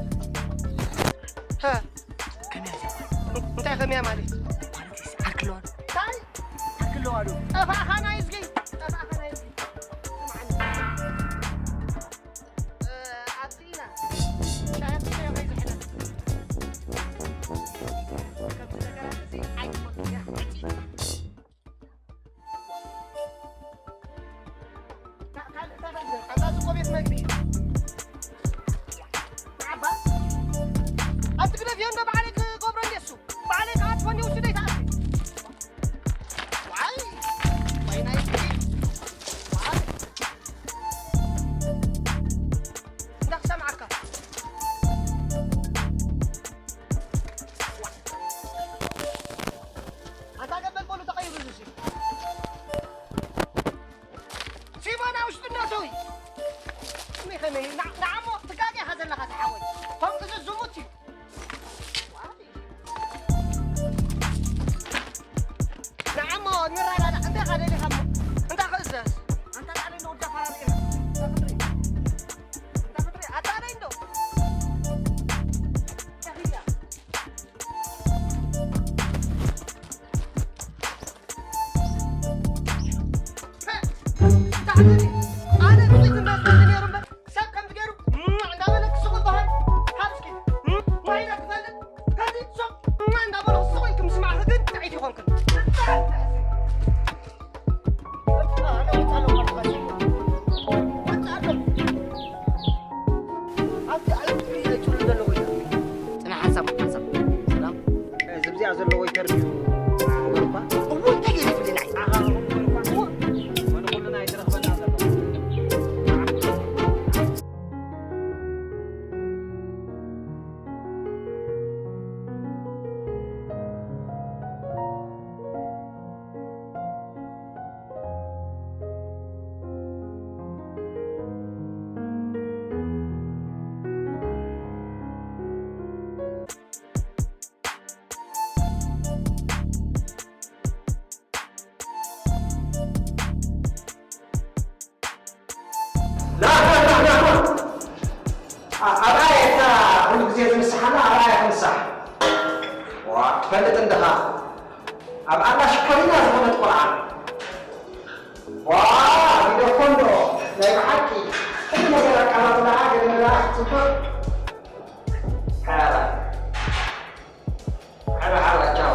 ሀ? ከመያ እንታይ ከመያ ማለት? ማለት ዓርክለዋዶ? እንታይ? ዓርክለዋዶ? ጠፋእኻ ናይ እዝጊ፣ ጠፋእኻ ናይ እዝጊ። ስምዓኒ። እ፣ ኣብዚና። ሻሂ ከይዘሕለ። ከምዚ ነገር እዚ ኣይትፈቱ እያ። ሕጂ። ካልእ እንታይ ፈልጥ? ኣዛ ዝኮ ቤት መግቢ። ንዓባ። ኣብቲ ግደፍዮ እንዶ ባዕለይ ክገብሮ እንዴ እሱ። ባዕለይ ከዓ ትፈንዮ ውስደይ ተኣትዩ። ዋይ፣ ዋይ ናይ ስኪ። ዋይ። እንዳ ክሰምዓካ። ኣንታ ገበል በሉ ተቐይሩ እዚ። ሲሞና ውሽጡ እንዳሰዊ። ከመይ፣ ከመይ፣ ና-፣ ንዓሞ ትጋገ ኢኻ ዘለኻ ዝሓወይ። ከምዚ ዝሙት እዩ። ንዓሞ ንረዳዳእ። እንታይ ኢኻ ደሊኻ እሞ? እንታይ ክእዘዝ? ኣንታ ላዕሊ ንወዳ ፋራሪ ኢኻ። እንታይ ፍጥሪ? እንታይ ፍጥሪ? ኣታ ደይ እንዶ? እንታይ ኺያ? እንታይ ፍጥሪ? ኣነ ብዘይ ትምህርቲ ነይሩ እምበር ሰብ ከምዚ ገይሩ እንዳበለ ክስቑ ይበሃል። ካብ እስኪ ዋይዳ ትፈልጥ? ከምዚ ሱቕ እንዳበሉ ክስቑ ኢልኩም ምስማዕኺ ግን ጥዒት ይኾንክን። ጽናሕ ሓንሳብ፣ ሓንሳብ። ሰላም። እዚ ብዚኣ ዘለዎ ኢንተርቪው እወ፣ እንታይ ገይሩ ይብለና? ኣሃ፣ እወ። ወደ ኩልና ይትረኽበና ዘሎ። ኣሽኮሪና ዝኾነት ቆልዓ። ዋ፣ ቪድዮ ኮንዶ፣ ናይ ብሓቂ። ኩሉ ነገር ኣቀባብላኣ፣ ገለ ገለ ጽቡቕ። ሓራ። ሓራ፣ ሓራ፣ ቻው።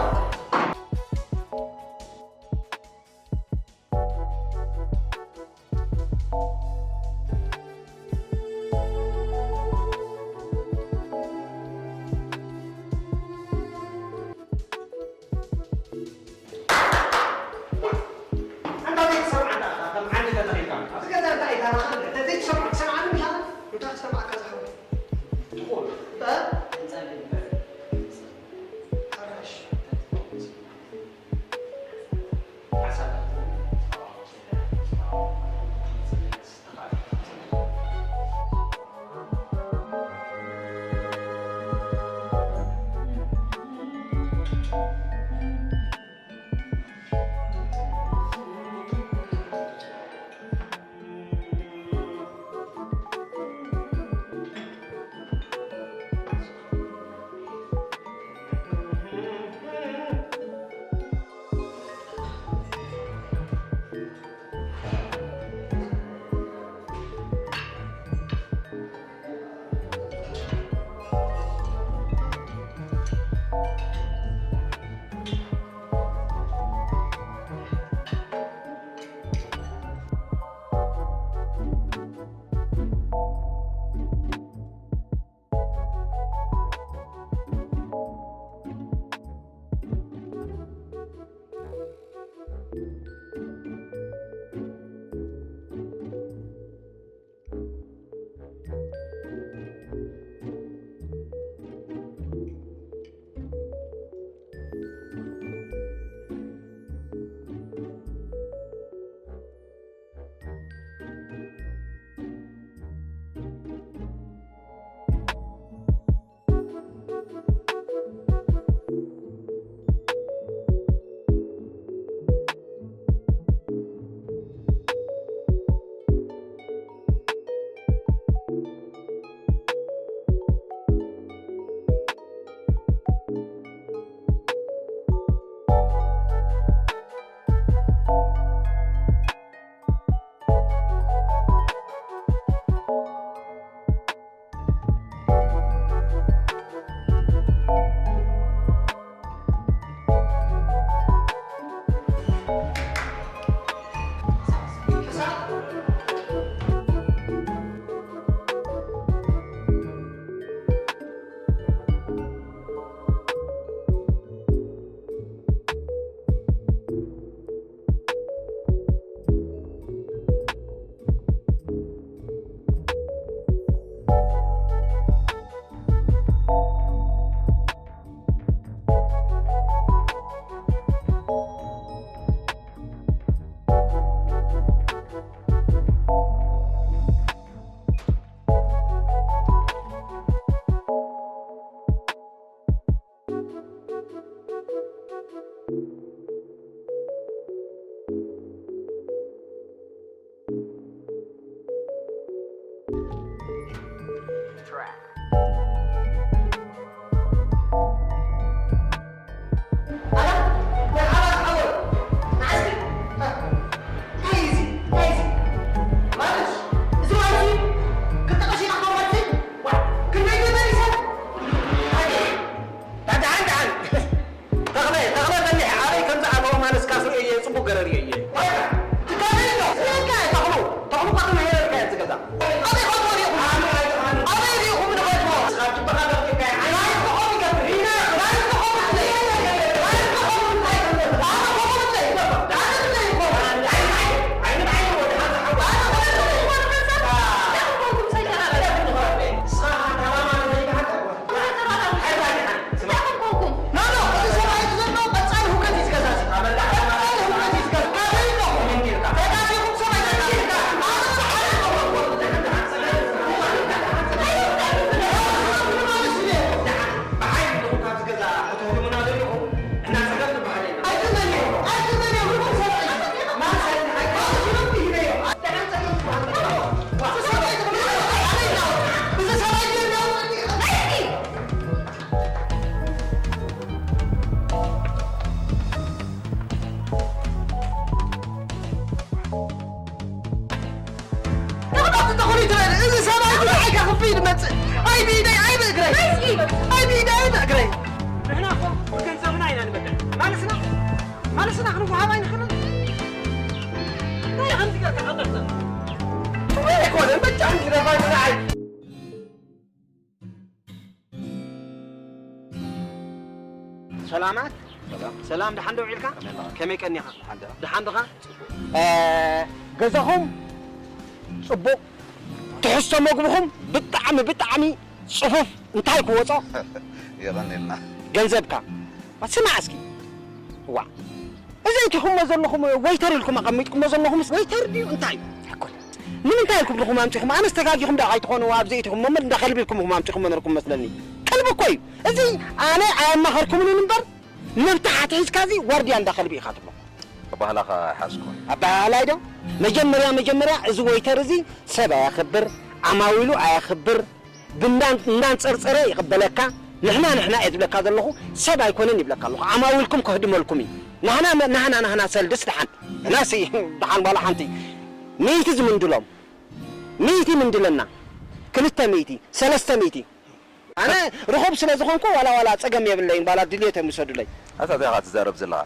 ኣንታ ዘይትሰምዓና ኢኻ፣ ከም ዓንዲ ተተኺልካ። ኣብዚ ገዛ እንታይ ኢኻ? እንታይ ዘይትሰምዖ ትሰምዓኒ ምሻ? እንታይ ክሰምዓካ ዝሓወይ? ትኹል። እ? ሕራሽ። ደሓን፣ ደሓን። ተኽለ፣ ተኽለ በሊሕ ኣበይ ከም ዝኣተወ ማለስካ ስርእዮ እየ፣ ጽቡቕ ገረር እየ። ትካለይ እዮ። ስርእካ እየ ተኽሉ። ተኽሉ እኳ ተማሂረልካ እየ ዝገዛ። ኣበይ ከእትዎ ርኢኹም? ኣበይ ርኢኹም ንኸእትዎ? ላይፍ ንኸም ይገብር። ላይፍ ንኸም ይገብር። ላይፍ ንኸም ይገብር። ኣነ ከምኡ እብለይ ይገብር። ኣነ እብለይ ይገብር። ኣነ እብለይ ይገብር። ትመጽእ። ኣይ ብኢደይ ኣይ ብእግረይ። ኣይ ብኢደይ ኣይ ብእግረይ። ንሕና እኮ ብገንዘብና ኢና ንበልዕ። ማለስና ማለስና ክንወሃብ ኣይንኽእልን። እንታይ ኢኻ ንዝገር ተቐጠርተ? ኣይኮነን በጃ ንግረፋይ ንዓይ። ሰላማት ሰላም። ሰላም፣ ደሓን ዶ ውዒልካ? ከመይ ኣለኻ? ከመይ ቀኒኻ? ደሓን ዲኻ? ደሓን ዲኻ? ጽቡቕ። እ፣ ገዛኹም ጽቡቕ፣ ትሕዝቶ መግብኹም ብጣዕሚ፣ ብጣዕሚ ጽፉፍ። እንታይ ክወጾ? የቐንየልና። ገንዘብካ። ስማዕ እስኪ። ዋ። እዚ እቲኹምዎ ዘለኹም ወይተር ኢልኩም ኣቐሚጥኩምዎ ዘለኹምስ ወይተር ድዩ? እንታይ እዩ? ኣይኮነን። ንምንታይ ኢልኩም ድኹም ኣምጺኹም? ኣነስ ተጋጊኹም ዶ ኣይትኾኑ? ኣብዚ እቲኹምዎ ምን እንዳ ከልቢ ኢልኩም ኢኹም ኣምጺኹምዎ ነርኩም መስለኒ። ከልቢ እኮ እዩ። እዚ ኣነ ኣየማኸርኩምንን እምበር፣ መብትሕ ኣትሒዝካ እዚ ዋርድያ እንዳ ከልቢ ኢኻ ትብሎ። ኣባህላኻ ኣይሓዝኩን። ኣባህላይ ዶ? መጀመርያ፣ መጀመርያ እዚ ወይተር እዚ ሰብ ኣየኽብር፣ ዓማዊሉ ኣየኽብር፣ ብእንዳ-፣ እንዳንጸርጸረ ይቕበለካ። ንሕና፣ ንሕና እየ ዝብለካ ዘለኹ፣ ሰብ ኣይኮነን ይብለካ ኣለኹ። ዓማዊልኩም ከህድመልኩም እዩ። ናህና፣ ናህና፣ ናህና ሰልድስ ደሓን። ንሕናሲ ደሓን ዋላ ሓንቲ። ሚእቲ ዝምንድሎም። ሚእቲ ምንድለና። ክልተ ሚእቲ፣ ሰለስተ ሚእቲ። ኣነ ርኹብ ስለ ዝኾንኩ ዋላ፣ ዋላ ጸገም የብለይን። ዋላ ድልየቶም ይውሰዱለይ። ኣታ እንታይ ኢኻ ትዛረብ ዘለኻ?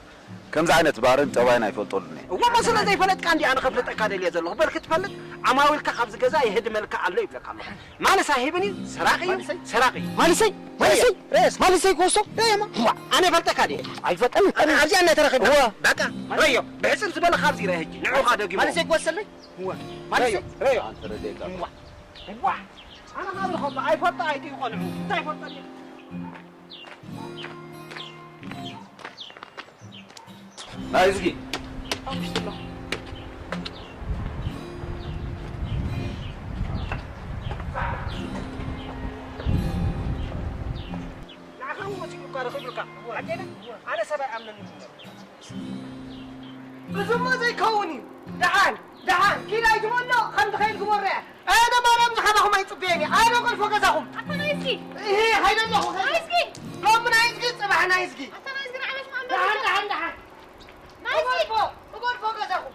ከምዚ ዓይነት ባህርን ጠባይን ኣይፈልጠሉን እየ። እሞ ስለ ዘይፈለጥካ እንዲ ኣነ ከፍልጠካ ደልየ ዘለኹ። በል ክትፈልጥ ዓማዊልካ ካብዚ ገዛ የህድመልካ ኣሎ ይብለካ ኣለኹ። ማለስ ኣይህብን እዩ፣ ሰራቂ እዩ፣ ማለሰይ? ሰራቂ እዩ። ማለሰይ? ማለሰይ? ረየስ? ማለሰይ ክወስዶ? ረየማ? ዋ፣ ኣነ ፈልጠካ ድየ? ኣይፈልጠን። ኣ-፣ ኣብዚኣ እናተረኸብና። እወ። በቃ፣ ረዮ፣ ብሕጽር ዝበለ ካብዚ ይረአ ሕጂ። ንዑኻ ደጊሞ። ማለሰይ ክወስደለይ? እወ። ማለሰይ? ረዮ፣ ረዮ። ኣንተ ረድኤካ። እዋ። እዋ። ኣነ ካብ ልኸባ ኣይፈልጦ ኣይጥይቆ ንዑ። እንታይ ይፈልጠኒ? ናይዝጊ። ኣብ ውሽጢ ኣሎ። ንዓኻ እውን መሲሉካ ረኺቡልካ። ሓቀይ ድዩ? ኣነ ሰብ ኣይኣምነንን እዩ። እዚሞ ዘይከውን እዩ። ደሓን፣ ደሓን፣ ኪድ ኣይትበሎ፣ ከም ትኸይድ ግበሮ እያ። ኣነ ማርያም ዝኸባኹም ኣይጽበየን እየ። ኣነ ጎልፎ ገዛኹም። ኣታ ናይዝጊ። እሂ፣ ሃይደ ኣለኹ። ናይዝጊ። ሎም ናይዝጊ፣ ጽባሕ ናይዝጊ። ኣታ ናይዝጊ፣ ንዓመት መኣመን ደሓን፣ ይዘ- ደሓን፣ ደሓን። ናይዝጊ። እጎልፎ፣ እጎልፎ ገዛኹም።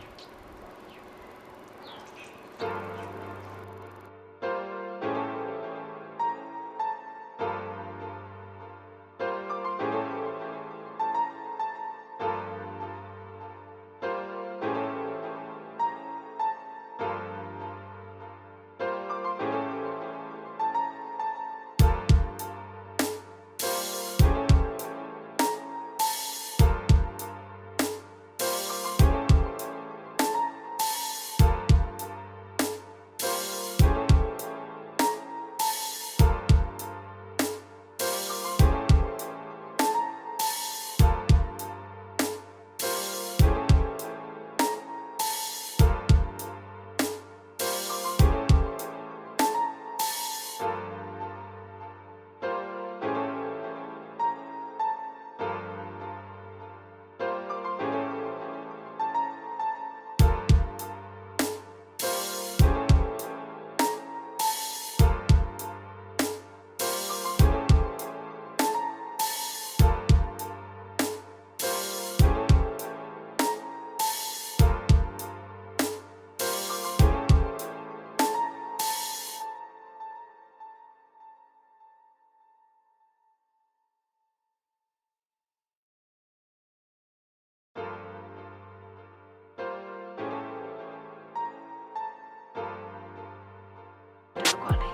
ጓለይ፣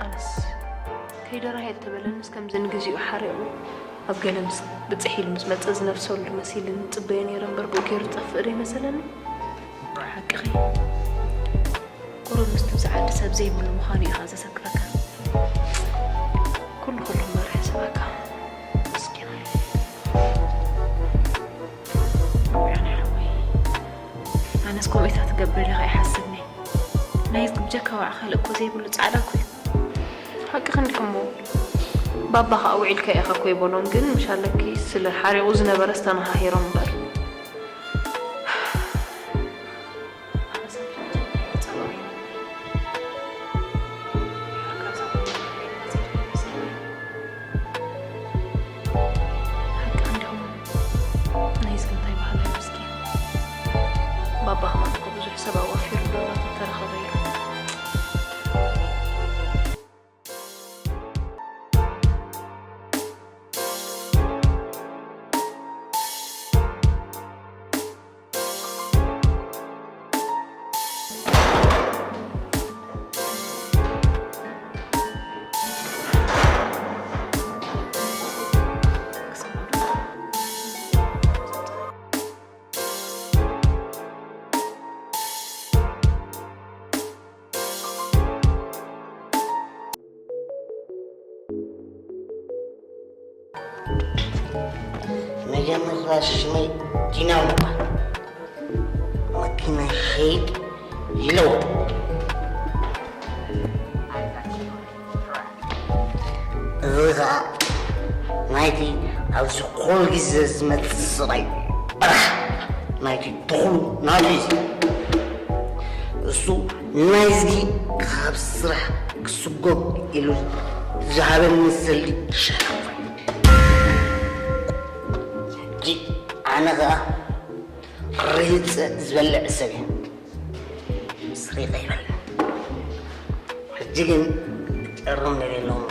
ኣነስ ከይደራየ እተበለንስ ከምዚ ንግዚኡ ሓሪቑ ኣብ ገለ ምስ ብጽሕ ኢሉ ምስ መጸ ዝነብሰሉ መሲልኒ ጽበዮ ነይረ እምበር ብኡ ገይሩ ዝጠፍእ ዶ ይመሰለኒ? ሓቅኺ። ቁሩብ ምስቲ ኣብዚ ዓዲ ሰብ ዘይብሉ ምዃኑ ኢኻ ዘሰክፈካ። ኩሉ ኩሉ መርሒ ሰባካ። ምስኪናይ። ውዑያን ሓወይ። ኣነስ ከምኡ ኢታ ትገብር ኢለ ከኣ ይሓስብኒ። ናይ ብጀካ ዋዕ ካልእ እኮ ዘይብሉ ጻዕዳ እኮ እዩ። ሓቅኺ እንዲኹሞ። ባባ ከኣ ውዒልካ ኢኻ እኮ ይበሎም፣ ግን ምሽ ኣለኪ ስለ ሓሪቑ ዝነበረ ዝተመሃሂሮም እምበር። ሓቂ እንዲኹም ናይ ዝግንታይ ባህላዊ ምስኪን ባባ ከማን እኮ ብዙሕ ሰብ ኣዋፊሩ ዶ እናተተረኸበ ኢሉ። ሽመይ ዲና ይበሃል። መኪና ሸይጥ ይለውጥ። እዚ ኸዓ ናይቲ ኣብዚ ኩሉ ግዜ ዝመጽእ ስቓይ በራሕ ናይቲ ተኽሉ ናቱ እዩ። እሱ ናይዝጊ ካብ ስራሕ ክስጎግ ኢሉ ዝሃበኒ ሰልዲ ሸረፍ። ሕጂ ኣነ ኸዓ ርህጸ ዝበልዕ ሰብ እየ። ስሪቐ ይበልዕ። ሕጂ ግን ጨርም ነሌሎም።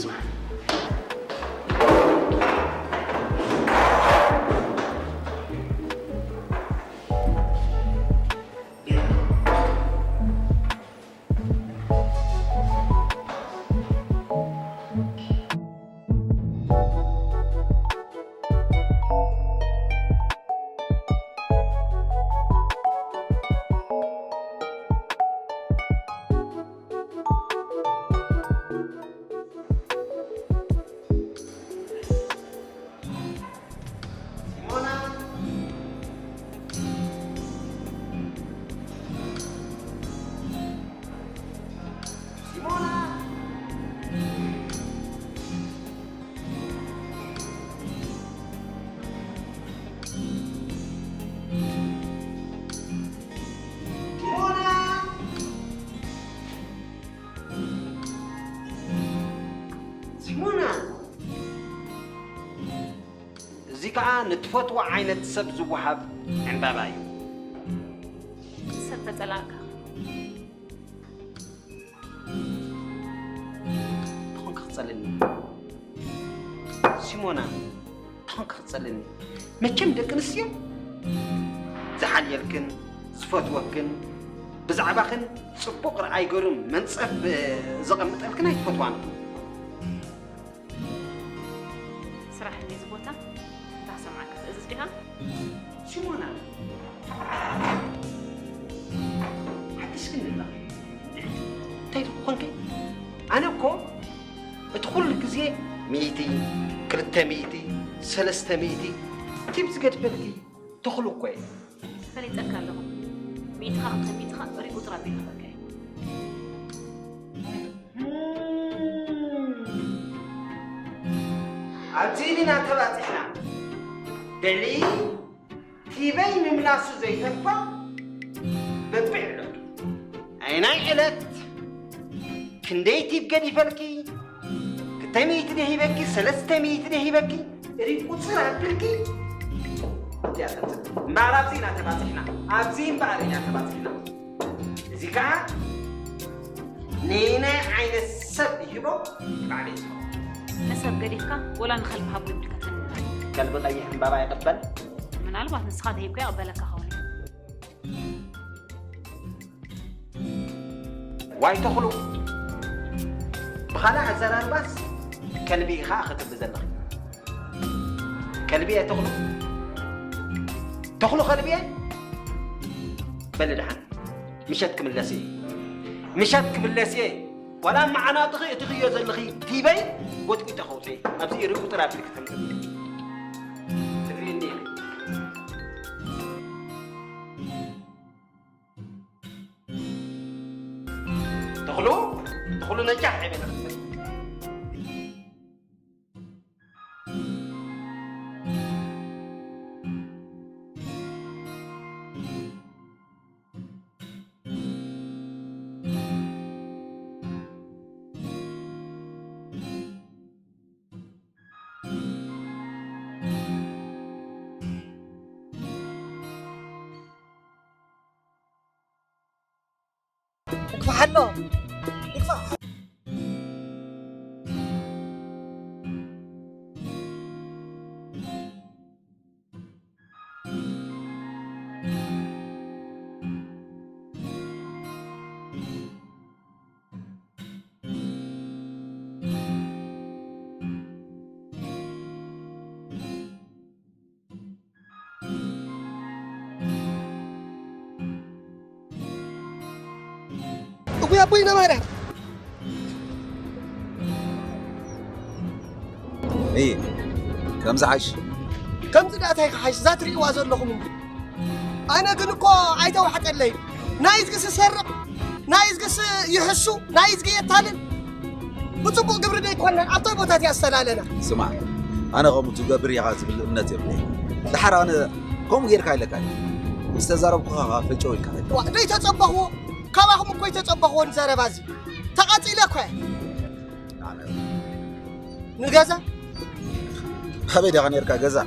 ስማዕ። ሲሞና! እዚ ከኣ ንትፈትዎ ዓይነት ሰብ ዝወሃብ ዕምባባ እዩ። ሰብ ተጸላእካ። ትኾንካ ክጸልኒ። ሲሞና፣ ትኾንካ ክጸልኒ። መቸም ደቂ ኣንስትዮ ዝሓልየልክን ዝፈትወክን ብዛዕባኽን ጽቡቕ ርኣይ ገሩ መንጸፍ ዘቐምጠልክን ኣይትፈትዋን። ስራሕ እንዲ እዚ ቦታ እንታይ ክሰምዓካ ትእዝዝ ዲኻ? ሽሞና፣ ሓድሽ ግን ኣለኻ። እንታይ ደኣ ኮንከ? ኣነ እኮ እቲ ኩሉ ግዜ ሚእቲ፣ ክልተ ሚእቲ፣ ሰለስተ ሚእቲ ቲፕ ዝገድፈልኪ ተኽሉ እኮ እየ። ፈሊጠካ ኣለኹ። ሚእትኻ ክልተ ሚእትኻ ሪቁ ጥራይ ቢልክበካ እየ። ኣብዚ ኢና ተባጺሕና። በሊ ቲበይ ምምላሱ ዘይተርፋ በብዕ ኣሎ። ኣየናይ ዕለት ክንደይ ቲብ ገዲፈልኪ? ክልተ ሚእቲ ደ ሂበኪ፣ ሰለስተ ሚእቲ ደ ሂበኪ? ሪ ቁጽር ኣቢልኪ? እዚኣ ተምጽእ። እምበኣር ኣብዚ ኢና ተባጺሕና። ኣብዚ እምበኣር ኢና ተባጺሕና። እዚ ከኣ ነየናይ ዓይነት ሰብ ይህቦ? ባዕለይ ይህቦ። ንሰብ ገዲፍካ ወላ ንኸልቢ ሃቦ ኢልካ ተንብባ። ከልቢ ቀይሕ ዕምባባ ይቕበል? ምናልባት ንስኻ ተሂብካ ይቕበለካ ኸውን እዩ። ዋይ ተኽሉ፣ ብኻልእ ኣዘራርባስ ከልቢ ኢኻ ክትብሊ ዘለኻ። ከልቢ እየ ተኽሉ። ተኽሉ ከልቢ እየ? በሊ ደሓን፣ ምሸት ክምለስ እየ። ምሸት ክምለስ እየ። ዋላ መዓናጥኺ እትኽዮ ዘለኺ ቲበይ ጎጥጒጠ ከውፅእ እየ። ኣብዚ ርኡ ጥራይ ኣቢልኪ ተምፅእ። ትግርኛ። ተኽሉ፣ ተኽሉ ነጃሕ ኣይበለኽን። እግፋሕ ኣሎ። እግፋሕ። እኩይ ኣቦይ ነባርያ። እይ፣ ከምዚ ሓሽ። ከምዚ ደኣ እንታይ ክሓይሽ እዛ ትርእይዋ ዘለኹም እንዲ። ኣነ ግን እኮ ኣይተዋሕጠለይ። ናይ እዝግስ ይሰርቕ፣ ናይ እዝግስ ይሕሱ፣ ናይ እዝጊ የታልል። ብጽቡቕ ግብሪ ደይኮነን ኣብታይ ቦታ እቲኣ ዝተላለና። ስማዕ፣ ኣነ ከምኡ ትገብር ኢኻ ዝብል እምነት የብለይ። ደሓር ኣነ ከምኡ ጌርካ ኢለካ እየ። ምስ ተዛረብኩኻ ኸዓ ፈጨው ኢልካ ኸይድ። ዋ፣ ደይተጸበኽዎ፣ ካባኹም እኮ ኣይተጸበኽዎን ዘረባ እዚ። ተቐጺለ እኮ እየ። ኣነ ንገዛ ኣበይ ዲኻ ነርካ? ገዛ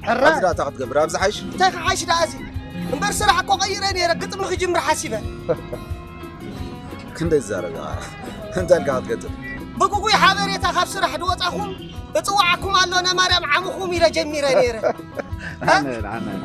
ሕራይ። ኣብዚ ደኣ እንታይ ክትገብር? ኣብዚ ሓይሽ? እንታይ ክሓይሽ ደኣ እዚ? እምበር ስራሕ እኮ ቀይረ ነይረ፣ ግጥሚ ክጅምር ሓሲበ። ክንደይ ዝዛረብ ኢኻ? እንታይ ኢልካ ክትገጥም? ብግጉይ ሓበሬታ ካብ ስራሕ ዝወጻኹም እጽውዓኩም ኣሎ፣ ነማርያም ዓምኹም ኢለ ጀሚረ ነይረ። ኣነ፣ ኣነ፣ ኣነ።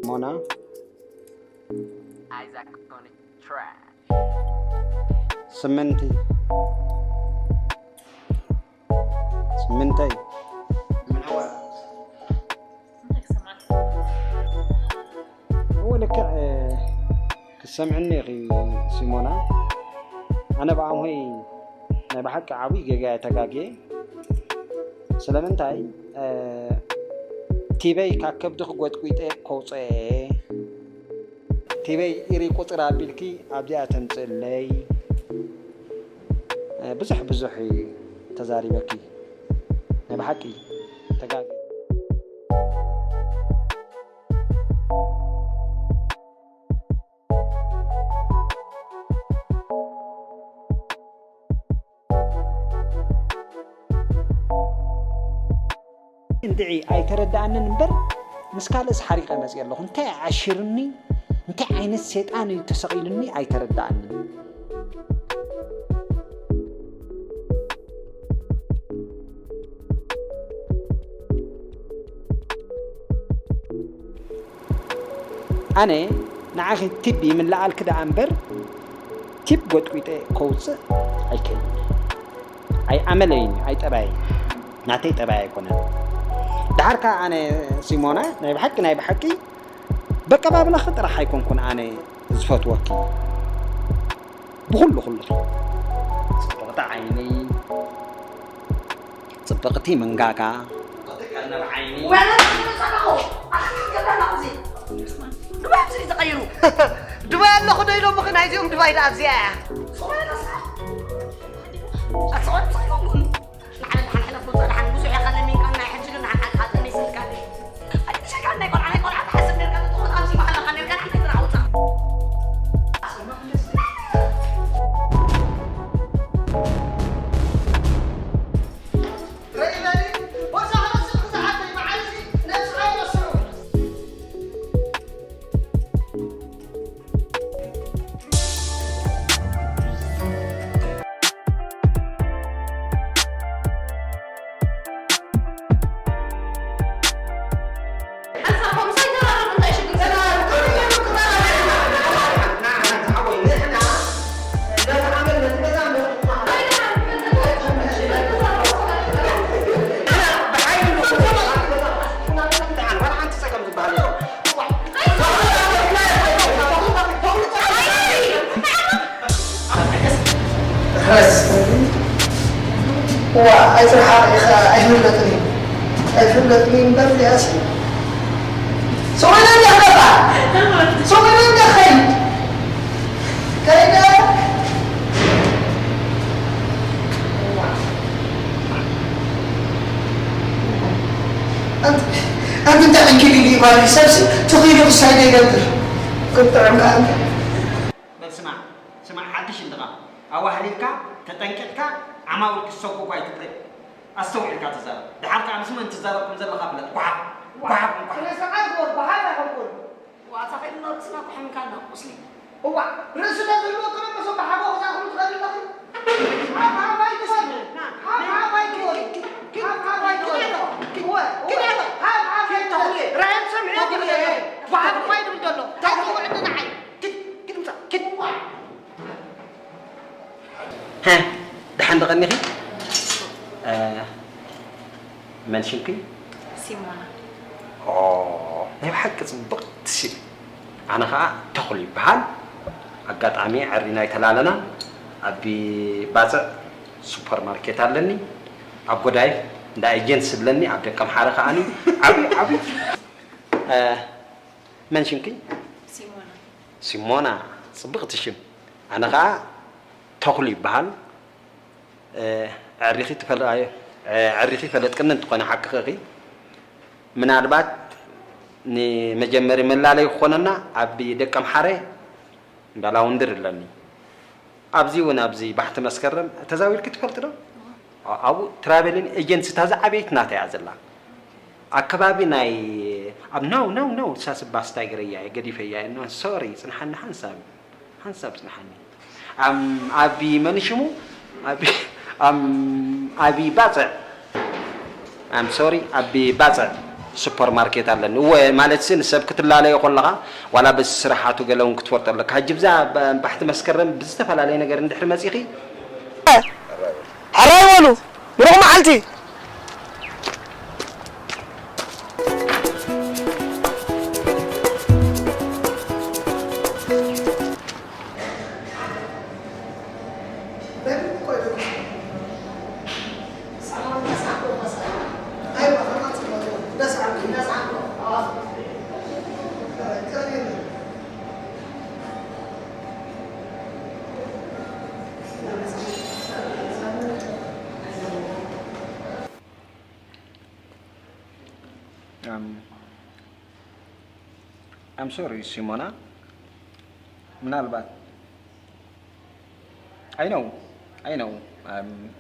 ሞና። Isaac on the track. ስምንቲ። ስምንተይ። እወ፣ ልክዕ፣ እ፣ ክትሰምዕኒ ኢኺ ሲሞና። ኣነ ብኣምሆይ ናይ ብሓቂ ዓብዪ ጌጋ እየ ተጋግየ። ስለምንታይ፣ እ፣ ቲበይ ካብ ከብድኺ ጎጥጒጠ ከውፅኦ እየ። ቲበይ ኢሪ ቁፅር ኣቢልኪ ኣብዚኣ ተምፅእለይ። እ፣ ብዙሕ ብዙሕ እዩ ተዛሪበኪ። ናይ ብሓቂ ተጋጊ። እንድዒ ኣይተረድኣንን እምበር፣ ምስ ካልእስ ሓሪቐ መፅእ ኣለኹ። እንታይ ዓሽርኒ፣ እንታይ ዓይነት ሰይጣን እዩ ተሰቒሉኒ ኣይተረድኣንን። ኣነ ንዓኺ ቲፕ ይምልኣልኪ ደኣ እምበር፣ ቲፕ ጎጥጒጠ ከውፅእ ኣይክእልን። ኣይ ኣመለይን እዩ፣ ኣይ ጠባየይ፣ ናተይ ጠባይ ኣይኮነን። ደሓር ከኣ ኣነ ሲሞና፣ ናይ ብሓቂ፣ ናይ ብሓቂ፣ በቀባብላኺ ጥራሕ ኣይኮንኩን ኣነ ዝፈትወኪ። ብኹሉ ኩሉኺ። ጽብቕቲ ዓይኒ፣ ጽብቕቲ መንጋጋ፣ ጽብቕቲ ቀርኒ ብዓይኒ። ወላ ንስኻ ጸባኹ፣ ኣታ ክትገብራ ኣለኹ እዚ። ዱባይ ኣብዚ እዩ ተቐይሩ። ዱባይ ኣለኹ ዶ ኢሎምኺ? ናይዚኦም ዱባይ ደኣ ኣብዚኣ እያ። ጽባሕ ተስፋ። ኣጽዋር ጽባኹም። ንሓደ ደሓን ሕለፉ፣ ደሓን ብዙሕ ኢኻ ለሚንካና፣ ሕጂ ግን ንሓደ ሓቂ ሓቂ ይስልካ። ኣይትሸካል፣ ናይ ቆልዓ፣ ናይ ቆልዓ ትሓስብ ኔርካ፣ ትጥቕም ኣብዚ መሃላኻ ኔርካ፣ ንሓደ ግራ ኣውጻ። እዋ ኣይትርሓቕ ኢኻ ኣይፍለጥን እዩ ኣይፍለጥን እዩ እምበር ዚኣሲ ሰውና እንዲያ ክጠፋ ሰውና እንዲያ ክኸይድ ከይደ ኣንቲ እንታይ ዕንኪሊል እዩ ጓል ሰብሲ ትኺሉ ክሳይ ዘይገብር ክጥዕም ከኣ እንታይ በል ስማዕ ስማዕ ሓድሽ እንድኻ ኣዋህሊልካ ተጠንቂቕካ ዓማውል ክሰጉ ኣይትጥእ ኣስተውዒልካ ትዛረብ ድሓር ከኣ ምስ መን ትዛረብ ከም ዘለኻ ፍለጥ ጓሓፍ ጓሓፍ ጓሓፍ ስነ ስርዓት ግበር ጓሓፍ ኣይኮንኩን ዋታ ከይድና ርእስና ኩሕምካና ቁስሊ እዋ ርእስና ዘለዎ ጥበብ መሶብ ብሓጎ ክዛኽሩ ትኽእል ኣለኺ ሓፍ ሓፍ ኣይትበሉ ሓፍ ሓፍ ኣይትበሉ ሓፍ ሓፍ ኣይትበሉ እወ እወ ሓፍ ሓፍ ኣይትበሉ ራይም ሰምዒ ጓሓፍ እኳ ይብል ዘሎ እንታይ ትውዕድ ንዓይ ደሓን ዶ ቀኒኺ? መን ሽምኪ? ሲሞና። ኦ፣ ናይ ብሓቂ ጽብቕቲ ስም። ኣነ ኸኣ ተኽሉ ይበሃል። ኣጋጣሚ ዕሪና ኣይተላለና። ኣብ ባጽዕ ሱፐር ማርኬት ኣለኒ። ኣብ ጎዳይፍ እንዳ ኤጀንሲ ኣለኒ። ኣብ ደቀምሓረ ከኣኒ ዓብዩ ዓብዩ መን ሽምኪ? ሲሞና። ሲሞና፣ ጽብቕቲ ሽም። ኣነ ኸኣ ተኽሉ ይበሃል። ኣዕሪኺ ትፈልጣዮ ኣዕሪኺ ፈለጥክኒ እንትኾነ ሓቅኺ ኢኺ። ምናልባት ንመጀመሪ መላለዪ ክኾነና ኣብ ደቀምሓረ እንዳ ላውንድሪ ኣለኒ። ኣብዚ እውን ኣብዚ ባሕቲ መስከረም ተዛዊርኪ ትፈልጢ ዶ? ኣብኡ ትራቨሊን ኤጀንሲ እታ ዝዓበየት ናታ እያ ዘላ። ኣብ ከባቢ ናይ ኣብ no no no ሳስ ባስ ታይገረያ እየ ገዲፈያ እየ no sorry ጽንሓኒ ሓንሳብ ሓንሳብ ጽንሓኒ ኣብ መን ሽሙ ኣብ ባጽዕ I'm sorry ኣብ ባጽዕ ሱፐር ማርኬት ኣለኒ እወ ማለት ሲ ንሰብ ክትላለዮ ከለኻ ዋላ በዚ ስራሓቱ ገለ እውን ክትፈልጦ ኣለካ ሕጂ ብዛ ባሕቲ መስከረም ብዝተፈላለየ ነገር እንድሕር መጺኺ ሕራይ በሉ ብሩኽ መዓልቲ I'm sorry ሲሞና ምናልባት I know I know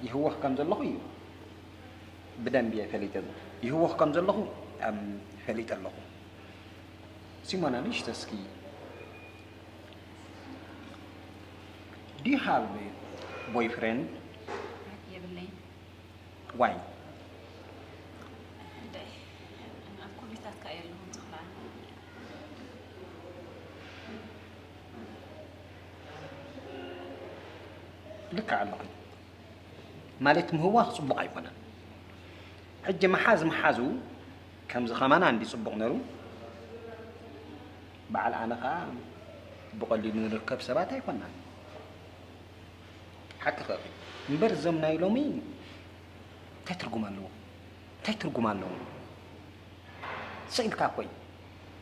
ይህወኽ ከም ዘለኹ እዩ ብደንቢ እየ ፈሊጠ ይህወኽ ከም ዘለኹ ፈሊጠ ኣለኹ ሲሞና ንእሽቶ እስኪ Do you have a boyfriend? የብለይን Why? ኣብ ኩነታትካ እየ ኣለኹ ዝኽላል ልክዕ ኣለኹ ማለት ምህዋኽ ፅቡቕ ኣይኮነን ሕጂ መሓዝ መሓዙ ከምዚ ከማና እንዲ ፅቡቕ ነሩ በዓል ኣነ ከዓ ብቐሊሉ ንርከብ ሰባት ኣይኮናን ሓቂ ኸ እምበር እዞም ናይ ሎሚ እንታይ ትርጉም ኣለዎ እንታይ ትርጉም ኣለዎ ስኢልካ እኮ እዩ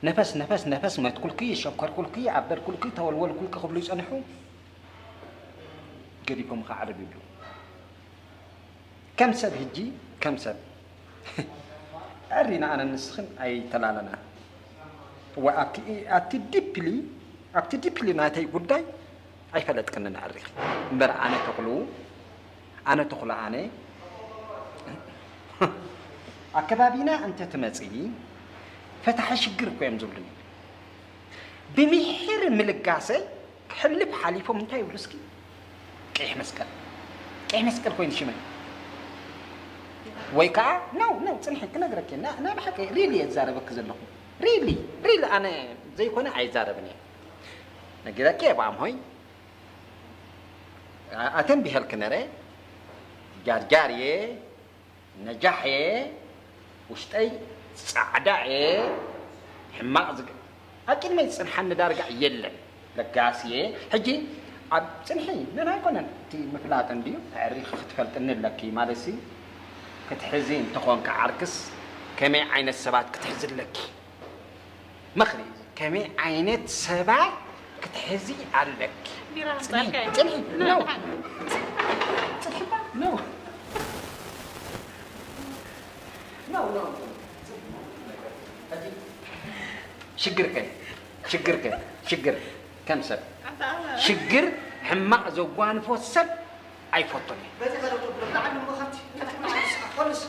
ነፈስ ነፈስ ነፈስ መትኩልኪ ሸኮርኩልኪ ኣበድኩልኪ ተወልወልኩልኪ ክብሉ ይፀንሑ ገዲፎም ከዓ ዓረብ ይብሉ ከም ሰብ ህጂ ከም ሰብ ዕሪና ኣነ ንስኽን ኣይተላለና እወ ኣብቲ ኣብቲ ዲፕሊ ኣብቲ ዲፕሊ ናተይ ጉዳይ ኣይፈለጥክንን ኣሪኺ እምበር ኣነ ተኽሉ ኣነ ተኽሉ ኣነ ኣከባቢና እንተ ትመጺ ፈታሒ ሽግር እኮ እዮም ዝብሉኒ ብምሒር ምልጋሰይ ክሕልፍ ሓሊፎም እንታይ ይብሉ እስኪ ቀይሕ መስቀል ቀይሕ መስቀል ኮይኑ ሽመይ ወይ ከዓ ነው ነው ፅንሒ ክነግረኪ ናይ ብሓቂ ሪሊ እየ ዝዛረበኪ ዘለኹ ሪሊ ሪሊ ኣነ ዘይኮነ ኣይዛረብን እየ ነጊረኪ እየ ብኣም ሆይ ኣተንቢሀልኪ ነረ ጃርጃር እየ ነጃሕ እየ ውሽጠይ ፃዕዳ እየ ሕማቕ ዝግ ኣብ ቅድመይ ዝፅንሓኒ ዳርጋ የለን ለጋሲ እየ ሕጂ ኣብ ጽንሒ ነን ኣይኮነን እቲ ምፍላጥ እንድዩ። ኣዕሪኺ ክትፈልጥኒ ኣለኪ። ማለትሲ ክትሕዚ እንተኾንካ ዓርክስ ከመይ ዓይነት ሰባት ክትሕዚ ኣለኪ? ምኽሪ፣ ከመይ ዓይነት ሰባት ክትሕዚ ኣለኪ? ቢራ ጽንሒ፣ ኣምጻልካ እየ። ጽንሒ፣ ኖ። ጽንሒ፣ ኖ። ኖ፣ ኖ። ሽግር ከ፣ ሽግር ከ፣ ሽግር ከም ሰብ። ኣታ፣ ኣታ። ሽግር ሕማቕ ዘጓንፎ ሰብ ኣይፈቱን እየ። በዚ ቀረብ ተብሎ፣ ብጣዕሚ እሞ ከምቲ፣ ከምቲ፣ ከምቲ፣ ከምቲ፣